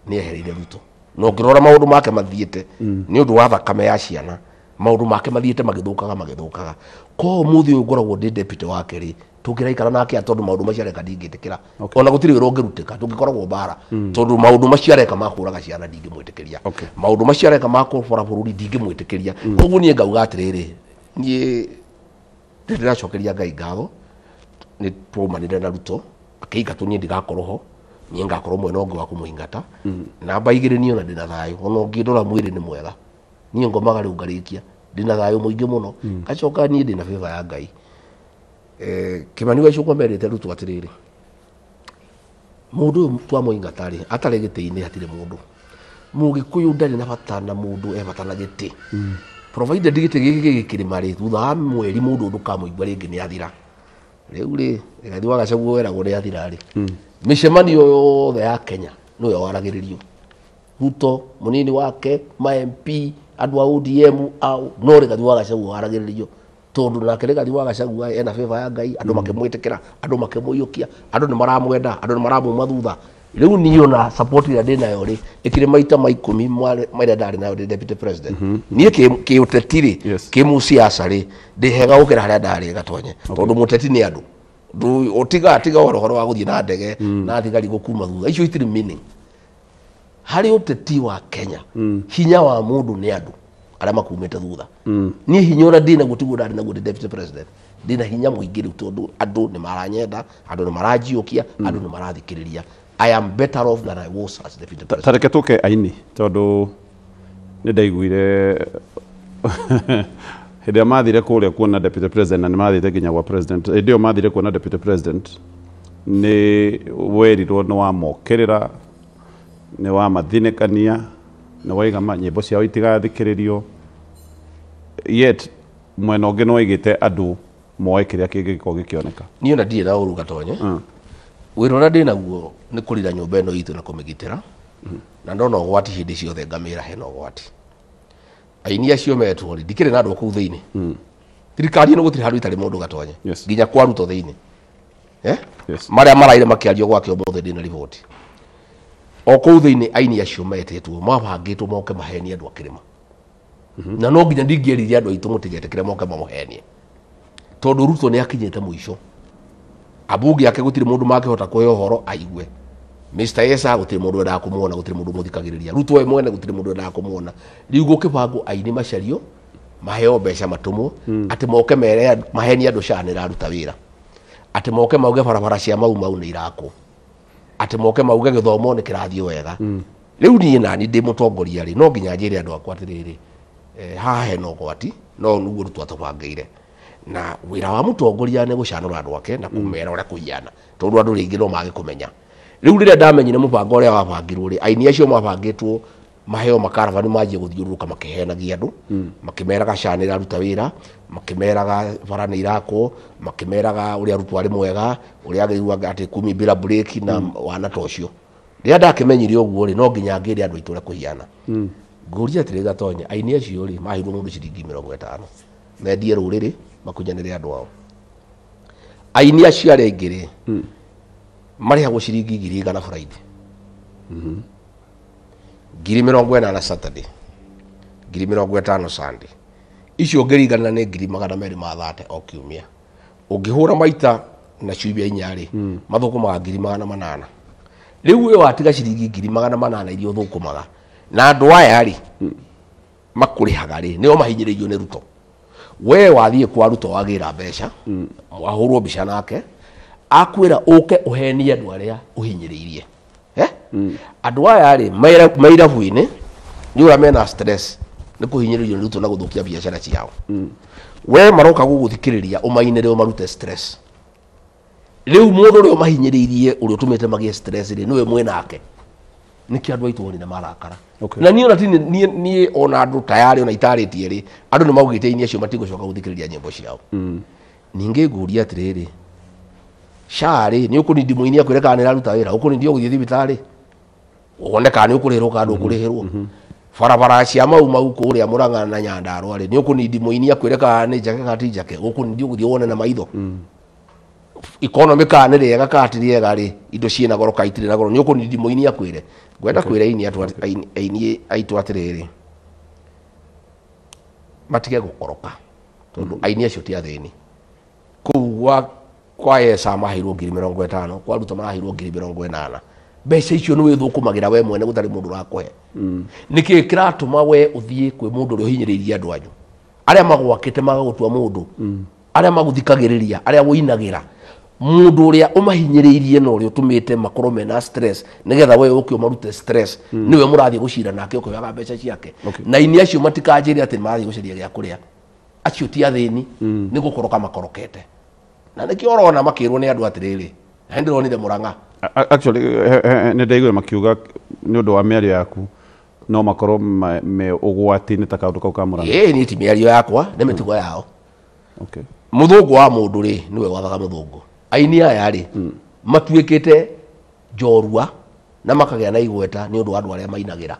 nĩ ehereire Ruto na ũngĩrora maũndũ make mathiĩte nĩ ũndũ wa thakame ya ciana maũndũ make mathiĩte magĩthũkaga magĩthũkaga. Ko ũmũthĩ ũyũ ngoragwo ndĩ deputy wake rĩ tũngĩraikara nake tondũ maũndũ macio areka ndingĩtĩkĩra. Ona gũtirĩ wĩra ũngĩrutĩka tũngĩkoragwo mbara tondũ maũndũ macio areka ma kũraga ciana ndingĩmwĩtĩkĩria, maũndũ macio areka ma kũbora bũrũri ndingĩmwĩtĩkĩria. Koguo niĩ ngauga atĩrĩrĩ niĩ ndĩracokeria Ngai ngatho nĩ twaumanire na Ruto akĩingatwo niĩ ndigakorwo ho, niĩ ngakorwo mwena ũngĩ wa kũmũingata. Namba igĩrĩ niĩ ona ndĩna thayũ, ona ũngĩndora mwĩrĩ nĩ mwega, niĩ ngomaga rĩu ngarĩkia ndĩna thayũ mũingĩ mũno. Ngacoka niĩ ndĩna favor ya Ngai. Kĩmani wa Icũng'wa merĩte Ruto atĩrĩrĩ mũndũ ũyũ twamũingata rĩ atarĩ gĩtĩ-inĩ hatirĩ mũndũ. Mũgĩkũyũ ndarĩ na bata na mũndũ e bata na gĩtĩ, provided gĩtĩ gĩkĩ gĩgĩkĩrĩma rĩ thutha wa mweri mũndũ ndũkamũigua rĩngĩ nĩ athira. Rĩu rĩ Rigathi wa Gachagua weragwo nĩ athira rĩ mĩcemanio yothe ya Kenya nĩwe waragĩrĩrio. Ruto mũnini wake ma MP andũ a ODM au no Rigathi wa Gachagua waragĩrĩrio tondũ nake Rigathi wa Gachagua ena favor ya Ngai, andũ makĩmwĩtĩkĩra, andũ makĩmũiyũkia, andũ nĩ maramwenda, andũ nĩ maramuma thutha. Rĩu niĩ ona support ĩrĩa ndĩnayo rĩ ĩkĩrĩ maita ma ikũmi marĩa ndarĩ nayo ndĩ deputy president. Niĩ kĩũteti rĩ kĩmũciaca rĩ ndĩ hega gũkĩra harĩa ndarĩ Gatonye tondũ mũteti nĩ andũ ũtiga tiga ũhoro wa gũthiĩ na ndege na thigari gũkuma thutha icio itirĩ meaning. Harĩ ũteti wa Kenya hinya wa mũndũ nĩ andũ arĩa makumĩte thutha. Niĩ hinya ũrĩa ndĩnaguo tiguo ndarĩ naguo ndĩ deputy president, ndĩna hinya mũingĩ rĩu tondũ andũ nĩ maranyenda, andũ nĩ maranjiũkia, andũ nĩ marathikĩrĩria. I am better off than I was as deputy president. Tareke tũke aini tondũ nĩ ndaiguire hĩndĩ ĩrĩa mathire kũrĩa kuona deputy president na nĩ mathiĩte nginya gwa president. Hĩndĩ ĩyo mathire kuona deputy president nĩ werirwo nĩ wamokĩrĩra, nĩ wamathinĩkania, nĩ waiga nyĩmbo ciao itigathikĩrĩrio, yet mwena ũngĩ nĩ waigĩte andũ moe kĩrĩa kĩngĩkorwo gĩkĩoneka. Niĩ ona ndirĩ na ũru Gatonye, wĩra ũrĩa ndĩnaguo nĩ kũrira nyũmba ĩno itũ na kũmĩgitĩra, na ndona ũgwati hĩndĩ ciothe ngamĩra hena ũgwati. Aini acio metwo rĩ ndikĩrĩ na andũ kũu thĩinĩ, thirikari ĩno gũtirĩ handũ itarĩ mũndũ Gatonye, nginya kwa Ruto thĩinĩ, marĩa maraire makĩario gwake ũmũthĩ ndĩna riboti o kũu thĩinĩ. Aini acio metĩtwo mabangĩtwo moke mahenie andũ a kĩrĩma, na no nginya ndingĩerire andũ aitũ mũtigetĩkĩre moke mamũhenie tondũ Ruto nĩ akinyĩte mũico. Abunge ake gũtirĩ mũndũ mangĩhota kũhe ũhoro aigue. Mr. Esa gũtirĩ mũndũ wendaga kũmuona, gũtirĩ mũndũ mũthikagĩrĩria. Ruto we mwene gũtirĩ mũndũ wendaga kũmuona. Rĩu gũkĩbangwo aini macario maheo mbeca matũmwo atĩ moke mere mahenie andũ SHA nĩ ĩraruta wĩra, atĩ moke mauge barabara cia Mau Mau nĩ irakwo, atĩ moke mauge gĩthomo nĩ kĩrathiĩ wega. Rĩu niĩ nani ndĩ mũtongoria rĩ no nginya njĩre andũ akwa atĩrĩrĩ, haha hena ũgwati no nĩguo Ruto atũbangĩire. Na wĩra wa mũtongoria nĩ gũcanũra andũ ake na kũmera ũrĩa kũhiana tondũ andũ rĩngĩ no mage kũmenya. Rĩu rĩrĩa ndamenyire mũbango ũrĩa wabangirwo rĩ, aini acio mabangĩtwo maheo makaravani manjie gũthiũrũrũka makĩheanagia andũ, makĩmeraga SHA nĩ ĩraruta wĩra, makĩmeraga bara nĩ irakwo, makĩmeraga ũrĩa arutwo arĩ mwega, ũrĩa agĩrĩirwo atĩ kumi bila break na wana ta ũcio. Rĩrĩa ndakĩmenyire ũguo rĩ, no nginya ngĩre andũ aitũ ũrĩa kũhiana. Ngũria atĩrĩ Gatonya, aini acio rĩ maheirwo mũndũ ciringi 50 mendie rũrĩrĩ makunyanĩre andũ ao. Aini acio arĩa aingĩ rĩ marĩhagwo ciringi 100,000 Friday, 80,000 Saturday, 50,000 Sunday. Icio ũngĩringana nĩ 230,000 o kiumia. Ũngĩhũra maita na ciumia inya rĩ, mathũkũmaga 800,000. Rĩu we watiga ciringi 800,000 iria ũthũkũmaga na andũ aya rĩ makũrĩhaga rĩ nĩo mahinyĩrĩirio nĩ Ruto. We wathiĩ kwa Ruto wagĩra mbeca, wahũrwo mbica nake, akwĩra ũke ũhenie andũ arĩa ũhinyĩrĩirie. Andũ aya rĩ mairabu-inĩ nĩ ũrĩa mena stress nĩ kũhinyĩrĩrio nĩ Ruto na gũthũkia biacara ciao. We maroka gũgũthikĩrĩria ũmainĩre ũmarute stress. Rĩu mũndũ ũrĩa ũmahinyĩrĩirie ũrĩa ũtũmĩte magĩe stress rĩ nĩwe mwĩnake. Nĩkĩo andũ aitũ wonire marakara. Na niĩ ona ti niĩ ona andũ tayarĩ ona itarĩtie rĩ, andũ nĩ maugĩte aini acio matigũcoka gũthikĩrĩria nyĩmbo ciao. Ningĩ ngũria atĩrĩrĩ, SHA rĩ nĩ ũkũnindi mũini akwĩre kana nĩ ĩraruta wĩra, ũkũnindi ũgũthiĩ thibitarĩ wone kana nĩ ũkũrĩhĩrwo kana ndũkũrĩhĩrwo. Barabara cia Mau Mau kũrĩa Murang'a na Nyandarua rĩ, nĩ ũkũnindi mũini akwĩre kana nĩ njake kana ti njake, ũkũnindi ũgũthiĩ wone na maitho. Economy kana nĩ rĩega kana ti rĩega rĩ, indo ciĩna goro kana itirĩ na goro, nĩ ũkũnindi mũini akwĩre. Ngwenda kwĩra aini aitũ atĩrĩrĩ, matige gũkoroka tondũ aini acio ti athĩni. Kũu kwa Esa maheirwo 50,000, kwa Ruto maraheirwo 80,000. Mbeca icio nĩ wĩthũkũmagĩra we mwene gũtarĩ mũndũ ũrakũhe. Nĩkĩ kĩratũma we ũthiĩ kwĩ mũndũ ũrĩa ũhinyĩrĩirie andũ anyu, arĩa magwakĩte magagũtua mũndũ, arĩa magũthikagĩrĩria, arĩa wũinagĩra, mũndũ ũrĩa ũmahinyĩrĩirie na ũrĩa ũtũmĩte makorwo mena stress nĩgetha we ũke ũmarute stress, nĩwe mũrathiĩ gũcira nake ũkĩoyaga mbeca ciake. Na aini acio matikanjĩre atĩ marathiĩ gũcaria gĩa kũrĩa, acio ti athĩni, nĩ gũkoroka makorokete. Na nĩkĩo ũrona makĩrwo nĩ andũ atĩrĩrĩ, na ndĩronire Murang'a. Actually nĩ ndaiguire makiuga nĩ ũndũ wa mĩario yaku no makorwo me ũgwati-inĩ ta kaũndũ kau ka Murang'a. Ĩĩ niĩ ti mĩario yakwa, nĩ mĩtugo yao. Mũthũngũ wa mũndũ rĩ nĩwe wathaga mũthũngũ. Aini aya rĩ matuĩkĩte njorua na makagĩa na igweta nĩ ũndũ wa andũ arĩa mainagĩra.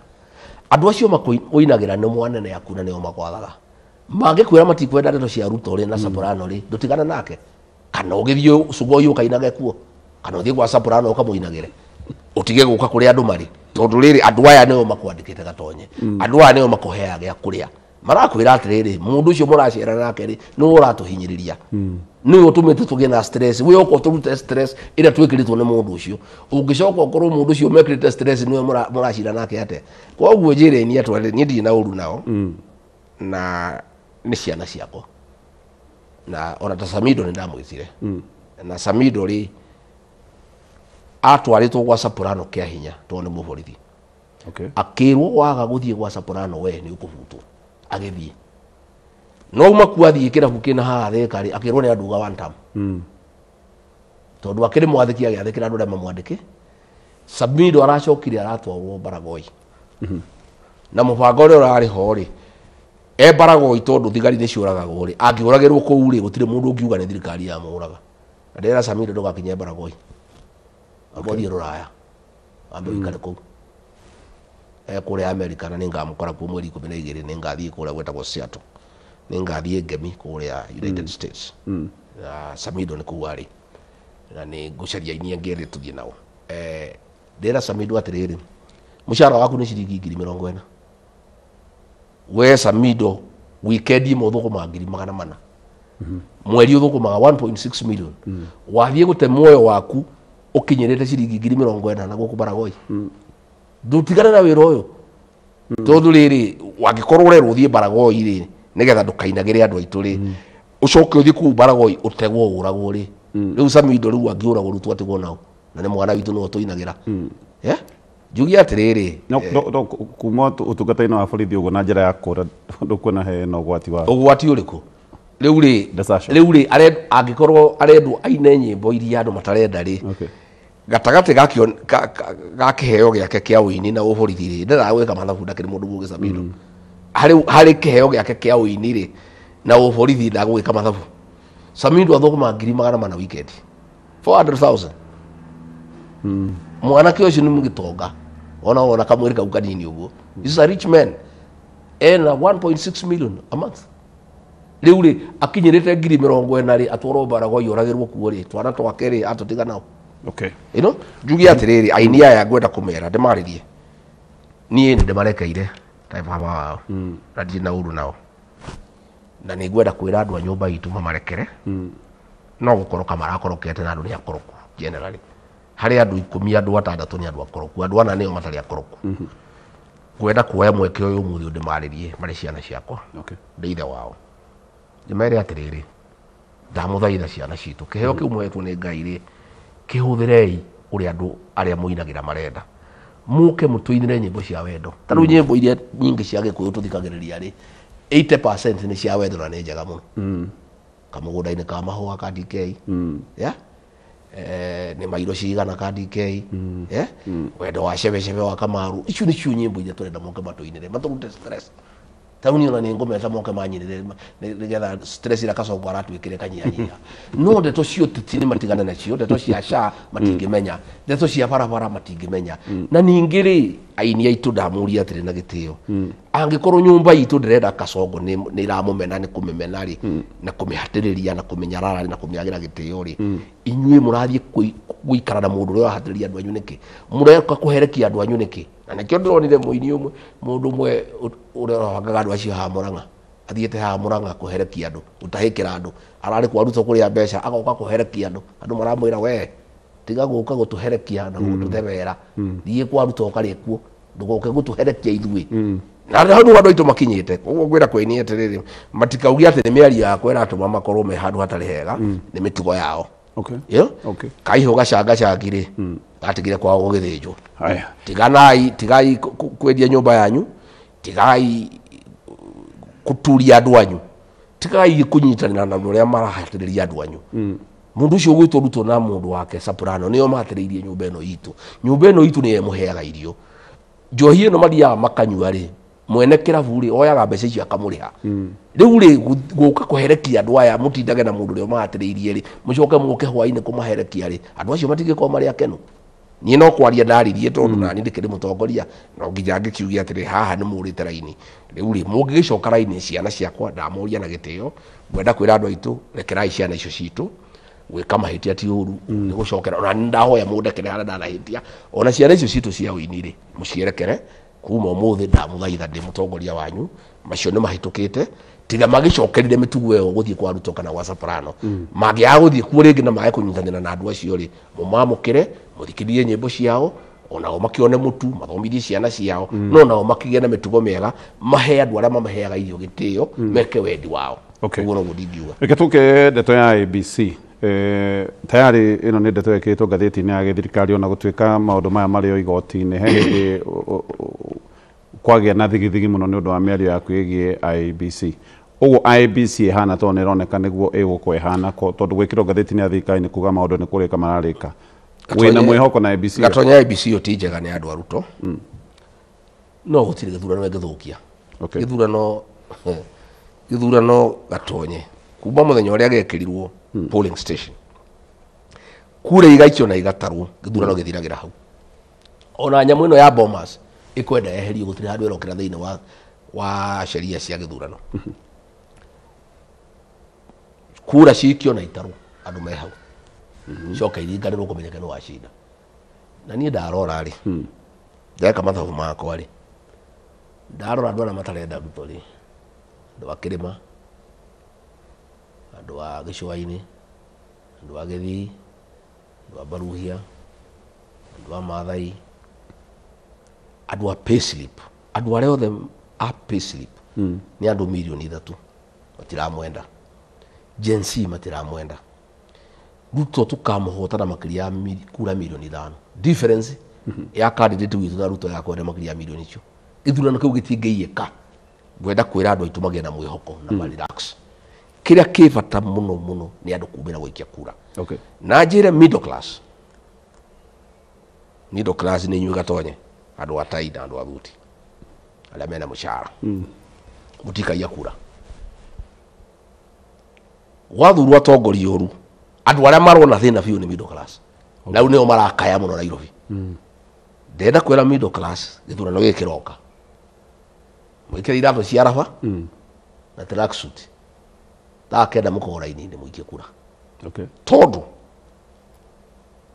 Andũ acio makũinagĩra nĩ mwanene aku na nĩo makwathaga. Mangĩkwĩra matikwenda ndeto cia Ruto rĩ na Soprano rĩ, ndũtigane nake. Kana ũgĩthiĩ Sugoi ũkainage kuo, kana ũthiĩ gwa Soprano ũkamũinagĩre, ũtige gũka kũrĩa andũ marĩ, tondũ rĩrĩ andũ aya nĩo makwandĩkĩte Gatonye, andũ aya nĩo makũheaga gĩa kũrĩa. Marakwĩra atĩrĩrĩ, mũndũ ũcio mũracera nake rĩ nĩwe ũratũhinyĩrĩria, nĩwe ũtũmĩte tũgĩe na stress, we ũka ũtũrute stress ĩrĩa twĩkĩrĩtwo nĩ mũndũ ũcio. Ũngĩcoka ũkorwo mũndũ ũcio mekĩrĩte stress nĩwe mũracira nake atĩa? Koguo njĩre niĩ atĩ niĩ ndirĩ na ũru nao, na nĩ ciana ciakwa. Na ona ta Samido nĩ ndamwĩtire. Na Samido rĩ atwarĩtwo gwa Soprano kĩa hinya tondũ nĩ mũborithi. Akĩrwo waga gũthiĩ gwa Soprano we nĩ ũkũbutwo. Agĩthiĩ. No uma kuo athiĩ kĩrabu kĩna haha Thĩka rĩ, akĩrwo nĩ andũ uga one term. Tondũ akĩrĩ mwathĩki agĩathĩkĩra andũ arĩa mamwandĩke. Samido aracokire aratwarwo Baragoi. Na mũbango ũrĩa ũrarĩ ho rĩ, e Baragoi tondũ thigari nĩ ciũragagwo rĩ, angĩũragĩrwo kũu rĩ, gũtirĩ mũndũ ũngiuga nĩ thirikari yamũraga. Na ndĩrera Samido ndũgakinye Baragoi. Amba ũthiĩ Rũraya, ambe ũikare kũu. Kũrĩa America na nĩngamũkora kuo mweri 12, nĩngathiĩ kũrĩa gwĩtagwo Seattle. Nĩngathiĩ Ngemi kũrĩa United States. Na Samido nĩ kũu arĩ. Na nĩ ngũcaria aini angĩ erĩ tũthiĩ nao. Ndĩra Samido atĩrĩrĩ, mũcara waku nĩ ciringi 40,000. We Samido weekend ĩmwe ũthũkũmaga 400,000. Mweri ũthũkũmaga 1.6 million. Wathiĩ gũte muoyo waku ũkinyĩrĩte ciringi 40,000 gũkũ Baragoi. Ndũtigane na wĩra ũyũ. Tondũ rĩrĩ wangĩkorwo ũrerwo ũthiĩ Baragoi rĩ, nĩgetha ndũkainagĩre andũ aitũ rĩ, ũcoke ũthiĩ kũu Baragoi ũtegwo ũragwo rĩ. Rĩu Samido rĩu angĩũragwo rĩu twatigwo nao. Na nĩ mwana witũ nĩwe tũinagĩra. Njuge atĩrĩrĩ, No kuma ũtungata-inĩ wa borithi ũguo na njĩra ya kũra ndũkuona hena ũgwati wa ũgwati ũrĩkũ? Rĩu rĩ rĩu rĩ angĩkorwo arendwo aine nyĩmbo iria andũ matarenda rĩ gatagatĩ ga kĩheo gĩake kĩa ũini na ũborithi rĩ ndendaga gwĩka mathabu ndakĩrĩ mũndũ mũũgĩ Samido. Harĩ kĩheo gĩake kĩa ũini rĩ na ũborithi ndagwĩka mathabu. Samido athũkũma 400,000 weekend 400,000. Mwanake ũcio nĩ mũgĩtonga ona kamwĩrĩ kau kanini ũguo. He's a rich man ena 1.6 million a month. Rĩu rĩ akinyĩrĩte 40,000 rĩ atwarwo Baragoi oragĩrwo kuo rĩ twana twake rĩ atũtiga nao. Okay. You know, njuge atĩrĩrĩ aini aya ngwenda kũmera ndĩmarĩrie niĩ nĩ ndĩmarekeire ta baba wao na ndirĩ na ũru nao na nĩ ngwenda kwĩra andũ a nyũmba itũ mamarekere. No gũkoroka marakorokete na andũ nĩ akoroku generally. Harĩ andũ 10 andũ 6 nĩ andũ akoroku andũ 4 nĩo matarĩ akoroku. Ngwenda kuoya mweke ũyũ ũmũthĩ ndĩmarĩrie marĩ ciana ciakwa. Ndĩ ithe wao ndĩmere atĩrĩrĩ ndamũthaitha ciana citũ kĩheo kĩu mũhetwo nĩ Ngai rĩ kĩhũthĩrei ũrĩa andũ arĩa mũinagĩra marenda mũke mũtũinĩre nyĩmbo cia wendo. Ta rĩu nyĩmbo iria nyingĩ cia Gĩkũyũ tũthikagĩrĩria rĩ 80% nĩ cia wendo na nĩ njega mũno. Kamũgũnda-inĩ ka mahũa ka DK. Yeah? Nĩ mairo cigana ka DK. Yeah? Wendo wa cebecebe wa Kamaru. Icio nĩcio nyĩmbo iria tũrenda moke matũinĩre matũrute stress. Ta rĩu niĩ ona nĩ ngũmeta moke manyinĩre nĩgetha stress ĩrĩa Kasongo aratuĩkĩre kanyihanyihia. No ndeto cia ũteti nĩ matigane nacio, ndeto cia SHA matingĩmenya, ndeto cia barabara matingĩmenya. Na ningĩ rĩ aini aitũ ndamũria atĩrĩ na gĩtĩo angĩkorwo nyũmba itũ ndĩrenda Kasongo nĩ ĩramũmena nĩ kũmĩmena rĩ na kũmĩhatĩrĩria na kũmĩnyarara rĩ na kũmĩagĩra gĩtĩo rĩ inyuĩ mũrathiĩ gũikara na mũndũ ũrĩa ũrahatĩrĩria andũ anyu nĩkĩ? Mũreka kũherekia andũ anyu nĩkĩ? Na nĩkĩo ndĩronire mũini ũmwe mũndũ ũmwe ũrĩa ũrabangaga andũ acio haha Mũrang'a athiĩte haha Mũrang'a kũherekia andũ gũtahĩkĩra andũ ararĩ kwa Ruto kũrĩa mbeca agoka kũherekia andũ andũ maramwĩra we tiga gũka gũtũherekia na gũtũthebera thiĩ kwa Ruto ũkarĩe kuo ndũgoke gũtũherekia ithuĩ. Na hau nĩho andũ aitũ makinyĩte. Koguo ngwĩra kweini atĩrĩrĩ matikauge atĩ nĩ mĩario yakwa ĩratũma makorwo me handũ hatarĩ hega nĩ mĩtugo yao. Okay. Yeah? Okay. Kaihũ gacangacangi rĩ gatigire kwao gũgĩthĩnjwo. Haya. Tiganai tigai kwendia nyũmba yanyu tigai kũturia andũ anyu tigai kũnyitanĩra na andũ arĩa marahatĩrĩria andũ anyu. Mũndũ ũcio ũgwĩtwo Ruto na mũndũ wake Soprano nĩo mahatĩrĩirie nyũmba ĩno itũ. Nyũmba ĩno itũ nĩyo ĩmũheaga irio. Njohi ĩno mathiaga makanyua rĩ mwene kĩrabu rĩ oyaga mbeca icio akamũrĩha. Rĩu rĩ gũka kũherekia andũ aya mũtindage na mũndũ ũrĩa ũmahatĩrĩirie rĩ mũcoke mũke hwainĩ kũmaherekia rĩ andũ acio matingĩkorwo marĩ akenu. Niĩ no kwaria ndaririe tondũ nani ndĩkĩrĩ mũtongoria no nginya ngĩkiuge atĩrĩ haha nĩ mũrĩte raini. Rĩu rĩ mũngĩgĩcoka raini ciana ciakwa ndamũria na gĩtĩo ngwenda kwĩra andũ aitũ rekerai ciana icio citũ gwĩka mahĩtia ti ũru nĩ gũcokera ona nĩ ndahoya mũndekere harĩa ndanahĩtia ona ciana icio citũ cia ũini rĩ mũcierekere kuma ũmũthĩ ndamũthaitha ndĩ mũtongoria wanyu macio nĩ mahĩtũkĩte tiga magĩcokerire mĩtugo ĩyo gũthiĩ kwa Ruto kana gwa Soprano. Mangĩaga gũthiĩ kuo rĩngĩ na mage kũnyitanĩra na andũ acio rĩ mũmamũkĩre mũthikĩrĩrie nyĩmbo ciao onao makĩone mũtu mathomithie ciana ciao no nao makĩgĩe na mĩtugo mĩega mahe andũ arĩa mamaheaga irio gĩtĩo meke wendi wao. Ũguo noguo ndingiuga. Reke tũke ndeto ya ABC. Tayari ĩno nĩ ndeto ĩkĩrĩtwo ngathĩti-inĩ ya gĩthirikari ona gũtuĩka maũndũ maya marĩ o igoti-inĩ he hĩndĩ kwagĩa na thigithigi mũno nĩ ũndũ wa mĩario yaku ĩgiĩ IEBC. Ũguo IEBC ĩhana tondũ nĩ ĩroneka nĩguo ĩgũkorwo ĩhana tondũ gwĩkĩrwo ngathĩti-inĩ ya thirikari nĩ kuga maũndũ nĩ kũrĩka mararĩka. Wĩna mwĩhoko na IEBC? Gatonya IEBC ĩyo ti njega nĩ andũ a Ruto. No gũtirĩ gĩthurano ĩngĩthũkia. Gĩthurano Gatonye kuma mũthenya ũrĩa gĩekĩrirwo polling station kura igaikio na igatarwo gĩthurano gĩthiragĩra hau. Ona nyamũ ĩno ya Bomas ĩkwenda yeherio gũtirĩ handũ ĩrokĩra thĩinĩ wa sheria cia gĩthurano. Kura cikio na itarwo andũ me hau coka iringanĩrwo kũmenyeke nĩ wacinda. Na niĩ ndarora rĩ ndeka mathabu makwa rĩ ndarora andũ arĩa matarenda Ruto rĩ andũ a kĩrĩma andũ a gĩcũa-inĩ andũ a Gĩthii andũ a Baruhia andũ a Maathai andũ a payslip andũ arĩa othe a payslip nĩ andũ 3 million matiramwenda. Gen Z matiramwenda. Ruto tũkamũhota na makĩria ya kura 5 million. Difference ya candidate witũ na Ruto yakwenda makĩria ya milioni icio. Gĩthurano kĩu gĩtingĩiyĩka. Ngwenda kwĩra andũ aitũ magĩe na mwĩhoko na ma relax. Kĩrĩa kĩ bata mũno mũno nĩ andũ kumĩra gũikia kura. Okay. Na njĩre middle class. Middle class nĩ inyuĩ Gatonye, andũ a tai na andũ a thuti arĩa mena mũcara. Mũtikaia kura. Gwathurwo atongoria ũru, andũ arĩa marona thĩna biũ nĩ middle class. Na rĩu nĩo marakaya mũno Nairobi. Ndĩrenda kwĩra middle class gĩthurano gĩkĩ kĩroka, mwĩkĩre iratũ cia raba na tracksuit, 9:00 mũkorwo raini-inĩ mũikie kura. Okay. Tondũ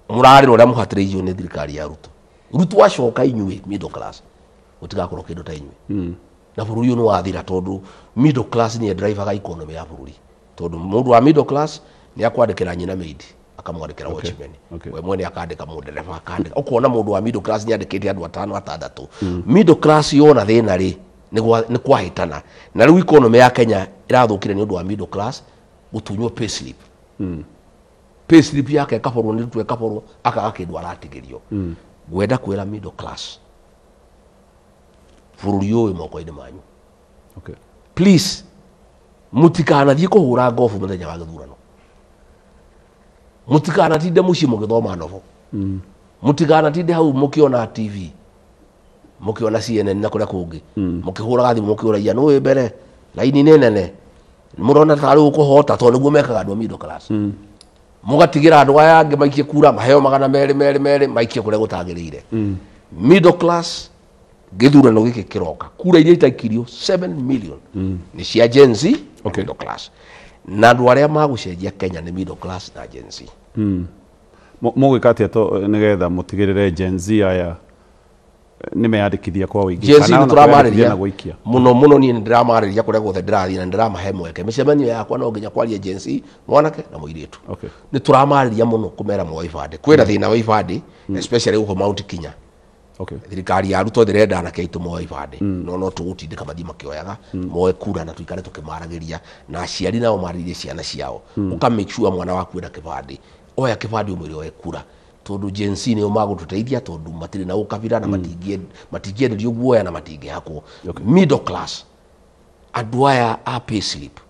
mũrarĩra ũrĩa mũhatĩrĩirio nĩ thirikari ya Ruto. Ruto acoka inyuĩ middle class gũtigakorwo kĩndũ ta inyuĩ. Na bũrũri ũyũ nĩ wathira tondũ middle class nĩ drivaga economy ya bũrũri. Tondũ mũndũ wa middle class nĩ akwandĩkĩra nyina maid, akamwandĩkĩra watchman. Okay. We mwene akandĩka mũndereba, akandĩka. Ũkona mũndũ wa middle class nĩ andĩkĩte andũ atano atandatũ. Middle class yona thĩna rĩ, nĩ kwahĩtana. Na rĩu economy ya Kenya ĩrathũkire nĩ ũndũ wa middle class gũtunywo payslip. Payslip yake ĩkaborwo nĩ Ruto, ĩkaborwo akaga kĩndũ aratigĩrio. Ngwenda kwĩra middle class bũrũri ũyũ moko-inĩ manyu. Okay. Please mũtikanathiĩ kũhũra ngobu mũthenya wa gĩthurano. Mũtikanatinde mũciĩ mũgĩthoma novel. Mũtikanatinde hau mũkĩona TV, mũkĩona CNN na kũrĩa kũngĩ, mũkĩhũraga thimũ mũkĩũragia nũ wĩ mbere, raini nĩ nene, mũrona tarĩ ũkũhota, tondũ nĩguo mekaga andũ a middle class. Mũgatigĩra andũ aya angĩ maikie kura, maheo 200 200 200 maikie kũrĩa gũtagĩrĩire. Middle class gĩthurano gĩkĩ kĩroka, kura iria itaikirio 7 million nĩ cia Gen Z na middle class. Na andũ arĩa magũcenjia Kenya nĩ middle class na Gen Z. Mũgwĩka atĩa nĩgetha mũtigĩrĩre Gen Z aya nĩ meyandĩkithia kwa ũingĩ? Gen Z Kana nĩ ona tũramarĩria kwĩyandĩkithia na gũikia? mũno mũno, niĩ nĩ ndĩramarĩria kũrĩa guothe ndĩrathiĩ na ndĩramahe mweke. Mĩcemanio yakwa no nginya kwaria Gen Z, mwanake na mũirĩtu. Okay. Nĩ tũramarĩria mũno kũmera moe ibandĩ. Kwĩna thĩna wa ibandĩ, especially gũkũ Mount Kenya. Okay. Thirikari ya Ruto ndĩrenda anake aitũ moe ibandĩ. No tũgũtindĩka mathiĩ makĩoyaga, moe kura na tuikare tũkĩmaragĩria, na aciari nao marĩrie ciana ciao. Ũka make sure mwana waku ena kĩbandĩ. Oya kĩbandĩ ũmwĩre oe kura. Tondũ Gen Z nĩo magũtũteithia, tondũ matirĩ na ũkabira na matingĩenderio guoya na matingĩhakwo. Middle class, andũ aya a payslip,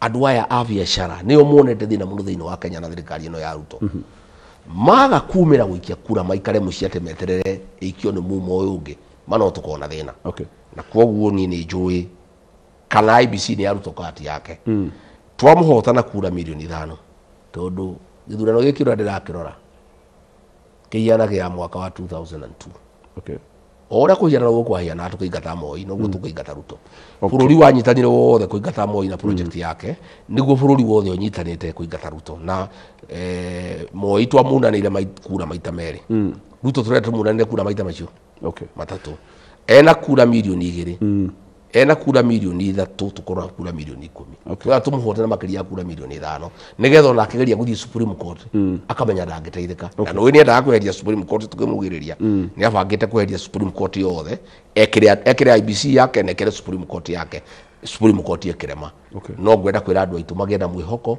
andũ aya a biacara nĩo monete thĩna mũno thĩinĩ wa Kenya na thirikari ĩno ya Ruto. Maga kumĩra gũikia kura maikare mũciĩ atĩ meterere ĩikio nĩ mumo ũyũ ũngĩ, ma no tũkona thĩna. Okay. Na kwoguo niĩ nĩ njũĩ kana IEBC nĩ ya Ruto kati yake. Twamũhota na kura 5 milioni, tondũ gĩthurano gĩkĩ ũrĩa ndĩrakĩrora kĩhiana kĩa mwaka wa 2002. Okay. O ũrĩa kũhiana noguo kwahiana tũkĩingata Moi, noguo tũkĩingata Ruto. Bũrũri wanyitanire wothe kũingata Moi na project yake, nĩguo bũrũri wothe ũnyitanĩte kũingata Ruto. Na Moi twamunanĩire kura maita merĩ. Ruto tũrenda tũmunanĩre kura maita macio Okay. matatũ. Ena kura 2 milioni, ena kura 3 milioni, tũkorwo na kura 10 milioni. Okay. Tũrenda tũmũhote na makĩria ya kura 5 milioni, nĩgetha ona akĩgeria gũthiĩ Supreme Court akamenya ndangĩteithĩka. Na nĩũĩ nĩendaga kweheria Supreme Court, tũkĩmugĩrĩria nĩ abangĩte kweheria Supreme Court yothe, ekĩre IEBC yake na ekĩre Supreme Court yake, Supreme Court ĩkĩrema. Okay. No ngwenda kwĩra andũ aitũ magĩe na mwĩhoko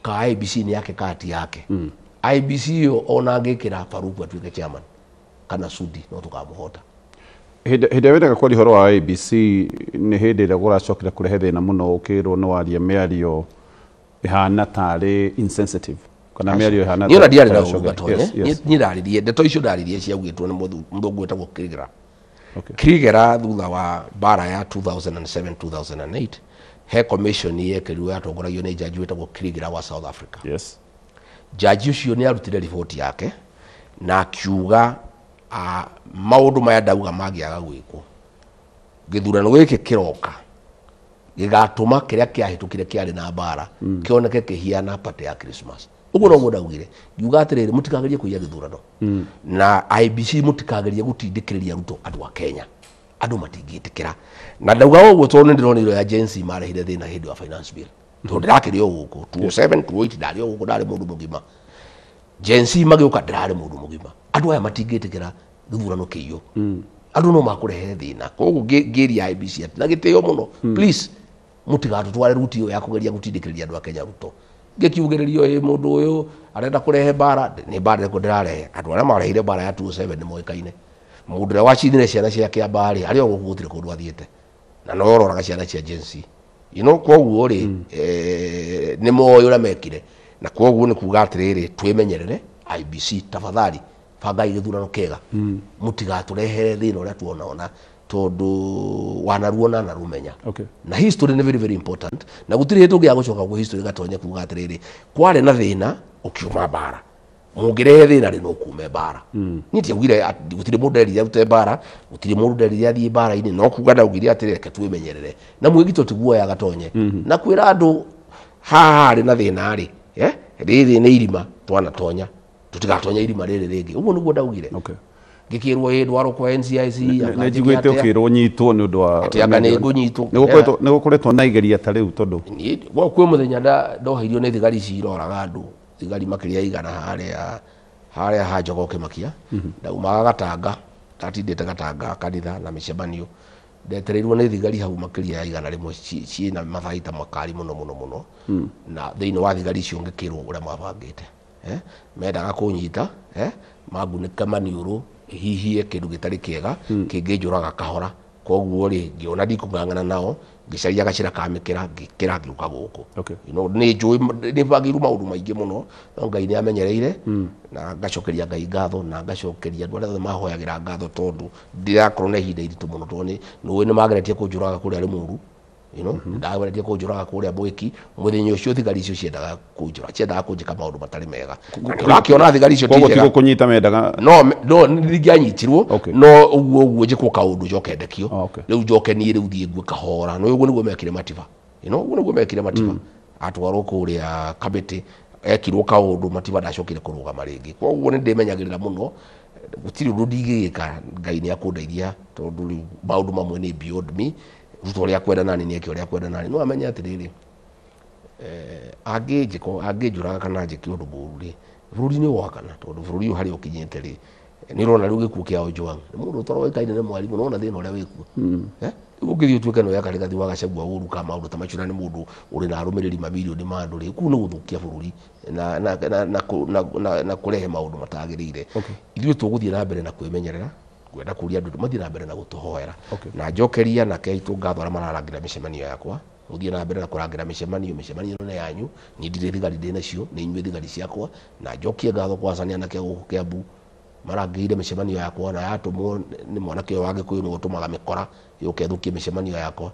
ka IEBC nĩ yake kati yake. IEBC ĩyo ona angĩkĩra Faruku atuĩke chairman kana Sudi, no tũkamũhota. Hĩndĩ ĩrĩa wendaga kwaria ũhoro wa IEBC nĩ hĩndĩ ĩrĩa kũracokire kũrehe thĩna mũno, ũkĩrwo nĩ waria mĩario ĩhana tarĩ insensitive kana mĩario ĩhana Niĩ ona ndiarĩ na ta- ũru Gatonye. Yes, yes. Niĩ ndaririe ndeto icio, ndaririe ciaugĩtwo nĩ mũthũngũ wĩtagwo Kriegler. Okay. Kriegler thutha wa mbara ya 2007 2008, he commission yekĩrirwo yatongoragio nĩ jaji wĩtagwo Kriegler wa South Africa. Yes. Jaji ũcio nĩ arutire riboti yake na akiuga maũndũ maya ndauga mangĩaga gwĩkwo, gĩthurano gĩkĩ kĩroka gĩgatũma kĩrĩa kĩahĩtũkire kĩarĩ na mbara kĩoneke kĩhiana party ya Christmas. Ũguo noguo ndaugire, ngiuga atĩrĩrĩ, mũtikagerie kũiya gĩthurano na IEBC, mũtikagerie gũtindĩkĩrĩria Ruto andũ a Kenya, andũ matingĩtĩkĩra. Na ndauga ũguo tondũ nĩ ndĩronire ya Gen Z marehire thĩna hĩndĩ ya finance bill, tondũ ndĩrakĩrĩ o gũkũ 2007 2008, ndarĩ o gũkũ, ndarĩ mũndũ mũgima. Gen Z magĩũka, ndĩrarĩ mũndũ mũgima. Andũ aya matingĩtĩkĩra gĩthurano kĩiywo, andũ no makũrehe thĩna. Koguo ngĩria IEBC atĩ na gĩtĩo mũno, please mũtigatũtware ruti ĩyo ya kũgeria gũtindĩkĩrĩria andũ a Kenya Ruto. Ngĩkiugĩrĩrio ĩ mũndũ ũyũ arenda kũrehe mbara, nĩ mbara ĩrĩkũ ndĩrarehe? Andũ arĩa marehire mbara ya 2007 nĩ moĩkaine. Mũndũ ũrĩa wacindire ciana cia Kĩambaa rĩ, arĩ o gũkũ, gũtirĩ kũndũ athiĩte, na no ũroraga ciana cia Gen Z. You know, kwoguo rĩ, nĩ moĩ ũrĩa mekire, na kwoguo nĩ kuga atĩrĩrĩ, twĩmenyerere. IBC, tafadhali bangai gĩthurano kĩega, mũtigatũrehere thĩna ũrĩa tuonaona, tondũ wanaruona na rumenya. Na history nĩ very very important, na gũtirĩ hĩndĩ ũngĩaga gũcoka gwĩ history gatonye kuga atĩrĩrĩ, kwarĩ na thĩna ũkiuma mbara, mũngĩrehe thĩna rĩ, no kume mbara. Niĩ tiaugire gũtirĩ mũndũ nderire arute mbara, gũtirĩ mũndũ nderire athiĩ mbara-inĩ, no kuga ndaugire atĩrĩ, reke twĩmenyerere na mwĩgito tiguoya gatonye na kwĩra andũ haha harĩ na thĩna rĩ, rĩrĩ nĩ irima twanatonya, tũtigatonya irima rĩrĩ rĩngĩ. Ũguo nĩguo ndaugire. Ngĩkĩrwo ĩ ndwarwo kwa NCIC. Nĩ njiguĩte ũkĩrwo nyitwo nĩ ũndũ wa Atĩ anga nĩ ngũnyitwo. Nĩ gũkoretwo na igeria ta rĩu tondũ kwĩ mũthenya ndoheirio nĩ thigari ici iroraga andũ, thigari makĩria igana harĩa ha Jogoo Kĩmakia. Ndaumaga Gatanga, ndatindĩte Gatanga kanitha na mĩcemanio, ndetereirwo nĩ thigari hau makĩria ya 100 ciĩna mathaita makari mũno mũno mũno. Na thĩinĩ wa thigari icio ngĩkĩrwo ũrĩa mabangĩte, mendaga kũnyita, mangunĩke maniũrũ, hihie kĩndũ gĩtarĩ kĩega kĩngĩnjũraga kahora. Koguo rĩ, ngĩona ndikũng'ang'ana nao, ngĩcaria gacĩra ka mĩkĩra, ngĩkĩra ngĩũka gũkũ. You know, nĩ njũĩ nĩ bangĩirwo maũndũ maingĩ mũno, no Ngai nĩ amenyereire, na ngacokeria Ngai ngatho, na ngacokeria andũ arĩa othe mahoyagĩra ngatho, tondũ ndirakorwo na ihinda iritũ mũno, tondũ nĩ nĩ mageretie kũnjũraga kũrĩa Rĩmuru. You know, ndageretie kũnjũraga kũrĩa Mwĩki mũthenya ũcio, thigari icio ciendaga kũnjũraga, ciendaga kũnjĩka maũndũ matarĩ mega. Ũrakĩona thigari icio ti Koguo njega. ti gũkũnyita mendaga? No no ndingĩanyitirwo, no ũguo ũguo njĩkwo kaũndũ njoke ndekio, rĩu njoke niĩ rĩu thiĩ ngue kahora. No ũguo nĩguo mekire Matiba. You know, ũguo nĩguo mekire Matiba, atwarwo kũrĩa Kamĩtĩ, ekirwo kaũndũ, Matiba ndacokire kũrũgama rĩngĩ. Koguo nĩ ndĩmenyagĩrĩra mũno, gũtirĩ ũndũ ndingĩgĩka, Ngai nĩ akũndeithia, tondũ rĩu maũndũ mamwe nĩ beyond me. Ruto ũrĩa akwenda nani nĩ eke ũrĩa akwenda nani, no amenye atĩrĩrĩ, angĩnjĩka, angĩnjũraga kana anjĩke ũndũ mũũru rĩ, bũrũri nĩ ũgwakana, tondũ bũrũri ũyũ harĩa ũkinyĩte rĩ, nĩ ũrona rĩu gĩkuũ kĩa Ojwang nĩ mũndũ ũtaroĩkaine, nĩ mwarimũ, nĩwona thĩna ũrĩa wĩkuo. Rĩu ũngĩthiĩ ũtuĩke nĩ weka Rigathi wa Gachagua ũru ka maũndũ ta macio, na nĩ mũndũ ũrĩ na arũmĩrĩri mamirioni ma andũ rĩ, kũu nĩ gũthũkia bũrũri na kũrehe maũndũ matagĩrĩire. Ithuĩ tũgũthiĩ na mbere na kwĩmenyerera, ngwenda kũria andũ mathiĩ na mbere na gũtũhoera, na njokeria anake aitũ ngatho arĩa mararangĩra mĩcemanio yakwa, mũthiĩ na mbere na kũrangĩra mĩcemanio. Mĩcemanio ĩno nĩ yanyu, niĩ ndirĩ thigari ndĩ nacio, nĩ inyuĩ thigari ciakwa. Na njokie ngatho kwa Hassan, anake a gũkũ Kiambu marangĩire mĩcemanio yakwa, na yatũmwo nĩ mwanake ũyũ wa Gĩkũyũ, nĩwe ũtũmaga mĩkora yũke ĩthũkie mĩcemanio yakwa,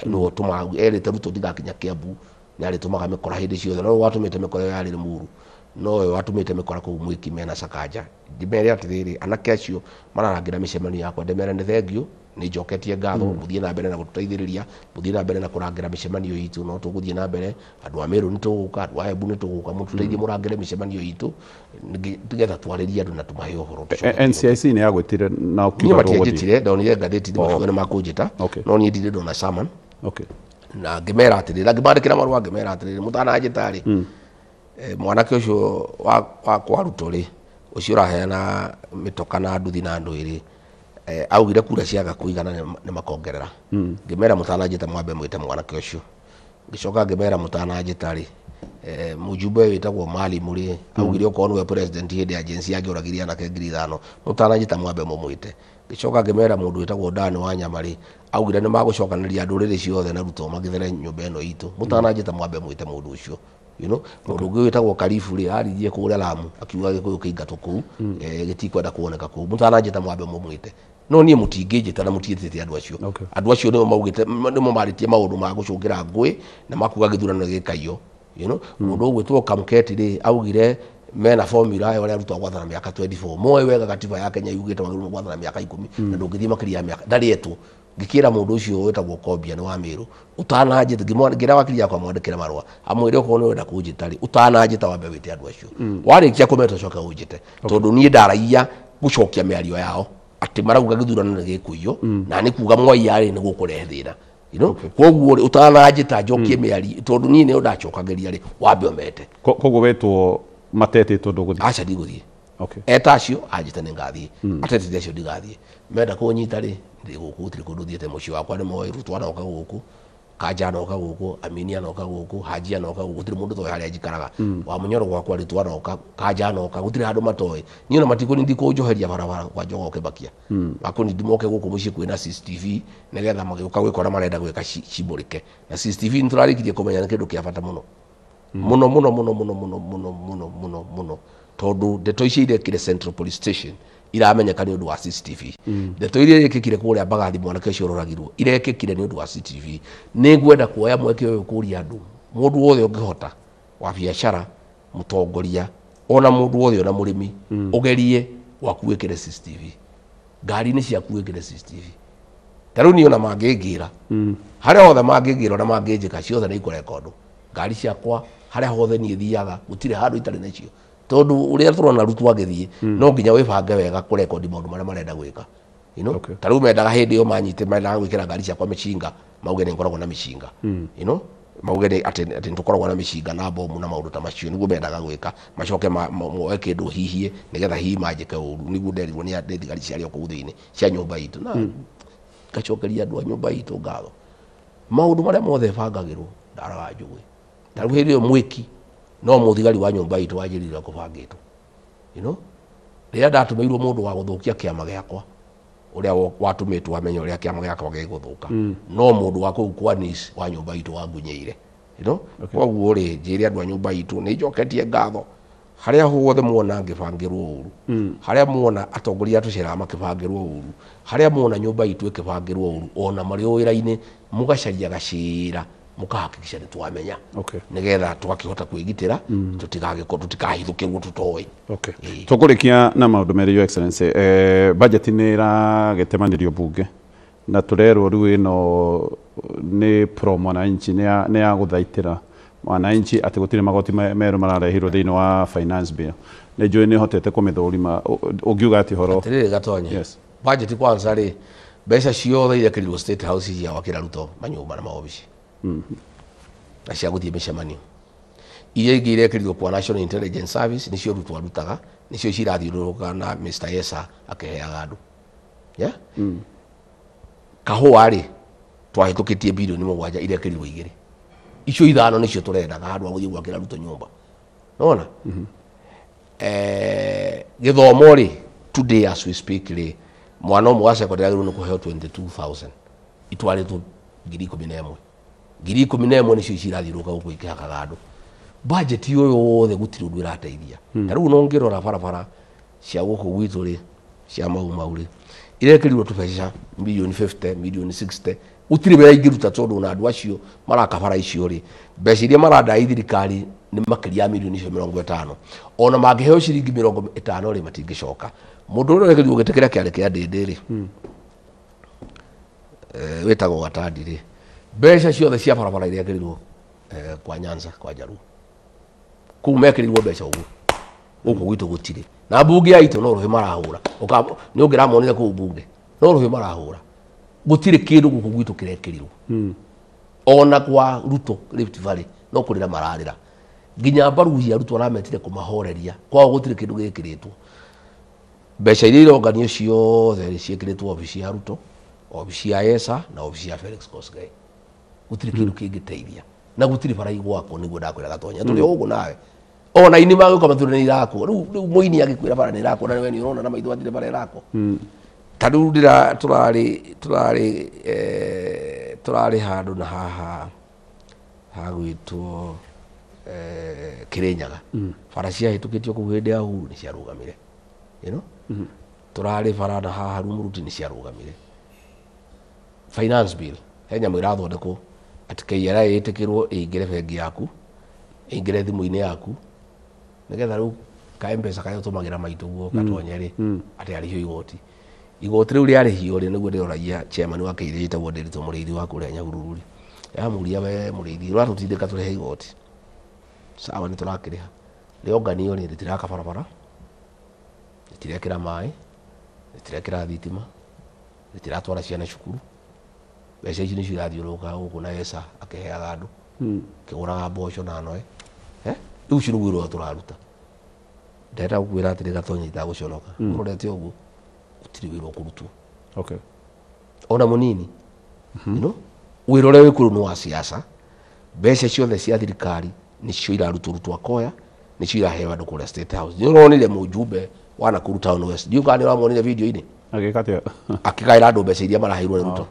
nĩwe ũtũmaga erĩte Ruto ndigakinya Kiambu, nĩ arĩtũmaga mĩkora hĩndĩ ciothe, no watũmĩte mĩkora ĩyo yarĩ Limuru, no we watũmĩte mĩkora kũu Mwĩki mena Sakanja. Ndĩmere atĩrĩrĩ, anake acio mararangĩra mĩcemanio yakwa, ndĩmere nĩ thengiũ, nĩ njoketie ngatho. Mũthiĩ na mbere na gũtũteithĩrĩria, mũthiĩ na mbere na kũrangĩra mĩcemanio itũ, no tũgũthiĩ na mbere. Andũ a Meru nĩ tũgũka, andũ a Embu nĩ tũgũka, mũtũteithie mũrangĩre mĩcemanio itũ nĩgetha twarĩrie andũ na tũmahe ũhoro. NCIC nĩ yagwĩtire na Niĩ ũkiuga ndũgũthiĩ? Matianjĩtire, ndonire ngathĩti makiuga nĩ makũnjĩta, no niĩ ndirĩ ndona summon. Na ngĩmera atĩrĩrĩ, na ngĩmandĩkĩra marũa ngĩmera atĩrĩrĩ, mũtananjĩta rĩ, mwanake ũcio wa kwa Ruto rĩ, ũcio ũraheana mĩtoka na nduthi na andũ ĩrĩ, augire kura ciaga kũigana nĩ makongerera. Ngĩmera mũtananjĩta mwambe mwĩte mwanake ũcio. Ngĩcoka ngĩmera mũtananjĩta rĩ, mũjumbe ũyũ wĩtagwo Maalim rĩ, augire okorwo nĩwe president hĩndĩ ya Gen Z angĩoragirie anake 5,000, mũtananjĩta mwambe mũmwĩte. Ngĩcoka ngĩmera mũndũ wĩtagwo Dan Wanyama rĩ, augire nĩ magũcokanĩria ndũrĩrĩ ciothe na Ruto magĩthere nyũmba ĩno itũ, mũtananjĩta mwambe mwĩte mũndũ ũcio. You know, mũndũ ũngĩ wĩtagwo Karibu rĩ, aririe kũrĩa Lamu akiuga Gĩkũyũ kĩingatwo kũu, gĩtikwenda kuoneka kũu, mũtananjĩta mwambe mũmwĩte. No niĩ mũtingĩnjĩta na mũtiĩtĩte andũ acio. Andũ acio nĩo maugĩte, nĩmo marĩtie maũndũ ma gũcũngĩra ngũĩ na makuga gĩthurano gĩkaiyo. You know, mũndũ ũgwĩtwo Kamketi rĩ, augire mena formula ya ũrĩa Ruto gwathana mĩaka 24, moĩ wega gatiba ya Kenya yugĩte wagĩrĩirwo gwathana mĩaka 10 na ndũngĩthiĩ makĩria ya mĩaka, ndarĩ etwo. Ngĩkĩra mũndũ ũcio wĩtagwo Kobia nĩ wa Meru, ũtananjĩta, ngĩra wakiri yakwa mwandĩkĩre marũa amwĩre okorwo nĩ ũrenda kũnjĩta rĩ, ũtananjĩta wambe wĩte andũ acio, warĩkia kũmeta ũcoke ũnjĩte, tondũ niĩ ndaragia gũcokia mĩario yao atĩ marauga gĩthurano nĩ gĩkũiywo, na nĩ kuga mwaiya rĩ, nĩ gũkũrehe thĩna. You know, koguo rĩ, ũtananjĩta njokie mĩario, tondũ niĩ nĩyo ndacokagĩria rĩ, wambe ũmete. Koguo wetwo matetĩtwo ndũgũthiĩ? Aca, ndigũthiĩ. Eta acio anjĩte nĩ ngathiĩ, atetete acio ndigathiĩ. Menda kũnyita rĩ, ndĩ gũkũ, gũtirĩ kũndũ thiĩte, mũciĩ wakwa nĩ moĩ, Ruto anoka gũkũ. Kanja anoka gũkũ, Amini anoka gũkũ, Haji anoka gũkũ, gũtirĩ mũndũ toĩ harĩa njikaraga. Wa Mũnyoro gwakwa rĩtwa anoka, Kanja anoka, gũtirĩ handũ matoĩ. Niĩ ona matikũnindi kũnjoheria barabara kwa Jogoo Kĩbakia. Makũnindi moke gũkũ mũciĩ kwĩna CCTV nĩgetha magĩũka gwĩka ũrĩa marenda gwĩka cimũrĩke. Na CCTV nĩ tũrarĩkirie kũmenya nĩ kĩndũ kĩa bata mũno. Mũno mũno mũno mũno mũno mũno mũno mũno mũno. Tondũ ndeto ici irekire Central Police Station iramenyeka nĩ ũndũ wa CCTV. Ndeto iria irekĩkire kũrĩa Mbagathi mwanake ũcio ũroragirwo irekĩkire nĩ ũndũ wa CCTV. Nĩ ngwenda kuoya mweke ũyũ kũria andũ, mũndũ wothe ũngĩhota wa biacara, mũtongoria, ona mũndũ wothe ona mũrĩmi, ũgerie gwaku wĩkĩre CCTV. Ngari-inĩ ciaku wĩkĩre CCTV. Ta rĩu niĩ ona mangĩngĩra, harĩa hothe mangĩngĩra ona mangĩnjĩka ciothe nĩ ikũrekondwo. Ngari ciakwa harĩa hothe niĩ thiaga gũtirĩ handũ itarĩ nacio. Tondũ ũrĩa tũrona Ruto agĩthiĩ no nginya wĩbange wega kũrekondi maũndũ marĩa marenda gwĩka. You know? Ta rĩu mendaga hĩndĩ ĩyo manyite mendaga gwĩkĩra ngari ciakwa mĩcinga, mauge nĩ ngoragwo na mĩcinga. You know? Mauge nĩ atĩ nĩ tũkoragwo na mĩcinga na bomu na maũndũ ta macio nĩguo mendaga gwĩka, macoke moe kĩndũ hihie nĩgetha hihi manjĩke ũru. Nĩguo nderirwo nĩ thigari ciarĩ o kũu thĩinĩ cia nyũmba itũ. Na ngacokeria andũ a nyũmba itũ ngatho. Maũndũ marĩa mothe bangagĩrwo ndaraga njũĩ. Ta rĩu hĩndĩ ĩyo mwĩki no mũthigari wa nyũmba itũ wanjĩrire kũbangĩtwo. You know? Rĩrĩa ndatũmĩirwo mũndũ wa gũthũkia kĩama gĩakwa, ũrĩa watũmĩtwo amenye ũrĩa kĩama gĩakwa gĩgũthũka, no mũndũ wa kũu kwa niece wa nyũmba itũ wangunyĩire. You know? Koguo rĩ, njĩre andũ a nyũmba itũ nĩ njoketie ngatho harĩa hothe muona ngĩbangĩrwo ũru, harĩa muona atongoria tũceraga makĩbangĩrwo ũru, harĩa muona nyũmba itũ ĩkĩbangĩrwo ũru, ona marĩ o wĩra-inĩ mũgacaria gacĩra mũkahakikisha nĩ twamenya nĩgetha tũgakĩhota kwĩgitĩra tũtikahithũkĩrwo tũtoĩ. Tũkũrĩkia na maũndũ merĩ, Your Excellency. Budget nĩ ĩragĩtemanĩrio mbunge na tũrerwo rĩu ĩno nĩ pro mwananchi, nĩ ya gũthaitĩra mwananchi atĩ gũtirĩ magoti merũ mararehirwo thĩinĩ wa finance bill. Nĩ njũĩ nĩ ũhotete kũmĩthũrima, ũngiuga atĩ ũhoro Atĩrĩrĩ Gatonye, budget kwanza rĩ, mbeca ciothe irekĩrirwo State House cia gwakĩra Ruto manyũmba na maobici na cia gũthiĩ mĩcemanio. Iria ingĩ irekĩrirwo kwa National Intelligence Service nĩcio Ruto arutaga, nĩcio cirathiũrũrũka na Mr. Esa akĩheaga andũ. Yeah? Kahũa rĩ, twahĩtũkĩtie bilioni 7 irekĩrirwo 2. Icio 5 nĩcio tũrendaga handũ ha gũthiĩ gwakĩra Ruto nyũmba. Nĩwona? Gĩthomo rĩ, today as we speak rĩ, mwana ũmwe wa secondary agĩrĩirwo nĩ kũheo 22,000 itwarĩtwo 11,000. 11,000 nĩcio cirathiũrũrũka gũkũ ikĩhakaga andũ. Budget ũyũ wothe gũtirĩ ũndũ ĩrateithia. Ta rĩu no ngĩrora barabara cia gũkũ gwitũ rĩ, cia Mau Mau rĩ, irekĩrirwo tũbeca milioni 50, milioni 60, gũtirĩ wĩra ingĩruta tondũ ona andũ acio maraka bara icio rĩ, mbeca iria marandai thirikari nĩ makĩria ya milioni icio 50. Ona mangĩheo ciringi 50 rĩ, matingĩcoka. Mũndũ ũrĩa ũrekĩrirwo gĩtĩ kĩrĩa kĩarĩ kĩa Ndĩndĩ rĩ, wĩtagwo Gatandi rĩ, mbeca ciothe cia barabara irekĩrirwo kwa Nyanza, kwa Jaluo. Kũu mekĩrirwo mbeca ũguo. Gũkũ gwitũ gũtirĩ. Na mbunge ya itũ no rũhĩ marahũra. Nĩ ũngĩramonire kũu mbunge. No rũhĩ marahũra. Gũtirĩ kĩndũ gũkũ gwitũ kĩrekĩrirwo. Ona kwa Ruto Rift Valley no kũrĩra mararĩra. Nginya mbaruhi ya Ruto arametire kũmahoreria. Kwao gũtirĩ kĩndũ gĩkĩrĩtwo. Mbeca iria ironganio ciothe rĩ, ciĩkĩrĩtwo obici ya Ruto, obici ya Esa na obici ya Felix Koskei. Gũtirĩ kĩndũ kĩngĩteithia. Na gũtirĩ bara igwakwo nĩguo ndakwĩra Gatonya. Tũrĩ o ũguo nawe. Ona ini magĩũka matũre nĩ irakwo. Rĩu mũini agĩkwĩra bara nĩ irakwo na we nĩ ũrona na maitho hatirĩ bara ĩrakwo. Ta rĩu tũrarĩ handũ na haha hagwĩtwo Kĩrĩnyaga. Bara ciahĩtũkĩtio kũu hĩndĩ ya Uhuru nĩ ciarũgamire. You know? Tũrarĩ bara na haha Rumuruti nĩ ciarũgamire. Finance bill, he nyamũ ĩrathondekwo atĩ KRA ĩtĩkĩrwo ĩingĩre bengi yaku, ĩingĩre thimũ-inĩ yaku, nĩgetha rĩu ka M-Pesa karĩa ũtũmagĩra maitũ guo gatonye rĩ, atĩ arĩhio igoti. Igoti rĩu rĩarĩhio rĩ, nĩguo ndĩroragia chairman wa KRA ĩtagwo Ndĩritũ Mũrĩithi wa kũrĩa Nyahururu rĩ. Ndĩramũria we Mũrĩithi, ũratũtindĩka tũrĩhe igoti. Sawa, nĩ tũrakĩrĩha. Rĩonganio rĩ, rĩtiraka barabara, rĩtirekĩra maĩ, rĩtirekĩra thitima, rĩtiratwara ciana cukuru. Mbeca ici nĩcio irathiũrũrũka gũkũ na Esa akĩheaga andũ, akĩgũraga mboco na noe. Rĩu ũcio nĩguo wĩra ũrĩa tũraruta. Ndĩrenda gũkwĩra atĩrĩ Gatonya itagũconoka. Ũrorete ũguo, gũtirĩ wĩra ũkũrutwo. Ona mũnini. You know? Wĩra ũrĩa wĩ kũrũ nĩ wa siasa. Mbeca ciothe cia thirikari nĩcio irarutwo Ruto akoya, nĩcio iraheo andũ kũrĩa State House. Nĩ ũronire mũjumbe wa Nakuru Town West, ndiũĩ kana nĩ ũramuonire video-inĩ? Agĩka atĩa? Akĩgaĩra andũ mbeca iria maraheirwo nĩ Ruto,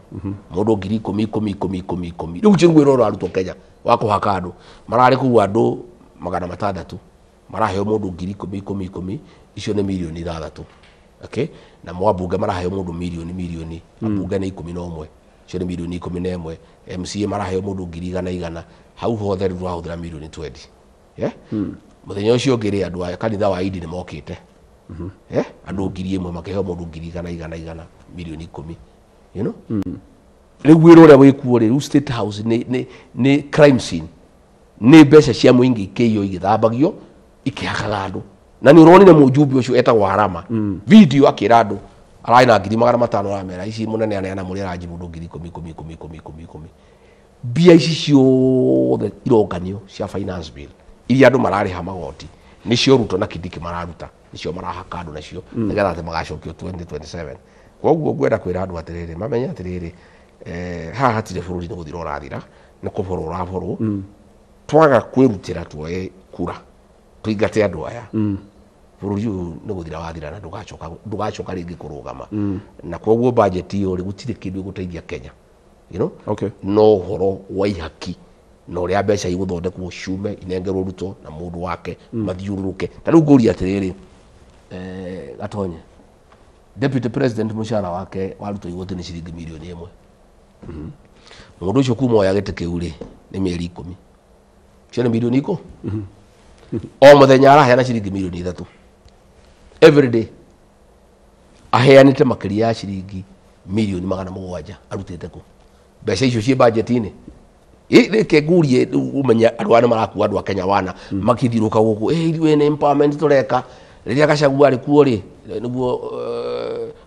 mũndũ 10,000 10 10 10 10. Rĩu ũcio nĩguo wĩra ũrarutwo Kenya wa kũhaka andũ. Mararĩ kũu andũ 600, maraheo mũndũ 10,000 10 10, icio nĩ mirioni 6. Okay? Na mwambunge maraheo mũndũ mirioni mirioni, ambunge nĩ 11, icio nĩ mirioni 11. MCA maraheo mũndũ 100,000 100, hau hothe rĩu tũrahũthĩra mirioni 20. Yeah? Mũthenya ũcio ũngĩ rĩ, andũ a kanitha wa Idi nĩ mokĩte. Yeah? Andũ 1,000 makĩheo mũndũ 100,000 100 100, mirioni 10. You know? Rĩu wĩra ũrĩa wĩkuo rĩ, rĩu State House nĩ crime scene. Nĩ mbeca cia mũingĩ ikĩiywo, igĩthambagio, ikĩhakaga andũ. Na nĩ ũronire mũjumbe ũcio etagwo Harama, video akĩra andũ ararĩ na 500,000, aramera ici mũnene aneana mũrĩ aranji mũndũ 10,000 10 10 10 10 10. Mbia ici ciothe ironganio cia finance bill iria andũ mararĩha magoti, nĩcio Ruto na Kindiki mararuta, nĩcio marahaka andũ nacio nĩgetha atĩ magacokio 2027. Koguo ngwenda kwĩra andũ atĩrĩrĩ, mamenye atĩrĩrĩ, haha hatirĩ bũrũri nĩ gũthira ũrathira, nĩ kũborwo ũraborwo. Twaga kwĩrutĩra tuoye kura tũingate andũ aya, bũrũri ũyũ nĩ gũthira wathira na ndũgacoka rĩngĩ kũrũgama. Na koguo budget ĩyo rĩ, gũtirĩ kĩndũ ĩgũteithia Kenya, you know? Okay. No ũhoro wa ihaki na ũrĩa mbeca igũthondekwo ciume inengerwo Ruto na mũndũ wake mathiũrũrũke. Ta rĩu ngũria atĩrĩrĩ, Gatonye, deputy president mũcara wake warutwo igoti nĩ ciringi mirioni 1. Mũndũ ũcio kuma oya gĩtĩ kĩu rĩ, nĩ mĩeri 10, icio nĩ mirioni 10. O mũthenya araheana ciringi mirioni 3 every day, aheanĩte makĩria ya ciringi mirioni 700. Arutĩte kũ mbeca icio ciĩ budget-inĩ? Reke ngurie, rĩu ũmenye andũ aya nĩ marakua andũ a Kenya wana makĩthiũrũka gũkũ, ithuĩ nĩ empowerment tũreka. Rĩrĩa Gachagua arĩ kuo rĩ, nĩguo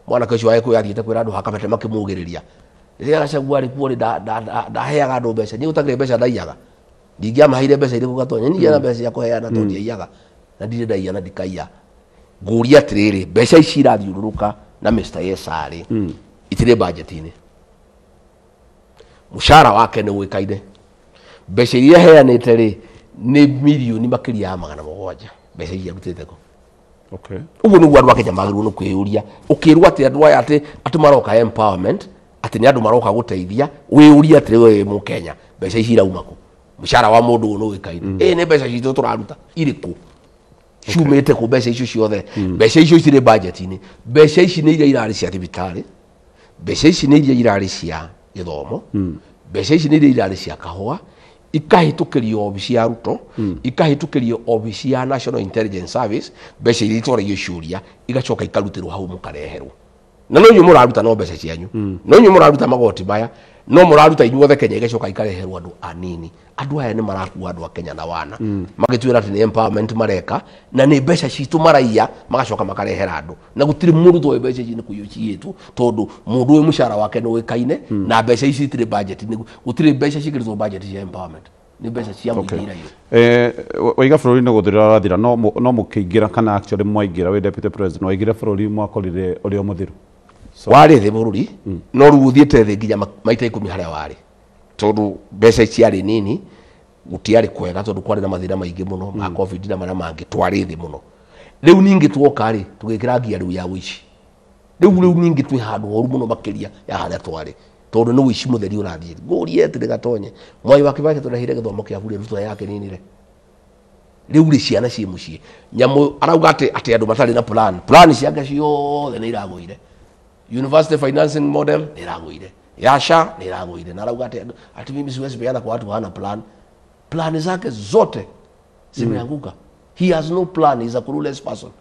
mwanake ũcio wa Gĩkũyũ athiĩte kwĩra andũ hakabete makĩmugĩrĩria. Rĩrĩa Gachagua arĩ kuo rĩ, ndaheaga andũ mbeca. Niĩ gũtakĩrĩ mbeca ndaiyaga, ndingĩamaheire mbeca irĩkũ, Gatonye? Niĩ na mbeca cia kũheana tondũ ndiaiyaga na ndirĩ ndaiya na ndikaiya. Ngũria atĩrĩrĩ, mbeca ici irathiũrũrũka na Mr. Yes rĩ, itirĩ budget-inĩ. Mũcara wake nĩ ũĩkaine. Mbeca iria aheanĩte rĩ, nĩ mirioni makĩria ya 700. Mbeca iria arutĩte kũ? Okay. Ũguo nĩguo andũ a Kenya magĩrĩirwo nĩ kwĩyũria. Ũkĩrwo atĩ andũ aya atĩ maroka empowerment, atĩ nĩ andũ maroka gũteithia, wĩyũrie atĩrĩ, we wĩ mũkenya, mbeca ici irauma kũ? Mũcara wa mũndũ ũyũ nĩ ũĩkaine. Ĩ nĩ mbeca citũ tũraruta irĩkũ? Ciumĩte kũ mbeca icio ciothe? Mbeca icio itirĩ budget-inĩ. Mbeca ici nĩ iria irarĩ cia thibitarĩ, mbeca ici nĩ iria irarĩ cia gĩthomo, mbeca ici nĩ iria irarĩ cia kahũa, ikahĩtũkĩrio obici ya Ruto, ikahĩtũkĩrio obici ya National Intelligence Service. Mbeca iria itwaragio ciũria igacoka ikarutĩrwo hau, mũkareherwo. Na no inyuĩ mũraruta no mbeca cianyu, no inyuĩ mũraruta magoti maya, no mũraruta inyuothe Kenya, igacoka ikareherwo andũ anini. Andũ aya nĩ marakua andũ a Kenya na wana magĩtuĩra atĩ nĩ empowerment mareka, na nĩ mbeca citũ maraiya, magacoka makarehera andũ, na gũtirĩ mũndũ toĩ mbeca ici nĩ kũiywo ciyĩtwo, tondũ mũndũ ũyũ mũcara wake nĩ ũĩkaine na mbeca ici itirĩ budget. Gũtirĩ mbeca ciĩkĩrĩtwo budget cia empowerment, nĩ mbeca cia mũingĩ iraiywo. Waiga bũrũri nĩ gũthira ũrathira, no mũkĩingĩra, kana actually mwaingĩra wĩ deputy president, waingĩra bũrũri mwakorire ũrĩ o mũthiru. So warĩ thĩ bũrũri, no rĩu ũthiĩte thĩ nginya maita 10 harĩa warĩ, tondũ mbeca ciarĩ nini, gũtiarĩ kwega, tondũ kwarĩ na mathĩna maingĩ mũno ma COVID na marĩa mangĩ, twarĩ thĩ mũno. Rĩu ningĩ tuoka rĩ, tũgĩkĩra ngia rĩu ya ũici. Rĩu ningĩ twĩ handũ horu mũno makĩria ya harĩa twarĩ, tondũ nĩ ũici mũtheri ũrathiĩ. Ngũrie atĩrĩ, Gatonye, Mwai wa Kibaki tũrehire gĩthomo kĩa bure, Ruto yakeninire. Rĩu rĩ, ciana ciĩ mũciĩ nyamũ arauga atĩ andũ matarĩ na plan. Plan ciake ciothe nĩ iragũire. University financing model nĩ iragũire, ya SHA nĩ iragũire, na arauga atĩ mimi siwezi peana kwa watu hawana plan. Plan zake zote zimeanguka. He has no plan, he's a clueless person.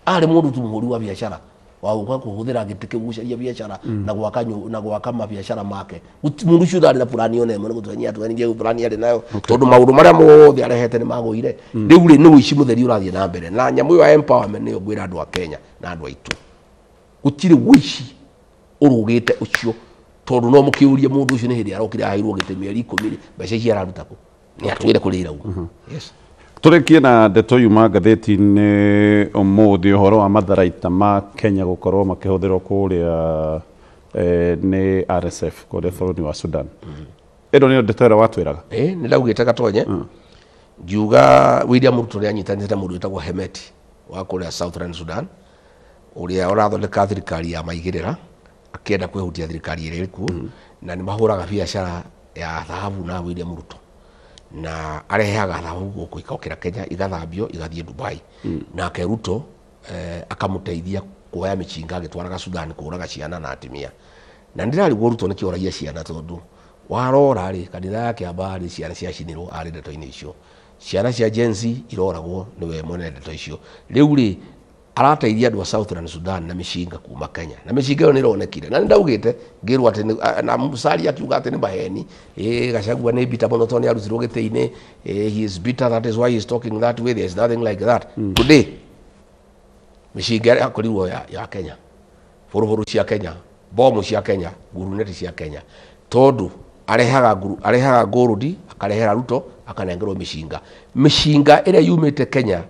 Arĩ mũndũ tu mũhũri wa biacara wa gũka kũhũthĩra gĩtĩ kĩu gũcaria biacara na gwaka mabiacara make. Mũndũ ũcio ndarĩ na plan ona ĩmwe. Nĩ gũtwenia atwenirie plan arĩ nayo, tondũ maũndũ marĩa mothe arehete nĩ magũire. Rĩu rĩ, nĩ ũici mũtheri ũrathiĩ na mbere na nyamũ ĩyo ya empowerment. Nĩyo ngwĩra andũ a Kenya na andũ aitũ, gũtirĩ ũici ũrũgĩte ũcio, tondũ no mũkĩũrie mũndũ ũcio nĩ hĩndĩ arokire aheirwo gĩtĩ, mĩeri 10 rĩ, mbeca ici araruta kũ? Nĩ atwĩre kũrĩa irauma. Yes. Tũrĩkie na ndeto yuma ngathĩti-inĩ ũmũthĩ, ũhoro wa matharaita ma Kenya gũkorwo makĩhũthĩrwo kũrĩa Nĩ RSF kũrĩa bũrũri wa Sudan. Ĩno nĩyo ndeto ĩrĩa watwĩraga. Nĩ ndaugĩte Gatonye ngiuga William Ruto nĩ anyitanĩte na mũndũ wĩtagwo Hemeti wa kũrĩa Southern Sudan ũrĩa ũrathondeka thirikari ya maigĩrĩra akĩenda kwĩhutia thirikari ĩrĩa ĩrĩ kuo, na nĩ mahũraga biacara ya thahabu na William Ruto, na arehaga thahabu gũkũ ikokĩra Kenya, igathambio, igathiĩ Dubai. Nake Ruto akamũteithia kuoya mĩcinga agĩtwaraga Sudan kũraga ciana na atumia. Na ndĩrarigwo Ruto nĩkĩ oragia ciana, tondũ warora rĩ, kanitha ya Kĩambaa rĩ, ciana ciacinirwo arĩ ndeto-inĩ icio, ciana cia Gen Z iroragwo nĩwe mwene ndeto icio. Rĩu rĩ, arateithia andũ a Southern Sudan na mĩcinga kuma Kenya, na mĩcinga ĩyo nĩ ĩronekire. Na nĩ ndaugĩte ngĩrwo atĩ na Musalia akiuga atĩ nĩ maheni, Gachagua nĩ bitter mũno tondũ nĩ arutirwo gĩtĩ-inĩ. He is bitter, that is why he is talking that way. There is nothing like that. Today mĩcinga ĩrĩa yakorirwo ya Kenya, bũrũbũrũ cia Kenya, bomu cia Kenya, nguruneti cia Kenya, tondũ arehaga nguru, arehaga gold, akarehera Ruto, akanengerwo mĩcinga. Mĩcinga ĩrĩa yumĩte Kenya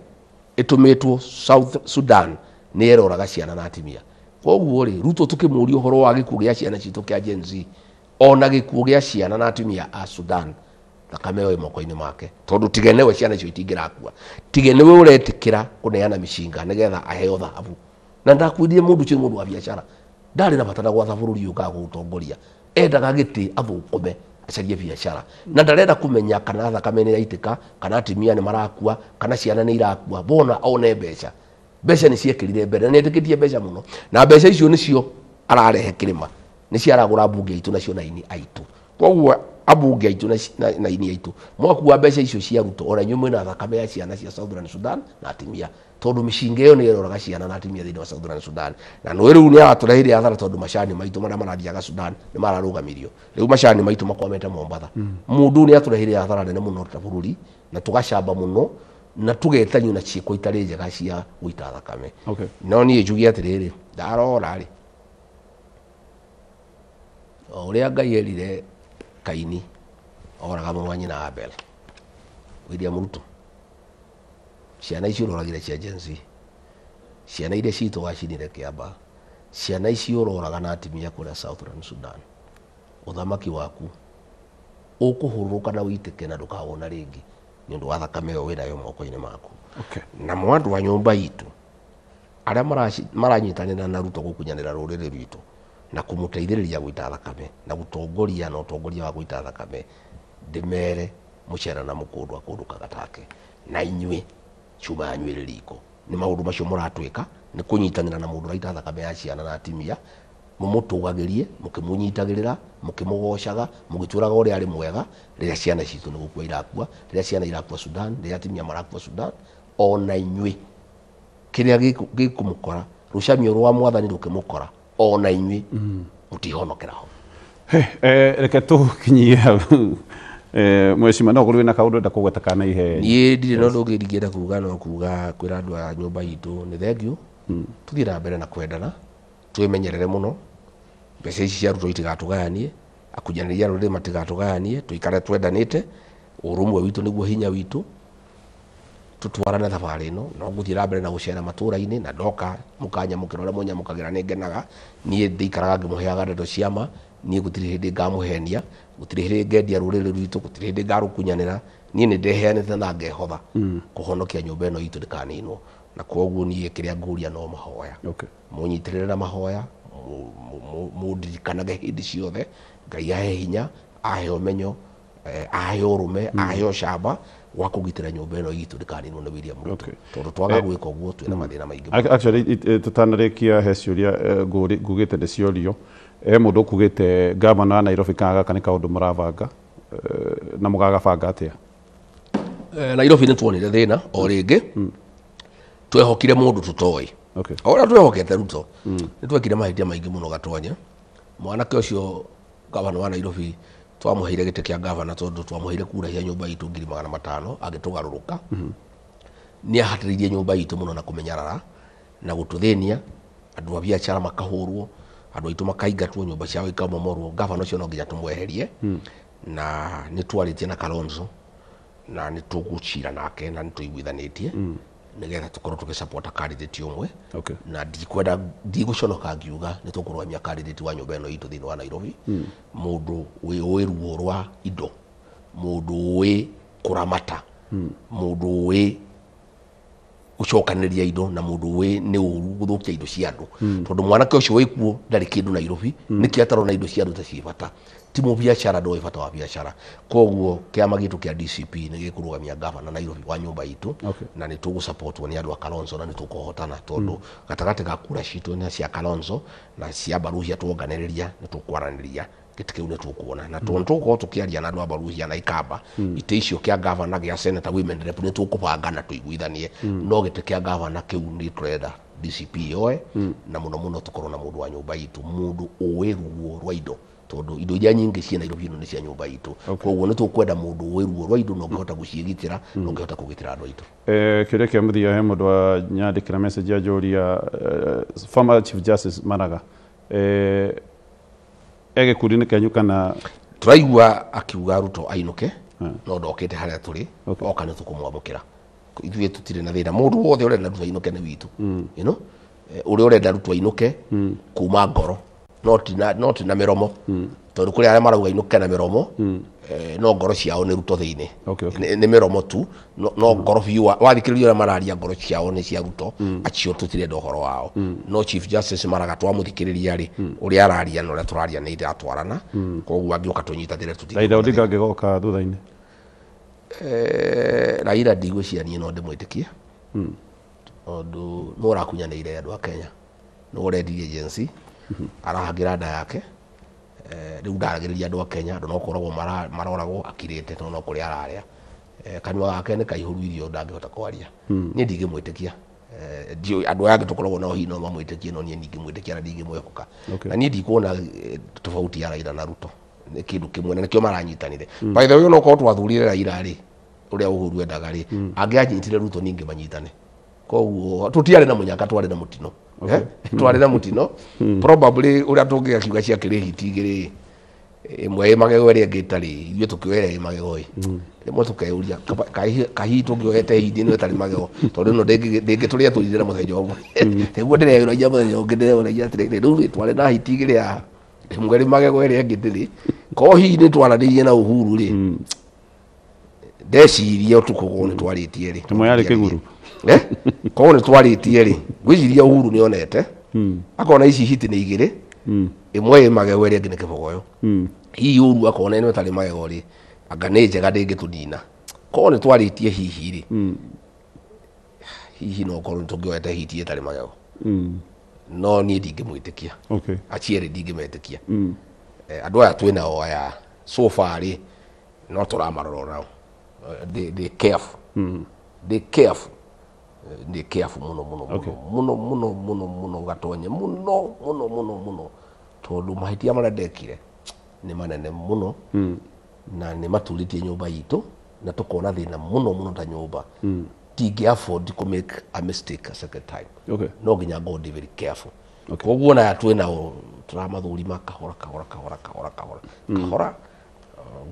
ĩtũmĩtwo South Sudan nĩ ĩroraga ciana na atumia. Koguo rĩ, Ruto tũkĩmũria ũhoro wa gĩkuũ gĩa ciana citũ kĩa Gen Z, ona gĩkuũ gĩa ciana na atumia a Sudan, thakame ĩyo ĩ moko-inĩ make, tondũ tige nĩwe ciana icio itingĩrakua, tige nĩwe ũretĩkĩra kũneana mĩcinga nĩgetha aheo thahabu. Na ndakwĩrire mũndũ ũcio nĩ mũndũ wa biacara, ndarĩ na bata na gwatha bũrũri ũyũ kana gũũtongoria, endaga gĩtĩ athũkũme acarie biacara, na ndarenda kũmenya kana thakame nĩ iraitĩka, kana atumia nĩ marakua, kana ciana nĩ irakua, bona one mbeca. Mbeca nĩ ciekĩrire mbere na nĩ etĩkĩtie mbeca mũno, na mbeca icio nĩcio ararehe kĩrĩma, nĩcio aragũra mbunge aitũ nacio na aini aitũ. Koguo ambunge aitũ na aini aitũ mwakua mbeca icio cia Ruto, ona inyuĩ mwĩna thakame ya ciana cia Southern Sudan na atumia, tondũ mĩcinga ĩyo nĩ ĩroraga ciana na atumia thĩinĩ wa Southern Sudan. Na nĩ rĩu nĩ aratũreheire hathara, tondũ macani maitũ marĩa marathiaga Sudan nĩ mararũgamirio. Rĩu macani maitũ makwamĩte Mombatha. Mũndũ nĩ atũreheire hathara nene mũno ta bũrũri, na tũgacamba mũno na tũgetanio na ciĩko itarĩ njega cia gũita thakame. No niĩ njuge atĩrĩrĩ, ndarora rĩ, o ũrĩa Ngai erire Kaini oraga mũrũ wa nyina Abel, William Ruto, ciana icio ũroragire cia Gen Z, ciana iria citũ wacinire Kĩamba, ciana icio ũroraga na atumia kũrĩa Southern Sudan, ũthamaki waku ũkũhũrũka na wĩitĩke na ndũkawona rĩngĩ nĩ ũndũ wa thakame ĩyo wĩnayo moko-inĩ maku. Na andũ a nyũmba itũ arĩa maranyitanĩra na Ruto gũkunyanĩra rũrĩrĩ rwitũ na kũmũteithĩrĩria gũita thakame na gũtongoria na ũtongoria wa gũita thakame, ndĩmere mũcera na mũkũndũ akũndũkaga take, na inyuĩ cuma yanyu ĩrĩ riko. Nĩ maũndũ macio mũratwĩka nĩ kũnyitanĩra na mũndũ ũraita thakame ya ciana na atumia, mũmũtũgagĩrie, mũkĩmũnyitagĩrĩra, mũkĩmũgocaga, mũgĩtwĩraga ũrĩa arĩ mwega, rĩrĩa ciana citũ nĩ gũkua irakua, rĩrĩa ciana irakua Sudan, rĩrĩa atumia marakua Sudan. Ona inyuĩ kĩrĩa gĩkũmũkora, rũcamio rwa mwathani rũkĩmũkora, ona inyuĩ mũtihonokera ho. Reke tũkinyie hau. Mheshimiwa, no ũkorwo wĩna kaũndũ ũrenda kũgweta kana ihe? Niĩ ndirĩ na ũndũ ũngĩ ingĩenda kuga, no kuga kwĩra andũ a nyũmba itũ nĩ thengiũ, tũthiĩ na mbere na kwendana, twĩmenyerere mũno, mbeca ici cia Ruto itigatũgayanie, akunyanĩri a rũrĩrĩ matigatũgayanie, tũikare twendanĩte, ũrũmwe witũ nĩguo hinya witũ, tũtwarane thabarĩ ĩno. No ngũthiĩ na mbere na gũcera matũra-inĩ, na ndoka mũkanyamũkĩra ũrĩa mũnyamũkagĩra, nĩ ngenaga. Niĩ ndĩikaraga ngĩmũheaga ndeto cia ma. Niĩ gũtirĩ hĩndĩ ngamũhenia, gũtirĩ hĩndĩ ngendia rũrĩrĩ rwitũ, gũtirĩ hĩndĩ ngarũkunyanĩra. Niĩ nĩ ndeheanĩte na ngehotha kũhonokia nyũmba ĩno itũ ndĩkaninwo, na koguo niĩ kĩrĩa ngũria no mahoya. Mũnyitĩrĩre na mahoya, mũndirikanage hĩndĩ ciothe. Ngai ahe hinya, ahe ũmenyo, ahe ũrũme, ahe ũcamba wa kũgitĩra nyũmba ĩno itũ ndĩkaninwo nĩ William Ruto, tondũ twaga gwĩka ũguo twĩna mathĩna maingĩ mũno. Actually, tũtanarĩkia, he ciũria ngugĩte nĩ ciorio. He mũndũ ũkugĩte gavana wa Nairobi, kana gaka nĩ kaũndũ mũrabanga, na mũgagabanga atĩa? Nairobi nĩ tuonire thĩna o rĩngĩ. Twehokire mũndũ tũtoĩ. O ũrĩa twehokete Ruto, nĩ twekire mahĩtia maingĩ mũno Gatonye. Mwanake ũcio gavana wa Nairobi twamũheire gĩtĩ kĩa gavana tondũ twamũheire kura cia nyũmba itũ 500,000, agĩtũgarũrũka. Nĩ ahatĩrĩirie nyũmba itũ mũno na kũmenyarara na gũtũthĩnia, andũ a biacara makahũrwo, andũ aitũ makaingatwo, nyũmba ciao ikamomorwo. Gavana ũcio no nginya tũmweherie, na nĩ twarĩtie na Kalonzo na nĩ tũgũcira nake na nĩ tũiguithanĩtie. Nĩgetha tũkorwo tũgĩsupport candidate ũmwe. Na ndikwenda ndigũconoka ngiuga nĩ tũkũrũgamia candidate wa nyũmba ĩno itũ thĩinĩ wa Nairobi. Mũndũ wĩ ruo rwa indo, mũndũ ũĩ kũramata, mũndũ ũĩ gũcokanĩrĩria indo, na mũndũ ũĩ nĩ ũru gũthũkia indo cia andũ. Tondũ mwanake ũcio wĩkuo ndarĩ kĩndũ Nairobi, nĩkĩo atarona indo cia andũ ta ciĩ bata. Ti mũbiacara, ndoĩ bata wa biacara. Koguo kĩama gitũ kĩa DCP nĩ gĩkũrũgamia gavana Nairobi wa nyũmba itũ, na nĩ tũgũsupportwo nĩ andũ a Kalonzo na nĩ tũkũhotana, tondũ gatagatĩ ga kura citũ na cia Kalonzo na cia Baruhia tuonganĩrĩria nĩ tũkwaranĩria gĩtĩ kĩu nĩ tũkuona. Na tondũ tũgũkorwo tũkĩaria na andũ a Baruhia na Ikamba, itĩ icio kĩa gavana, gĩa senator, women rep nĩ tũkũbanga na tũiguithanie, no gĩtĩ kĩa gavana kĩu nĩ tũrenda DCP yoe, na mũno mũno tũkorwo na mũndũ wa nyũmba itũ, mũndũ ũĩ ruo rwa indo, tondũ indo iria nyingĩ ciĩ Nairobi ĩno nĩ cia nyũmba itũ. Koguo nĩ tũkwenda mũndũ ũĩ ruo rwa indo na ũngĩhota gũciĩgitĩra na ũngĩhota kũgitĩra andũ aitũ. Kĩũria kĩa mũthia, he mũndũ wa nyandĩkĩra message anjũria, former Chief Justice Maraga e gĩkundi-inĩ kĩanyu kana? Tũraigua akiuga Ruto ainũke, no ndokĩte harĩa tũrĩ. Oka nĩ tũkũmwamũkĩra, ithuĩ tũtirĩ na thĩna. Mũndũ wothe ũrenda Ruto ainũke nĩ witũ, you know, ũrĩa ũrenda Ruto ainũke kuma ngoro, no ti na mĩromo, tondũ kũrĩ arĩa marauga ainũke na mĩromo, no ngoro ciao nĩ Ruto thĩinĩ. Nĩ mĩromo tu, no ngoro biũ wathikĩrĩria ũrĩa mararia ngoro ciao nĩ cia Ruto, acio tũtirenda ũhoro wao. No Chief Justice Maraga twamũthikĩrĩria rĩ, ũrĩa araria na ũrĩa tũraria nĩ iratwarana, koguo angĩũka tũnyitanĩre tũtirĩ. Raila Odinga angĩgoka thutha-inĩ? Raila ndigwĩciria niĩ no ndĩmwĩtĩkie, tondũ nĩ ũrakunyanĩire andũ a Kenya, nĩ ũrendirie agency, arahagĩra nda yake. Rĩu ndaragĩrĩria andũ a Kenya, andũ no kũragwo maroragwo akirĩte, tondũ no kũrĩa ararĩa. Kanua gake nĩ kaihũru irio, ndangĩhota kwaria. Niĩ ndingĩmwĩtĩkia. Andũ aya angĩ tũkoragwo nao hihi no mamwĩtĩkie, no niĩ ndingĩmwĩtĩkia na ndingĩmwĩhoka. Na niĩ ndikuona tofauti ya Raila na Ruto, nĩ kĩndũ kĩmwe na nĩkĩo maranyitanire. By the way, no korwo twathurire Raila rĩ, ũrĩa Uhuru endaga rĩ, angĩanyitire Ruto ningĩ manyitane. Koguo tũtiarĩ na mũnyaka, twarĩ na mũtino. Twarĩ na mũtino. Probably ũrĩa tũngĩgakiuga ciakĩrĩ hiti igĩrĩ, ĩmwe ĩ magego ĩrĩa ĩngĩ ĩtarĩ, ithuĩ tũkĩoya ĩrĩa ĩ magego ĩ. Rĩmwe tũkeyũria kahihi tũngĩoete hiti ĩno ĩtarĩ magego, tondũ ĩno ndĩngĩtũrĩa tũrire na mũthenya ũmwe. Nĩguo ndĩreyũragia mũthenya ũngĩ, ndĩreyũragia atĩrĩrĩ, rĩu rĩ twarĩ na hiti igĩrĩ haha, ĩmwe ĩrĩ magego ĩrĩa ĩngĩ ndĩrĩ. Korwo hihi nĩ twaranĩirie na Uhuru rĩ, ndeciria ũtukũ korwo nĩ twarĩtie rĩ, ĩmwe yarĩ kĩguru. Korwo nĩ twarĩtie rĩ, ngwĩciria Uhuru nĩ onete, akona ici hiti nĩ igĩrĩ, ĩmwe ĩ magego ĩrĩa ĩngĩ nĩ kĩbogoyo. Hihi Uhuru akona ĩno ĩtarĩ magego rĩ, anga nĩ njega ndĩngĩtũnina. Korwo nĩ twarĩtie hihi rĩ, hihi no korwo nĩ tũngĩoete hiti ĩtarĩ magego. No niĩ ndingĩmwĩtĩkia. Acio erĩ ndingĩmetĩkia. Andũ aya twĩ nao aya so far rĩ, no tũramarora nao. They careful. They careful. They careful mũno mũno mũno mũno mũno mũno gatonye mũno mũno mũno mũno, tondũ mahĩtia marĩa ndekire nĩ manene mũno, na nĩ maturĩtie nyũmba itũ na tũkona thĩna mũno mũno ta nyũmba. Ndingĩ afford to make a mistake a second time. No nginya ngorwo ndĩ very careful. Koguo na twĩ nao tũramathũrima kahora kahora kahora kahora kahora kahora.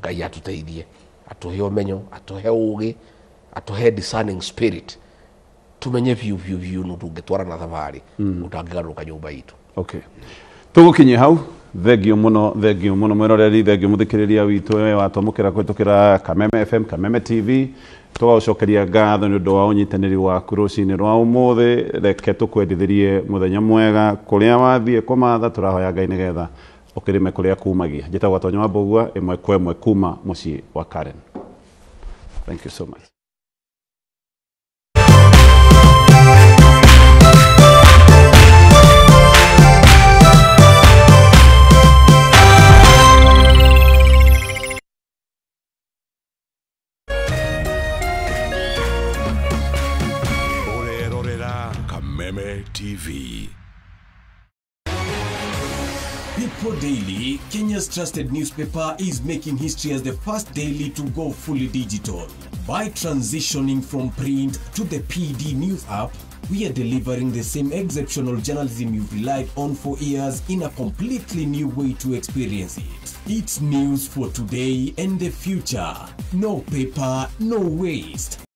Ngai atũteithie, atũhe ũmenyo, atũhe ũgĩ, atũhe discerning spirit, tumenye biũ biũ biũ nũ tũngĩtwarana thabarĩ ũtangĩgarũrũka nyũmba itũ. Tũgũkinyia hau. Thengio mũno, thengio mũno mwĩroreri, thengio mũthikĩrĩria witũ we watwamũkĩra kũhĩtũkĩra Kameme FM, Kameme TV. Tũgagũcokeria ngatho nĩ ũndũ wa ũnyitanĩri waku rũcinĩ rwa ũmũthĩ. Reke tũkwendithĩrie mũthenya mwega kũrĩa wathiĩ kũmatha, tũrahoya Ngai nĩgetha ũkĩrĩme kũrĩa kumagia. Njĩtagwo Gatonyo wa Mbũgua, ĩmwe kwa ĩmwe kuma mũciĩ wa Karen. Thank you so much. Kameme TV. People Daily, Kenya's trusted newspaper, is making history as the first daily to go fully digital. By transitioning from print to the PD News app, we are delivering the same exceptional journalism you've relied on for years in a completely new way to experience it. It's news for today and the future. No paper, no waste.